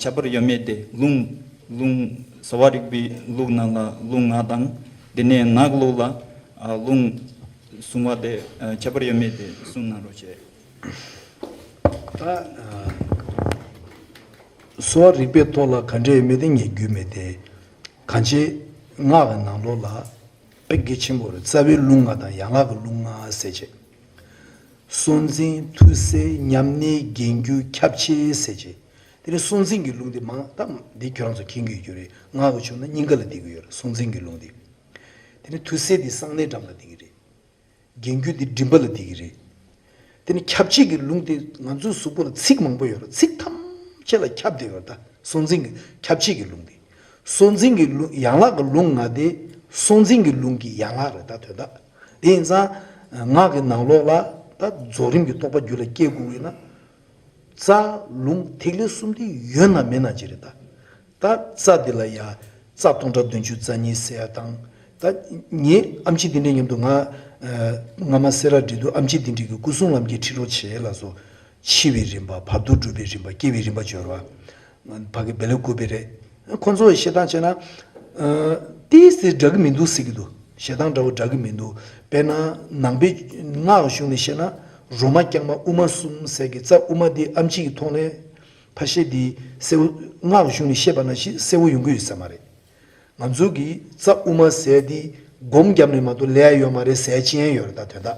ཁྱད་པར་ཡོད་མེད་དེ་ལུང་ལུང་བཟོ་བ་རིག་པའི་ལུགས་ནང་ལ་ལུང་ལྔ་དང་དེ་ནས་ནག་ལུགས་ལ་ལུང་གསུང་བ་དེ་ཁྱད་པར་ཡོད་མེད་དེ་གསུངས་གནང་རོགས་བྱས། ད་གསོ་བ་རིག་པའི་ཐོག་ལ་ག་འདྲ་ཡོད་མེད་དེ་ངས་རྒྱུས་མེད་དེ། གང་ཅི་སྔགས་ཀྱི་ནང་ལོགས་ལ་དཔེ་གལ་ཆེན་པོ་རེད། རྩ་བའི་ལུང་ལྔ་དང་ཡན་ལག་གི་ལུང་ལྔ་ཟེར་བྱས། སྲོག་འཛིན་ཐུར་སེལ་ཉམས་ནི་རྒྱན་རྒྱུ་ཁྱབ་བྱེད་ཟེར་བྱས། དེ་ནས་སྲོག་འཛིན་གྱི་ལུང་དེ་མང་ད་འདི་ཁྱོད་རང་ཚོ་མཁྱེན་གྱི་ཡོད་རྒྱུ་རེད། སྔགས་ཀྱི་ཕྱོགས་ན་སྙིང་ག་ལ་བསྡད་ཀྱི་ཡོད་རེད། སྲོག་འཛིན་གྱི་ལུང་དེ། དེ་ནས་ཐུར་སེལ་དེ་གསང་གནས་འགྲམ་ལ་བསྡད་ཀྱི་རེད། རྒྱན་རྒྱུ་དེ་མགྲིན་པ་ལ་བསྡད་ཀྱི་རེད། དེ་ནི་ཁྱབ་བྱེད་ཀྱི་ལུང་དེ་ང་ཚོའི་གཟུགས་པོ་ལ་ཚིགས་མང་པོ་ཡོད་རེད། ཚིགས་ཐམས་ཅད་ལ་ཁྱབ་བསྡད་ཡོད་རེད་ད། སྲོག་འཛིན་གྱི་ཁྱབ་བྱེད་ཀྱི་ལུང་དེ། སྲོག་འཛིན་གྱི་ལུང་ཡན་ལག་གི་ལུང་ལྔ་དེ་སྲོག་འཛིན་གྱི་ལུང་གི་ཡན་ལག་རེད་ད་དོན་དག་དེ་ཡིན་ཙང་སྔགས་ཀྱི་ནང་ལོགས་ལ་ད་རྫོགས་རིམ་གྱི་རྟོགས་པ་རྒྱུད་ལ་སྐྱེ་དགོས་ཡོད་ན། རྩ་རླུང་ཐིག་ལེ་གསུམ་དེ་ཡོད་ན་མེད་ན་ཅི་རེད་ད། ད་རྩ་འདི་ལ་ཡ་རྩ་སྟོང་ཕྲག་བདུན་ཅུ་རྩ་གཉིས་ཟེར་ཡ་དང་། ད་ངའི་ཨམ་ཆི་འདི་འདྲའི་མཉམ་དུ་ང་ཨ་སྔ་མ་སེ་ར་འབྲི་དུས་ཨམ་ཆི་འདི་འདྲའི་གི་སྐུ་གསུང་ལམ་གྱི་ཁྲིད་རོགས་བྱེད་ལ་སོགས་འཆི་བའི་རིམ་པ་བར་དོ་སྒྲུབ་པའི་རིམ་པ་སྐྱེ་བའི་རིམ་པ་སྦྱོར་བ། ཕ་གི་བེ་ལེ་ཀུ་བེ་རེད། ཁོ་ཚོ་བཤད་སྟངས་བྱས་ན། ཨ་ཏིས་ཏིས་འདྲ་གི་མི་འདུག་ཟེར་གི་འདུག་བཤད་སྟངས་འདྲ་བོ་འདྲ་གི་མི་འདུག་དཔེར་ན་ནང་པའི་སྔགས་གཞུང་ནས་བཤད་ན་རོ་མ་རྐྱང་མ་དབུ་མ་གསུམ་ཟེར་གི་རྩ་དབུ་མ་དེ་ཨམ་ཆི་གི་ཐོག་ནས། ཕ་ཤེས་འདི་གསལ་བོ་སྔགས་གཞུང་ནས་བཤད་པ་ནང་བཞིན་གསལ་བོ་ཡོང་གི་ཡོད་ས་མ་རེད། ང་ཚོ་གི་རྩ་དབུ་མ་ཟེར་འདི་སྒོམ་བརྒྱབ་ནས་མ་གཏོགས་ལས་ཡ་ཡོད་མ་རེད་ཟེར་ཅི་ཡང་ཡོད་རེད་ད་དོན་དག་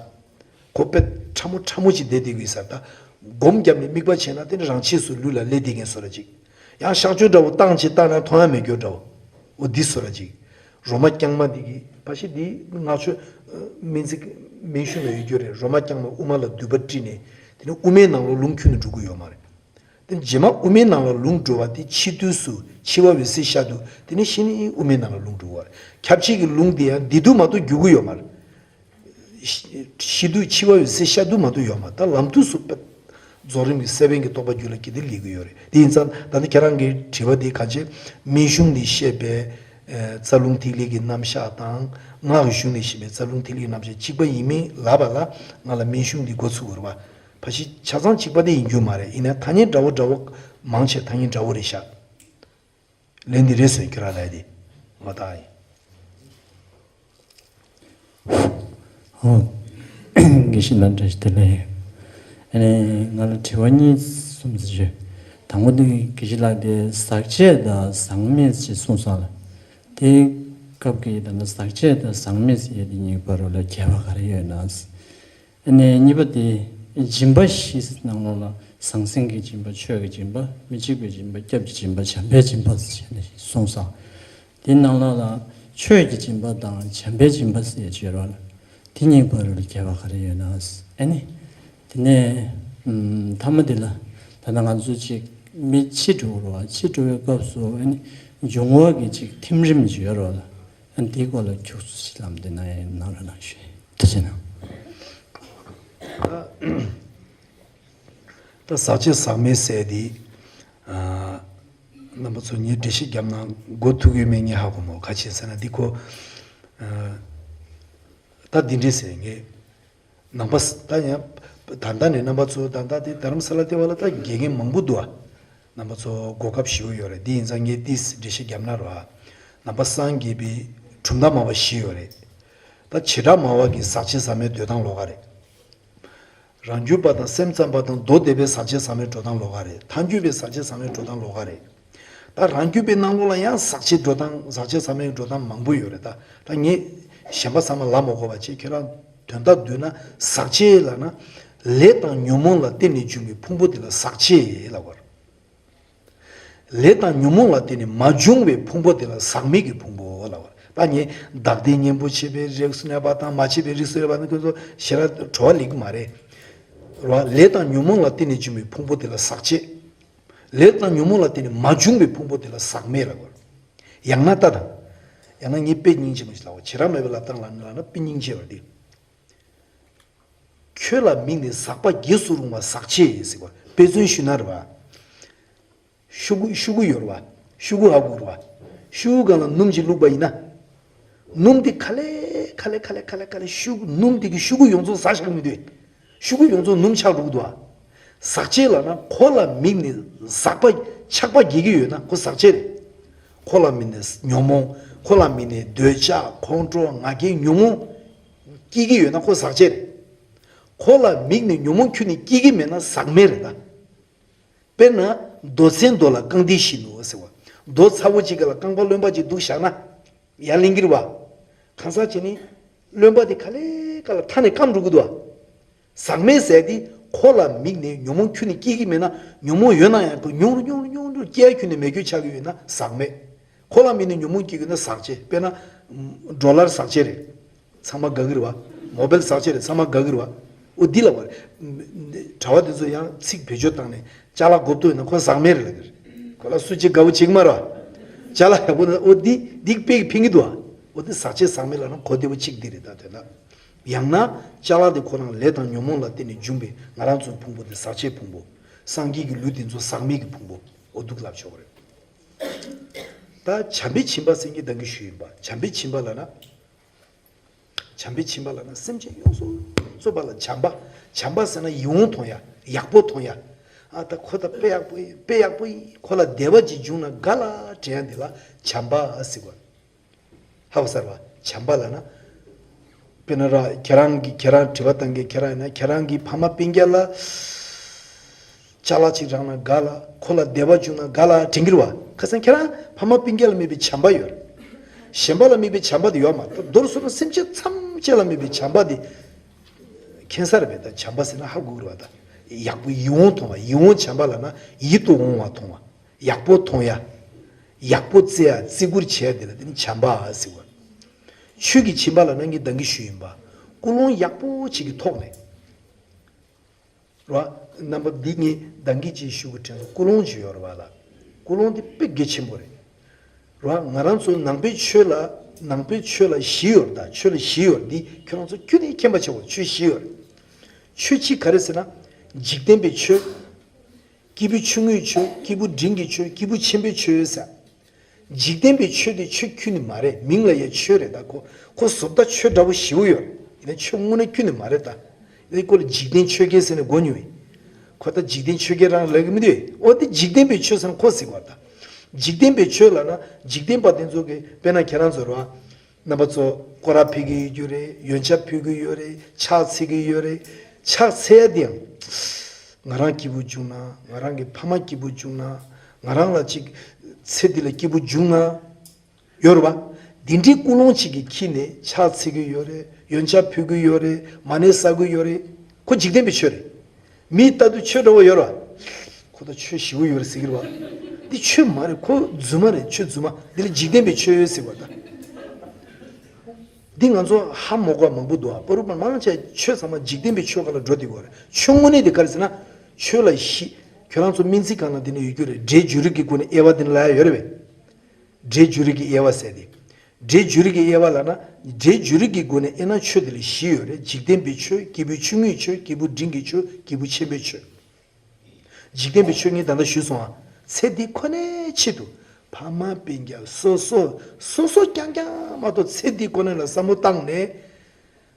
ཁོ་དཔེ་ཕྲ་མོ་ཕྲ་མོ་ཅིག་བསྡད་བསྡད་གི་ཡོད་ས་རེད་ད། སྒོམ་བརྒྱབ་ནས་དམིགས་པ་བྱས་ན་དེ་ནི་རང་ཆས་སུ་ལུས་ལ་ལས་དེ་ངན་བཟོ་འདྲ་ཅིག་ཡང་གཤག་བཅོས་འདྲ་བོ་བཏང་ཅིག་བཏང་ན་མཐོང་ཡ་མེད་རྒྱུ་འདྲ་བོ། འོ་འདི་བཟོ་འདྲ་ཅིག་རོ་མ་རྐྱང་མ་འདི་གི་ཕ་ཤི་འདི་ང་ཚོ་སྨན་རྩིས་སྨན་གཞུང་ལ་ཡོད་རྒྱུ་རེད། རོ་མ་རྐྱང་མ་དབུ་མ་ལ་མདུད་པ་དཀྲིས་ནས་དེ་ནི་དབུ་མའི་ནང་ལོགས་ལུང་ཁྱུར་ནས་འགྲོ་གི་ཡོད་མ་རེད། དེ་རྗེས་མ་དབུ་མའི་ནང་ལ་ལུང་འགྲོ་བ་དེ་འཆི་དུས་སུ་འཆི་བ་འོད་གསལ་ཤར་དུས་དེ་ནི་ཤི་ནས་དབུ་མའི་ནང་ལ་ལུང་འགྲོ་བ་རེད། ཁྱབ་བྱེད་ཀྱི་ལུང་དེ་ཡང་འདི་དུས་མ་གཏོགས་འགྱུར་གི་ཡོད་མ་རེད། ཤི་དུས་འཆི་བ་འོད་གསལ་ཤར་དུས་མ་གཏོགས་ཡོད་མ་རེད། ད་ལམ་དུས་སུ་རྫོགས་རིམ་གྱི་སེ་བན་གྱི་རྟོགས་པ་རྒྱུད་ལ་སྐྱེས་དེ་ལས་ཀྱི་ཡོད་རེད། དེ་ཡིན་ཙང་ད་ནི་ཁྱེད་རང་གི་དྲི་བ་དེ་གང་བྱས་སྨན་གཞུང་ནས་བཤད་པའི་རྩ་རླུང་ཐིག་ལེ་གི་རྣམ་གཞག་དང་སྔགས་ཀྱི་གཞུང་ནས་བཤད་པའི་རྩ་རླུང་ཐིག་ལེ་གི་རྣམ་གཞག་གཅིག་པ་ཡིན་མིན་ལབ་པ་ལ་ང་ལ་སྨན་གཞུང་འདི་འགོ་ཚུགས་དགོས་རེད་པ། ཕ་ཤི་ཆ་ཚང་གཅིག་པ་དེ་ཡིན་རྒྱུ་མ་རེད། ཡིན་ནའི་ཐ་སྙད་འདྲ་བོ་འདྲ་བོ་མང་ཆེ་ཐ་སྙད་འདྲ་བོ་རེད་ཤག་ལན་འདི་རེད་ཟེར་ཁྱོད་རང་ལ་དེ་ང་ད་ཡིན། ཨོ། དགེ་བཤེས་ལགས་བཀྲ་ཤིས་བདེ་ལེགས། ཨ་ནི་ང་ལ་དྲི་བ་གཉིས་གསུམ་ཙམ་ཡོད། དང་པོ་དེ་དགེ་བཤེས་ལགས་དེ་ཟག་བཅས་དང་ཟག་མེད་ཅེས་གསུངས་སོང་ལ། དེའི་སྐབས་ཀྱི་ད་ལྟ་ཟག་བཅས་དང་ཟག་མེད་ཟེར་ཡས་དེ་གཉིས་བར་ལ་ཁྱད་པར་ག་རེ་ཡོད་ན། ཨ་ནི་གཉིས་པ་དེ་སྦྱིན་པ་བཞི་ནང་ལོགས་ལ་ཟང་ཟིང་གི་སྦྱིན་པ། ཆོས་ཀྱི་སྦྱིན་པ། མི་འཇིགས་པའི་སྦྱིན་པ། སྐྱབས་ཀྱི་སྦྱིན་པ། བྱམས་པའི་སྦྱིན་པ་ཟེར་ནས་གསུངས་སོང་། དེའི་ནང་ལོགས་ལ་ཆོས་ཀྱི་སྦྱིན་པ་དང་བྱམས་པའི་སྦྱིན་པ་ཟེར་ཡས་ཡོད་རེད་པ། དེ་གཉིས་བར་ལ་ཁྱད་པར་ག་རེ་ཡོད་ན། ཨ་ནི་དེ་ནས་ཨམ་མཐའ་མ་དེ་ལ་ད་ལྟ་ང་ཚོ་ཅིག་མི་འཆི་འགྲོ་གི་རེད་པ། འཆི་འགྲོ་བའི་སྐབས་སུ་ཨ་ནི་འབྱུང་བ་གི་ཅིག་ཐིམ་རིམ་ཅིག་ཡོད་རེད་པ། ཨ་ནི་དེའི་སྐོར་ལ་ཁྱུག་ཙམ་ཞིག་ལམ་དེ་ན་ཡང་གནང་རོགས་གནང་ཞུ། ཐུགས་རྗེ་གནང་། ད་ཟག་བཅས་ཟག་མེད་ཟེར་དེ། ཨ། རྣམ་པ་ཚོ་ངས་འགྲེལ་བཤད་བརྒྱབ་ན་གོ་ཐུབ་ཀྱི་མེད་ངས་ཧ་གོ་མོ། ག་ཅི་ཟེར་ན་འདི་ཁོ། ཨ། ད་འདི་འདྲས་ཟེར་ངས། ནང་པ་ད་ཡང་། ད་ལྟ་ནས་རྣམ་པ་ཚོ་ད་ལྟ་དེ་རྡ་རམ་ས་ལ་ལྟེ་བ་ལ་ད་དགེ་རྒན་མང་པོ་འདུག་ཨ། རྣམ་པ་ཚོ་གོ་སྐབས་ཞེ་པོ་ཡོད་རེད། འདི་ཡིན་ཙང་ངས་ཏིས་འགྲེལ་བཤད་བརྒྱབ་ན་རོ་ཨ། ནང་པ་སངས་རྒྱས་པའི་གྲུབ་མཐའ་སྨྲ་བ་བཞི་ཡོད་རེད། ད་བྱེ་བྲག་སྨྲ་བ་གི་ཟག་བཅས་ཟག་མེད་འདོད་སྟངས་ལོགས་ཀ་རེད། རང་རྒྱུད་པ་དང་སེམས་ཙམ་པ་དང་མདོ་སྡེ་པའི་ཟག་བཅས་ཟག་མེད་འགྲོ་སྟངས་ལོགས་ཀ་རེད། ཐལ་འགྱུར་བའི་ཟག་བཅས་ཟག་མེད་འགྲོ་སྟངས་ལོགས་ཀ་རེད། ད་རང་རྒྱུད་པའི་ནང་ལོགས་ལ་ཡང་ཟག་བཅས་འགྲོ་སྟངས་ཟག་བཅས་ཟག་མེད་འགྲོ་སྟངས་མང་པོ་ཡོད་རེད། ད་ད་ངས་གཞན་པ་ཚང་མ་ལབ་མ་དགོས་པ་བྱས་ཁྱེད་རང་དོན་དག་བསྡུས་ན་ཟག་བཅས་ལབ་ན་ལས་དང་ཉོན་མོངས་ལ་བརྟེན་ནས་བྱུང་བའི་ཕུང་པོ་དེ་ལ་ཟག་བཅས་ལབ་པ་རེད། ལས་དང་ཉོན་མོངས་ལ་བརྟེན་ནས་མ་བྱུང་བའི་ཕུང་པོ་དེ་ལ་ཟག་མེད་ཀྱི་ཕུང་པོ་ལབ་པ་རེད། ད་ངས་བདག་ལྟའི་གཉེན་པོ་བྱས་པའི་རིགས་སུ་གནས་པ་དང་མ་བྱས་པའི་རིགས་སུ་གནས་པ་ནི་ཁོ་ཚོ་ཞེ་དྲག་བྲོ་བ་ལེགས་མ་རེད། རོ། ལས་དང་ཉོན་མོངས་ལ་བརྟེན་ནས་བྱུང་བའི་ཕུང་པོ་དེ་ལ་ཟག་བཅས། ལས་དང་ཉོན་མོངས་ལ་བརྟེན་ནས་མ་བྱུང་བའི་ཕུང་པོ་དེ་ལ་ཟག་མེད་ལབ་པ་རེད། ཡང་ན་ལྟ་དང་། ཡང་ན་ངས་དཔེ་སྙིང་རྗེ་མོ་ཞིག་ལབ་པ། བྱེ་བྲག་སྨྲ་བའི་ལབ་སྟངས་ལ་ནི་ལབ་ན་དཔེ་སྙིང་རྗེ་བ་འདི། ཁྱོད་ལ་དམིགས་ནས་ཟག་པ་རྒྱས་སུ་རུང་བ་ཟག་བཅས་ཟེར་བ། དཔེ་མཚོན་ཞུས་ན་རེད་བ། ཤུ་གུ་ཤུ་གུ་ཡོད་རེད་བ། ཤུ་གུ་ཧ་གོ་རེད་བ། ཤུ་གུ་སྒང་ལ་སྣུམ་ཅིག་བླུགས་པ་ཡིན་ན། སྣུམ་དེ་ག་ལེ་ག་ལེ་ག་ལེ་ག་ལེ་ག་ལེ་ཤུ་གུ་སྣུམ་དེ་གི་ཤུ་གུ་ཡོངས་རྫོགས་ཟག་བཞག་གི་མི་འདུག་ཤུ་གུ་ཡོངས་རྫོགས་སྣུམ་ཆགས་འགྲོ་གི་འདུག་ཨ། ཟག་བཅས་ལབ་ན་ཁོ་ལ་དམིགས་ནས་ཟག་པ་ཆགས་པ་རྒྱས་ཀྱི་ཡོད་ན་ཁོ་ཟག་བཅས་རེད། ཁོ་ལ་དམིགས་ནས་ཉོན་མོངས། ཁོ་ལ་དམིགས་ནས་འདོད་ཆགས་ཁོང་ཁྲོ་ང་རྒྱལ་ཉོན་མོངས་སྐྱེ་གི་ཡོད་ན་ཁོ་ཟག་བཅས་རེད། ཁོ་ལ་དམིགས་ནས་ཉོན་མོངས་ཁྱོན་ནས་སྐྱེ་གི་མེད་ན་ཟག་མེད་རེད་ད། དཔེར་ན་རྡོ་ཚན་རྡོ་ལ་རྐང་མཐིལ་བཞིན་དུ་ཟེར་བ། རྡོ་ཚ་བོ་གཅིག་ག་ལ་རྐང་པ་རློན་པ་གཅིག་འདུག་བཞག་ན། ཡར་ལེན་གྱི་རེད་བ། གང་ཟག་བྱས་ནི། རློན་པ་དེ་ག་ལེ་ག་ལ་མཐའ་ནས་སྐམ་འགྲོ་གི་འདུག་བ། ཟག་མེད་ཟེར་དེ་ཁོ་ལ་དམིགས་ནས་ཉོན་མོངས་ཁྱོན་ནས་སྐྱེ་གི་མེད་ན་ཉོན་མོངས་ཡོད་ན་ཡང་ཁོ་ཉུང་རུ་ཉུང་རུ་ཉུང་རུ་སྐྱེ་ཡ་ཁྱོན་ནས་མེད་རྒྱུ་ཆགས་ཀྱི་ཡོད་ན་ཟག་མེད། ཁོ་ལ་དམིགས་ནས་ཉོན་མོངས་སྐྱེ་གི་ཡོད་ན་ཟག་བཅས། དཔེར་ན། ཌོ་ལར་ཟག་བཅས་རེད། ཚང་མ་དགའ་གི་རེད་བ། མོ་བེལ་ཟག་བཅས་རེད། ཚང་མ་དགའ་གི་རེད་བ། འོ་འདི་ལ་བ། གྲྭ་པ་དེ་ཚོ་ཡང་ཚིག་བེད་སྤྱོད་བཏང་ནས་ཅ་ལག་གོ་བཏུ་ཡོད་ན་ཁོ་ཟག་མེད་རེད་ལབ་ཀྱི་རེད། ཁོ་ལ་སུ་གཅིག་དགའ་བོ་བྱེད་ཀྱི་མ་རེད་བ། ཅ་ལག་ཡག་པོ་ན་འོ་འདི་འདི་དཔེ་གི་ཕན་གི་འདུག་བ། འོ་འདི་ཟག་བཅས་ཟག་མེད་ལབ་ན་གོ་བདེ་བོ་གཅིག་འདི་རེད་ད་དོན་དག་ཡང་ན་ཅ་ལག་དེ་ཁོ་རང་ལས་དང་ཉོན་མོངས་ལ་བརྟེན་ནས་འབྱུང་བའི་ང་རང་ཚོའི་ཕུང་པོ་དེ་ཟག་བཅས་ཕུང་པོ། སངས་རྒྱས་ཀྱི་ལུས་དེ་ཚོ་ཟག་མེད་ཀྱི་ཕུང་པོ། འོ་འདུག་ལབ་ཆོག་གི་རེད། ད་བྱམས་པའི་སྦྱིན་པ་ཟེར་མཁན་ད་གིན་ཞུས་ཡིན་པ། བྱམས་པའི་སྦྱིན་པ་ལབ་ན། བྱམས་པའི་སྦྱིན་པ་ལབ་ན་སེམས་ཅན་ཡོངས་སུ་རྫོགས་པ་ལ་བྱམས་པ། བྱམས་པ་ཟེར་ན་ཡིད་འོང་མཐོང་ཡ། ཡག་པོ་མཐོང་ཡ། ཨ་ད་ཁོ་ད་དཔེ་ཡག་པོ་ཡིན། དཔེ་ཡག་པོ་ཡིན། ཁོ་ལ་བདེ་བ་ཅིག་བྱུང་ན་དགའ་ལ་དྲན་ཡ་འདི་ལ་བྱམས་པ་ཟེར་བ། ཧ་གོ་སོང་བ། བྱམས་པ་ལབ་ན། དཔེར་ན་ར་ཁྱེད་རང་གི་ཁྱེད་རང་དྲི་བ་བཏང་མཁན་ཁྱེད་རང་ཡིན་ན་ཁྱེད་རང་གི་ཕ་མ་སྤུན་ཀྱག་ལ། ཅ་ལག་ཅིག་རག་ན་དགའ་ལ། ཁོ་ལ་བདེ་བ་བྱུང་ན་དགའ་ལ་དྲན་གྱི་རེད་བ། ཁ་སང་ཁྱེད་རང་ཕ་མ་སྤུན་ཀྱག་ལ་དམིགས་པའི་བྱམས་པ་ཡོད་རེད། གཞན་པ་ལ་དམིགས་པའི་བྱམས་པ་དེ་ཡོད་མ་རེད། མདོར་བསྡུས་ན་སེམས་ཅན་ཐམས་ཅད་ལ་དམིགས་པའི་བྱམས་པ་དེ། མཁྱེན་ས་རེད་པས། ད་བྱམས་པ་ཟེར་ན་ཧ་གོ་གི་རེད་བ། ད་ ཡག་པོ་ཡིད་འོང་མཐོང་བ། ཡིད་འོང་བྱམས་པ་ལབ་ན་ཡིད་དུ་འོང་བ་མཐོང་བ། ཡག་པོ་མཐོང་ཡ། ཡག་པོ་བརྩི་ཡ། བརྩི་བཀུར་བྱེད་ཡ་དེ་ལ་དེ་ནི་བྱམས་པ་ཟེར་བ། ཆོས་ཀྱི་བྱིན་པ་ལབ་ན་ངས་ད་གིན་ཞུས་ཡིན་པ། ཀུན་སློང་ཡག་པོ་ཅིག་གི་ཐོག་ནས། རོ། རྣམ་པ་འདི་ངས་ད་གིན་ཅིག་ཞུ་གི་དྲན་སོང་། ཀུན་སློང་ཅིག་ཡོད་རེད་བ་ལ། ཀུན་སློང་འདི་དཔེ་གལ་ཆེན་པོ་རེད། རོ། ང་རང་ཚོ་ནང་པའི་ཆོས་ལ། ནང་པའི་ཆོས་ལ་བཞི་ཡོད་རེད། ད་ཆོས་ལ་བཞི་ཡོད་རེད། འདི་ཁྱོད་རང་ཚོ་ཁྱོན་ནས་མཁྱེན་པ་བྱེད་དགོས། ཆོས་བཞི་ཡོད་རེད། ཆོས་གཅིག་ག་རེ་ཟེར་ན། འཇིག་རྟེན་པའི་ཆོས། སྐྱེས་བུ་ཆུང་ངུའི་ཆོས། སྐྱེས་བུ་འབྲིང་གི་ཆོས། སྐྱེས་བུ་ཆེན་པོའི་ཆོས་ཟེར། འཇིག་རྟེན་པའི་ཆོས་དེ་ཆོས་ཁྱོན་ནས་མ་རེད། མིང་ལ་ཡ་ཆོས་རེད། ད་ཁོ་ཁོ་བཟོ་ལྟ་ཆོས་འདྲ་པོ་ཞེ་པོ་ཡོད་རེད། ཡིན་ན་ཆོས་དངོས་གནས་ཁྱོན་ནས་མ་རེད་ད། ཡིན་ན་ཁོ་ལ་འཇིག་རྟེན་ཆོས་སྐལ་ཟེར་ནས་གོ་མྱོང་བས། ཁོ་ད་འཇིག་རྟེན་ཆོས་སྐལ་རང་ལབ་ཀྱི་མི་འདུག་འོ་དེ་འཇིག་རྟེན་པའི་ཆོས་ཟེར་ན་ཁོ་ཟེར་བ་ད། འཇིག་རྟེན་པའི་ཆོས་ལབ་ན་འཇིག་རྟེན་པ་དེ་ཚོ་གི། དཔེར་ན་ཁྱེད་རང་ཚོ་རོ། རྣམ་པ་ཚོ་སྐོར་ར་ཕེབས་ཀྱི་ཡོད་རྒྱུ་རེད། ཡོན་ཆབ་ཕུལ་གྱི་ཡོད་རེད། ཕྱག་འཚལ་གྱི་ཡོད་རེད། ཕྱག་འཚལ་ཡ་དེ་ཡང་། ང་རང་སྐྱིད་པོ་བྱུང་ན། ང་རང་གི་ཕ་མ་སྐྱིད་པོ་བྱུང་ན། ང་རང་ལ་ཅིག་ཚེ་འདི་ལ་སྐྱིད་པོ་བྱུང་ན། ཡོད་རེད་བ། འདི་འདྲའི་ཀུན་སློང་ཅིག་གི་འཁྱེར་ནས་ཕྱག་འཚལ་གྱི་ཡོད་རེད། ཡོན་ཆབ་ཕུལ་གྱི་ཡོད་རེད། མ་ཎི་བསག་གི་ཡོད་རེད། ཁོ་འཇིག་རྟེན་པའི་ཆོས་རེད། མིས་ལྟ་དུས་ཆོས་འདྲ་བོ་ཡོད་རེད་བ། ཁོ་ད་ཆོས་ཞེ་པོ་ཡོད་རེད་ཟེར་གྱི་རེད་བ། འདི་ཆོས་མ་རེད། ཁོ་རྫུན་མ་རེད། ཆོས་རྫུན་མ། འདི་ལ་འཇིག་རྟེན་པའི་ཆོས་ཟེར་བ་ད། འདི་ང་ཚོ་ཧ་མ་གོ་བ་མང་པོ་འདུག་ཨ། བར་དུ་མང་ཆེ་ཆོས་ཚང་མ་འཇིག་རྟེན་པའི་ཆོས་སྒང་ལ་འགྲོ་བསྡད་ཀྱི་ཡོད་རེད། ཆོས་དངོས་གནས་དེ་ག་རེ་ཟེར་ན། ཆོས་ལ་བཞི། ཁྱོད་རང་ཚོ་སྨན་རྩིས་ཁང་ནང་འདི་ནས་ཡོད་རྒྱུ་རེད། སྒྲའི་འཇུག་རིགས་ཀྱི་སྒོ་ནས་དབྱེ་བ་འདི་ནས་ལབ་ཡ་ཡོད་རེད་པས། སྒྲའི་འཇུག་རིགས་ཀྱི་དབྱེ་བ་ཟེར་ཏེ། སྒྲའི་འཇུག་རིགས་ཀྱི་དབྱེ་བ་ལབ་ན། སྒྲའི་འཇུག་རིགས་ཀྱི་སྒོ་ནས་དབྱེ་ན་ཆོས་དེ་ལ་བཞི་ཡོད་རེད། འཇིག་རྟེན་པའི་ཆོས། སྐྱེས་བུ་ཆུང་ངུའི་ཆོས། སྐྱེས་བུ་འབྲིང་གི་ཆོས། སྐྱེས་བུ་ཆེན་པོའི་ཆོས། འཇིག་རྟེན་པའི་ཆོས་ངས་ད་ལྟ་ཞུས་སོང་ཨ། ཚེ་འདི་ཁོ་ནའི་ཆེད་དུ། ཕ་མ་སྤུན་ཀྱག་སོ་སོ་སོ་སོ་རྐྱང་རྐྱང་མ་གཏོགས་ཚེ་འདི་ཁོ་ན་ལ་བསམ་བློ་བཏང་ནས།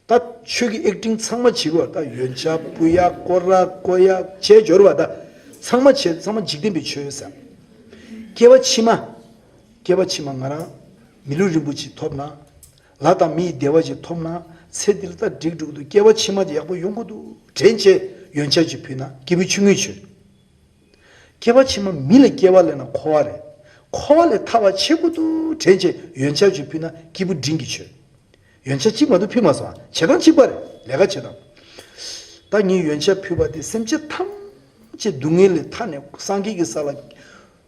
ད་ཆོས་ཀྱི་ཨེག་ཊིང་ཚང་མ་བྱེད་དགོས། ད་ཡོན་ཆབ་ཕུལ་ཡ། སྐོར་ར་སྐོར་ཡ་བྱས་འབྱོར་བ་ད། ཚང་མ་བྱས། ཚང་མ་འཇིག་རྟེན་པའི་ཆོས་ཟེར། སྐྱེ་བ་ཕྱི་མ། སྐྱེ་བ་ཕྱི་མ་ང་རང་མི་ལུས་རིན་པོ་ཆེ་ཐོབ་ན། ལྷ་དང་མིའི་བདེ་བ་ཞིག་ཐོབ་ན། ཚེ་འདི་ལ་ད་འགྲིག་འགྲོ་གི་འདུག་སྐྱེ་བ་ཕྱི་མ་ཅིག་ཡག་པོ་ཡོང་གི་འདུག་དྲན་བྱས་ཡོན་ཆབ་ཅིག་ཕུལ་ན་སྐྱེས་བུ་ཆུང་ངུའི་ཆོས། སྐྱེ་བ་ཕྱི་མ་མི་ལ་སྐྱེ་བ་ལེན་ན་འཁོར་བ་རེད། འཁོར་བ་ལས་ཐར་བ་བྱེད་དགོས་འདུག་དྲན་བྱས་ཡོན་ཆབ་ཅིག་ཕུལ་ན་སྐྱེས་བུ་འབྲིང་གི་ཆོས། ཡོན་ཆབ་གཅིག་མ་གཏོགས་ཕུལ་མ་སོང་། བྱེད་སྟངས་གཅིག་པ་རེད། ལས་ཀ་བྱེད་སྟངས། ད་ངས་ཡོན་ཆབ་ཕུལ་བ་དེ་སེམས་ཅན་ཐམས་ཅད་སྡུག་བསྔལ་ལས་ཐར་ནས་སངས་རྒྱས་ཀྱི་ས་ལ།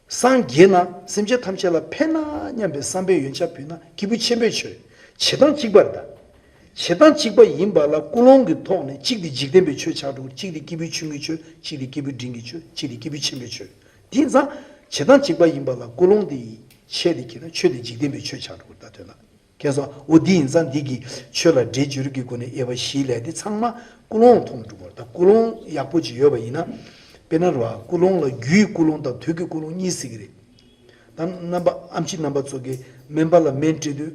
སངས་རྒྱས་ན་སེམས་ཅན་ཐམས་ཅད་ལ་ཕན་ན་སྙམ་པའི་བསམ་པའི་ཡོན་ཆབ་ཕུལ་ན་སྐྱེས་བུ་ཆེན་པོའི་ཆོས། བྱེད་སྟངས་གཅིག་པ་རེད་ད། བྱེད་སྟངས་གཅིག་པ་ཡིན་པ་ལ་ཀུན་སློང་གི་ཐོག་ནས་གཅིག་དེ་འཇིག་རྟེན་པའི་ཆོས་ཆགས་འགྲོ། གཅིག་དེ་སྐྱེས་བུ་ཆུང་ངུའི་ཆོས། གཅིག་དེ་སྐྱེས་བུ་འབྲིང་གི་ཆོས། གཅིག་དེ་སྐྱེས་བུ་ཆེན་པོའི་ཆོས། དེ་ཡིན་ཙང་བྱེད་སྟངས་གཅིག་པ་ཡིན་པ་ལ་ཀུན་སློང་དེ་ཡི་ཆེད་དེ་ཁྱེར་ན་ཆོས་དེ་འཇིག་རྟེན་པའི་ཆོས་ཆགས་འགྲོ་གི་རེད་ད། དོན་དག་མཁྱེན་སོང་། འོ་འདི་ཡིན་ཙང་འདི་གི་ཆོས་ལ་སྒྲའི་འཇུག་རིགས་ཀྱི་སྒོ་ནས་དབྱེ་བ་བཞི་ལས་འདི་ཚང་མ་ཀུན་སློང་མཐོང་འགྲོ་གི་རེད་ད། ཀུན་སློང་ཡག་པོ་ཅིག་ཡོད་པ་ཡིན་ན། དཔེར་ན་རོ། ཀུན་སློང་ལ་རྒྱུའི་ཀུན་སློང་དང་དུས་ཀྱི་ཀུན་སློང་གཉིས་ཟེར་གི་རེད། ད་རྣམ་པ་ཨེམ་ཆི་རྣམ་པ་ཚོ་གིས་སྨན་པ་ལ་སྨན་སྤྲད་དུས།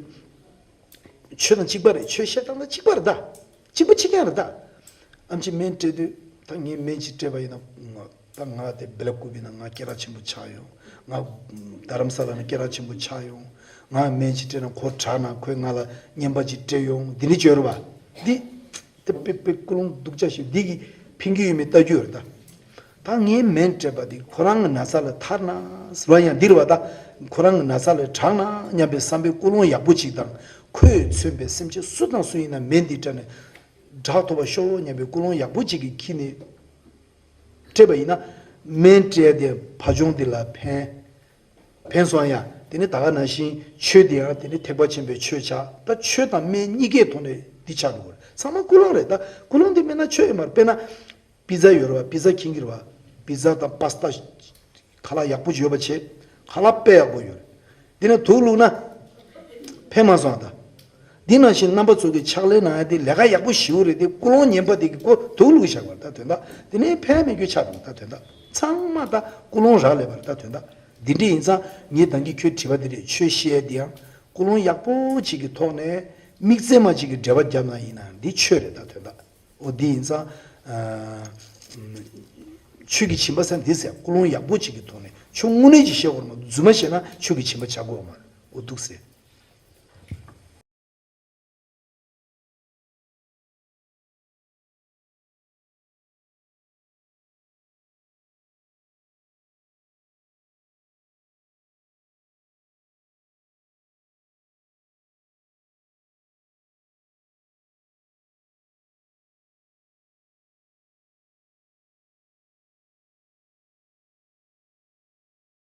ཆོས་དང་གཅིག་པ་རེད། ཆོས་བཤད་སྟངས་དང་གཅིག་པ་རེད་ད། གཅིག་པ་གཅིག་རྐྱང་རེད་ད། ཨེམ་ཆི་སྨན་སྤྲད་དུས་ད་ངས་སྨན་ཅིག་སྤྲད་པ་ཡིན་ན། ད་ང་དེ་སྦེལ་ཀོབ་ཡིན་ན་ང་སྐད་གྲགས་ཆེན་པོ་ཆགས་ཡོང་། ང་རྡ་རམ་ས་ལ་ན་སྐད་གྲགས་ཆེན་པོ་ཆགས་ཡོང་། ང་སྨན་ཅིག་སྤྲད་ན་ཁོ་དྲག་ན་ཁོས་ང་ལ་རྔན་པ་ཅིག་སྤྲད་ཡོང་། འདི་འདྲ་ཅིག་ཡོད་རེད་བ། འདི་དེ་དཔེ་དཔེ་ཀུན་སློང་སྡུག་ཅག་ཞིག་འདི་གིས་ཕན་གྱི་ཡོད་མེད་ལྟ་རྒྱུ་ཡོད་རེད་ད། ད་ངས་སྨན་སྤྲད་པ་འདི་ཁོ་རང་གི་ན་ཚ་ལ་ཐར་ན་ཟེར་བ་ཡང་འདི་རེད་བ་ད། ཁོ་རང་གི་ན་ཚ་ལ་དྲག་ན་སྙམ་པའི་བསམ་པའི་ཀུན་སློང་ཡག་པོ་ཅིག་དང་། ཁོས་མཚོན་པའི་སེམས་ཅན་སུ་དང་སུ་ཡིན་ན་སྨན་འདི་སྤྲད་ནས་དྲག་ཐུབ་པ་ཤོག་སྙམ་པའི་ཀུན་སློང་ཡག་པོ་ཅིག་གིས་འཁྱེར་ནས་སྤྲད་པ་ཡིན་ན། སྨན་སྤྲད་དེ་བ་ཅོང་འདི་ལ་ཕན། ཕན་སོང་ཡ། དེ་ནི་ད་ག་ནང་བཞིན་ཆོས་འདི་ཡང་དེ་ནི་ཐེག་པ་ཆེན་པོའི་ཆོས་ཆགས། ད་ཆོས་དང་སྨན་གཉིས་ཀའི་ཐོག་ནས་འདི་ཆགས་འགྲོ་གི་རེད། ཚང་མ་ཀུན་སློང་རེད། ད་ཀུན་སློང་འདི་མེད་ན་ཆོས་ཡོད་མ་རེད། དཔེར་ན། པི་ཛ་ཡོད་རེད་བ། པི་ཛ་མཁྱེན་གྱི་རེད་བ། པི་ཛ་དང་པ་སི་ཏ། ཁ་ལག་ཡག་པོ་ཅིག་ཡོད་པ་བྱེད། ཁ་ལག་དཔེ་ཡག་པོ་ཡོད་རེད། འདི་ནས་དུག་བླུགས་ན། ཕན་མ་སོང་ད། འདི་ནང་བཞིན་རྣམ་པ་ཚོ་གི་ཕྱག་ལས་གནང་ཡ་དེ་ལས་ཀ་ཡག་པོ་ཞེ་པོ་རེད་དེ། ཀུན་སློང་ངན་པ་དེ་གི་ཁོ་དུག་བླུགས་བཞག་པ་རེད་ད། དོན་དག་དེ་ནས་ཕན་མེད་རྒྱུ་ཆགས་འགྲོ་ད། དོན་དག་ཚང་མ་ད་ཀུན་སློང་རག་ལས་པ་རེད་ད། དོན་དག་འདི་འདྲ་ཡིན་ཙང་ངས་ད་གིན་ཁྱོད་དྲིས་པ་དེ་རེད། ཆོས་བཤད་ཡ་དེ་ཡང་ཀུན་སློང་ཡག་པོ་ཅིག་གི་ཐོག་ནས་དམིགས་བརྩེ་མ་ཅིག་གི་འབྲེལ་བ་བརྒྱབ་ན་ཡིན་ན་འདི་ཆོས་རེད་ད། དོན་དག་འོ་འདི་ཡིན་ཙང་། ཨ། ཆོས་ཀྱི་སྦྱིན་པ་ཟེར་ན་འདི་ཟེར། ཀུན་སློང་ཡག་པོ་ཅིག་གི་ཐོག་ནས་ཆོས་དངོས་གནས་ཅིག་བཤད་དགོས་མ་གཏོགས་རྫུན་མ་བཤད་ན་ཆོས་ཀྱི་སྦྱིན་པ་བྱ་དགོས་མ་རེད། འོ་འདུག་ཟེར།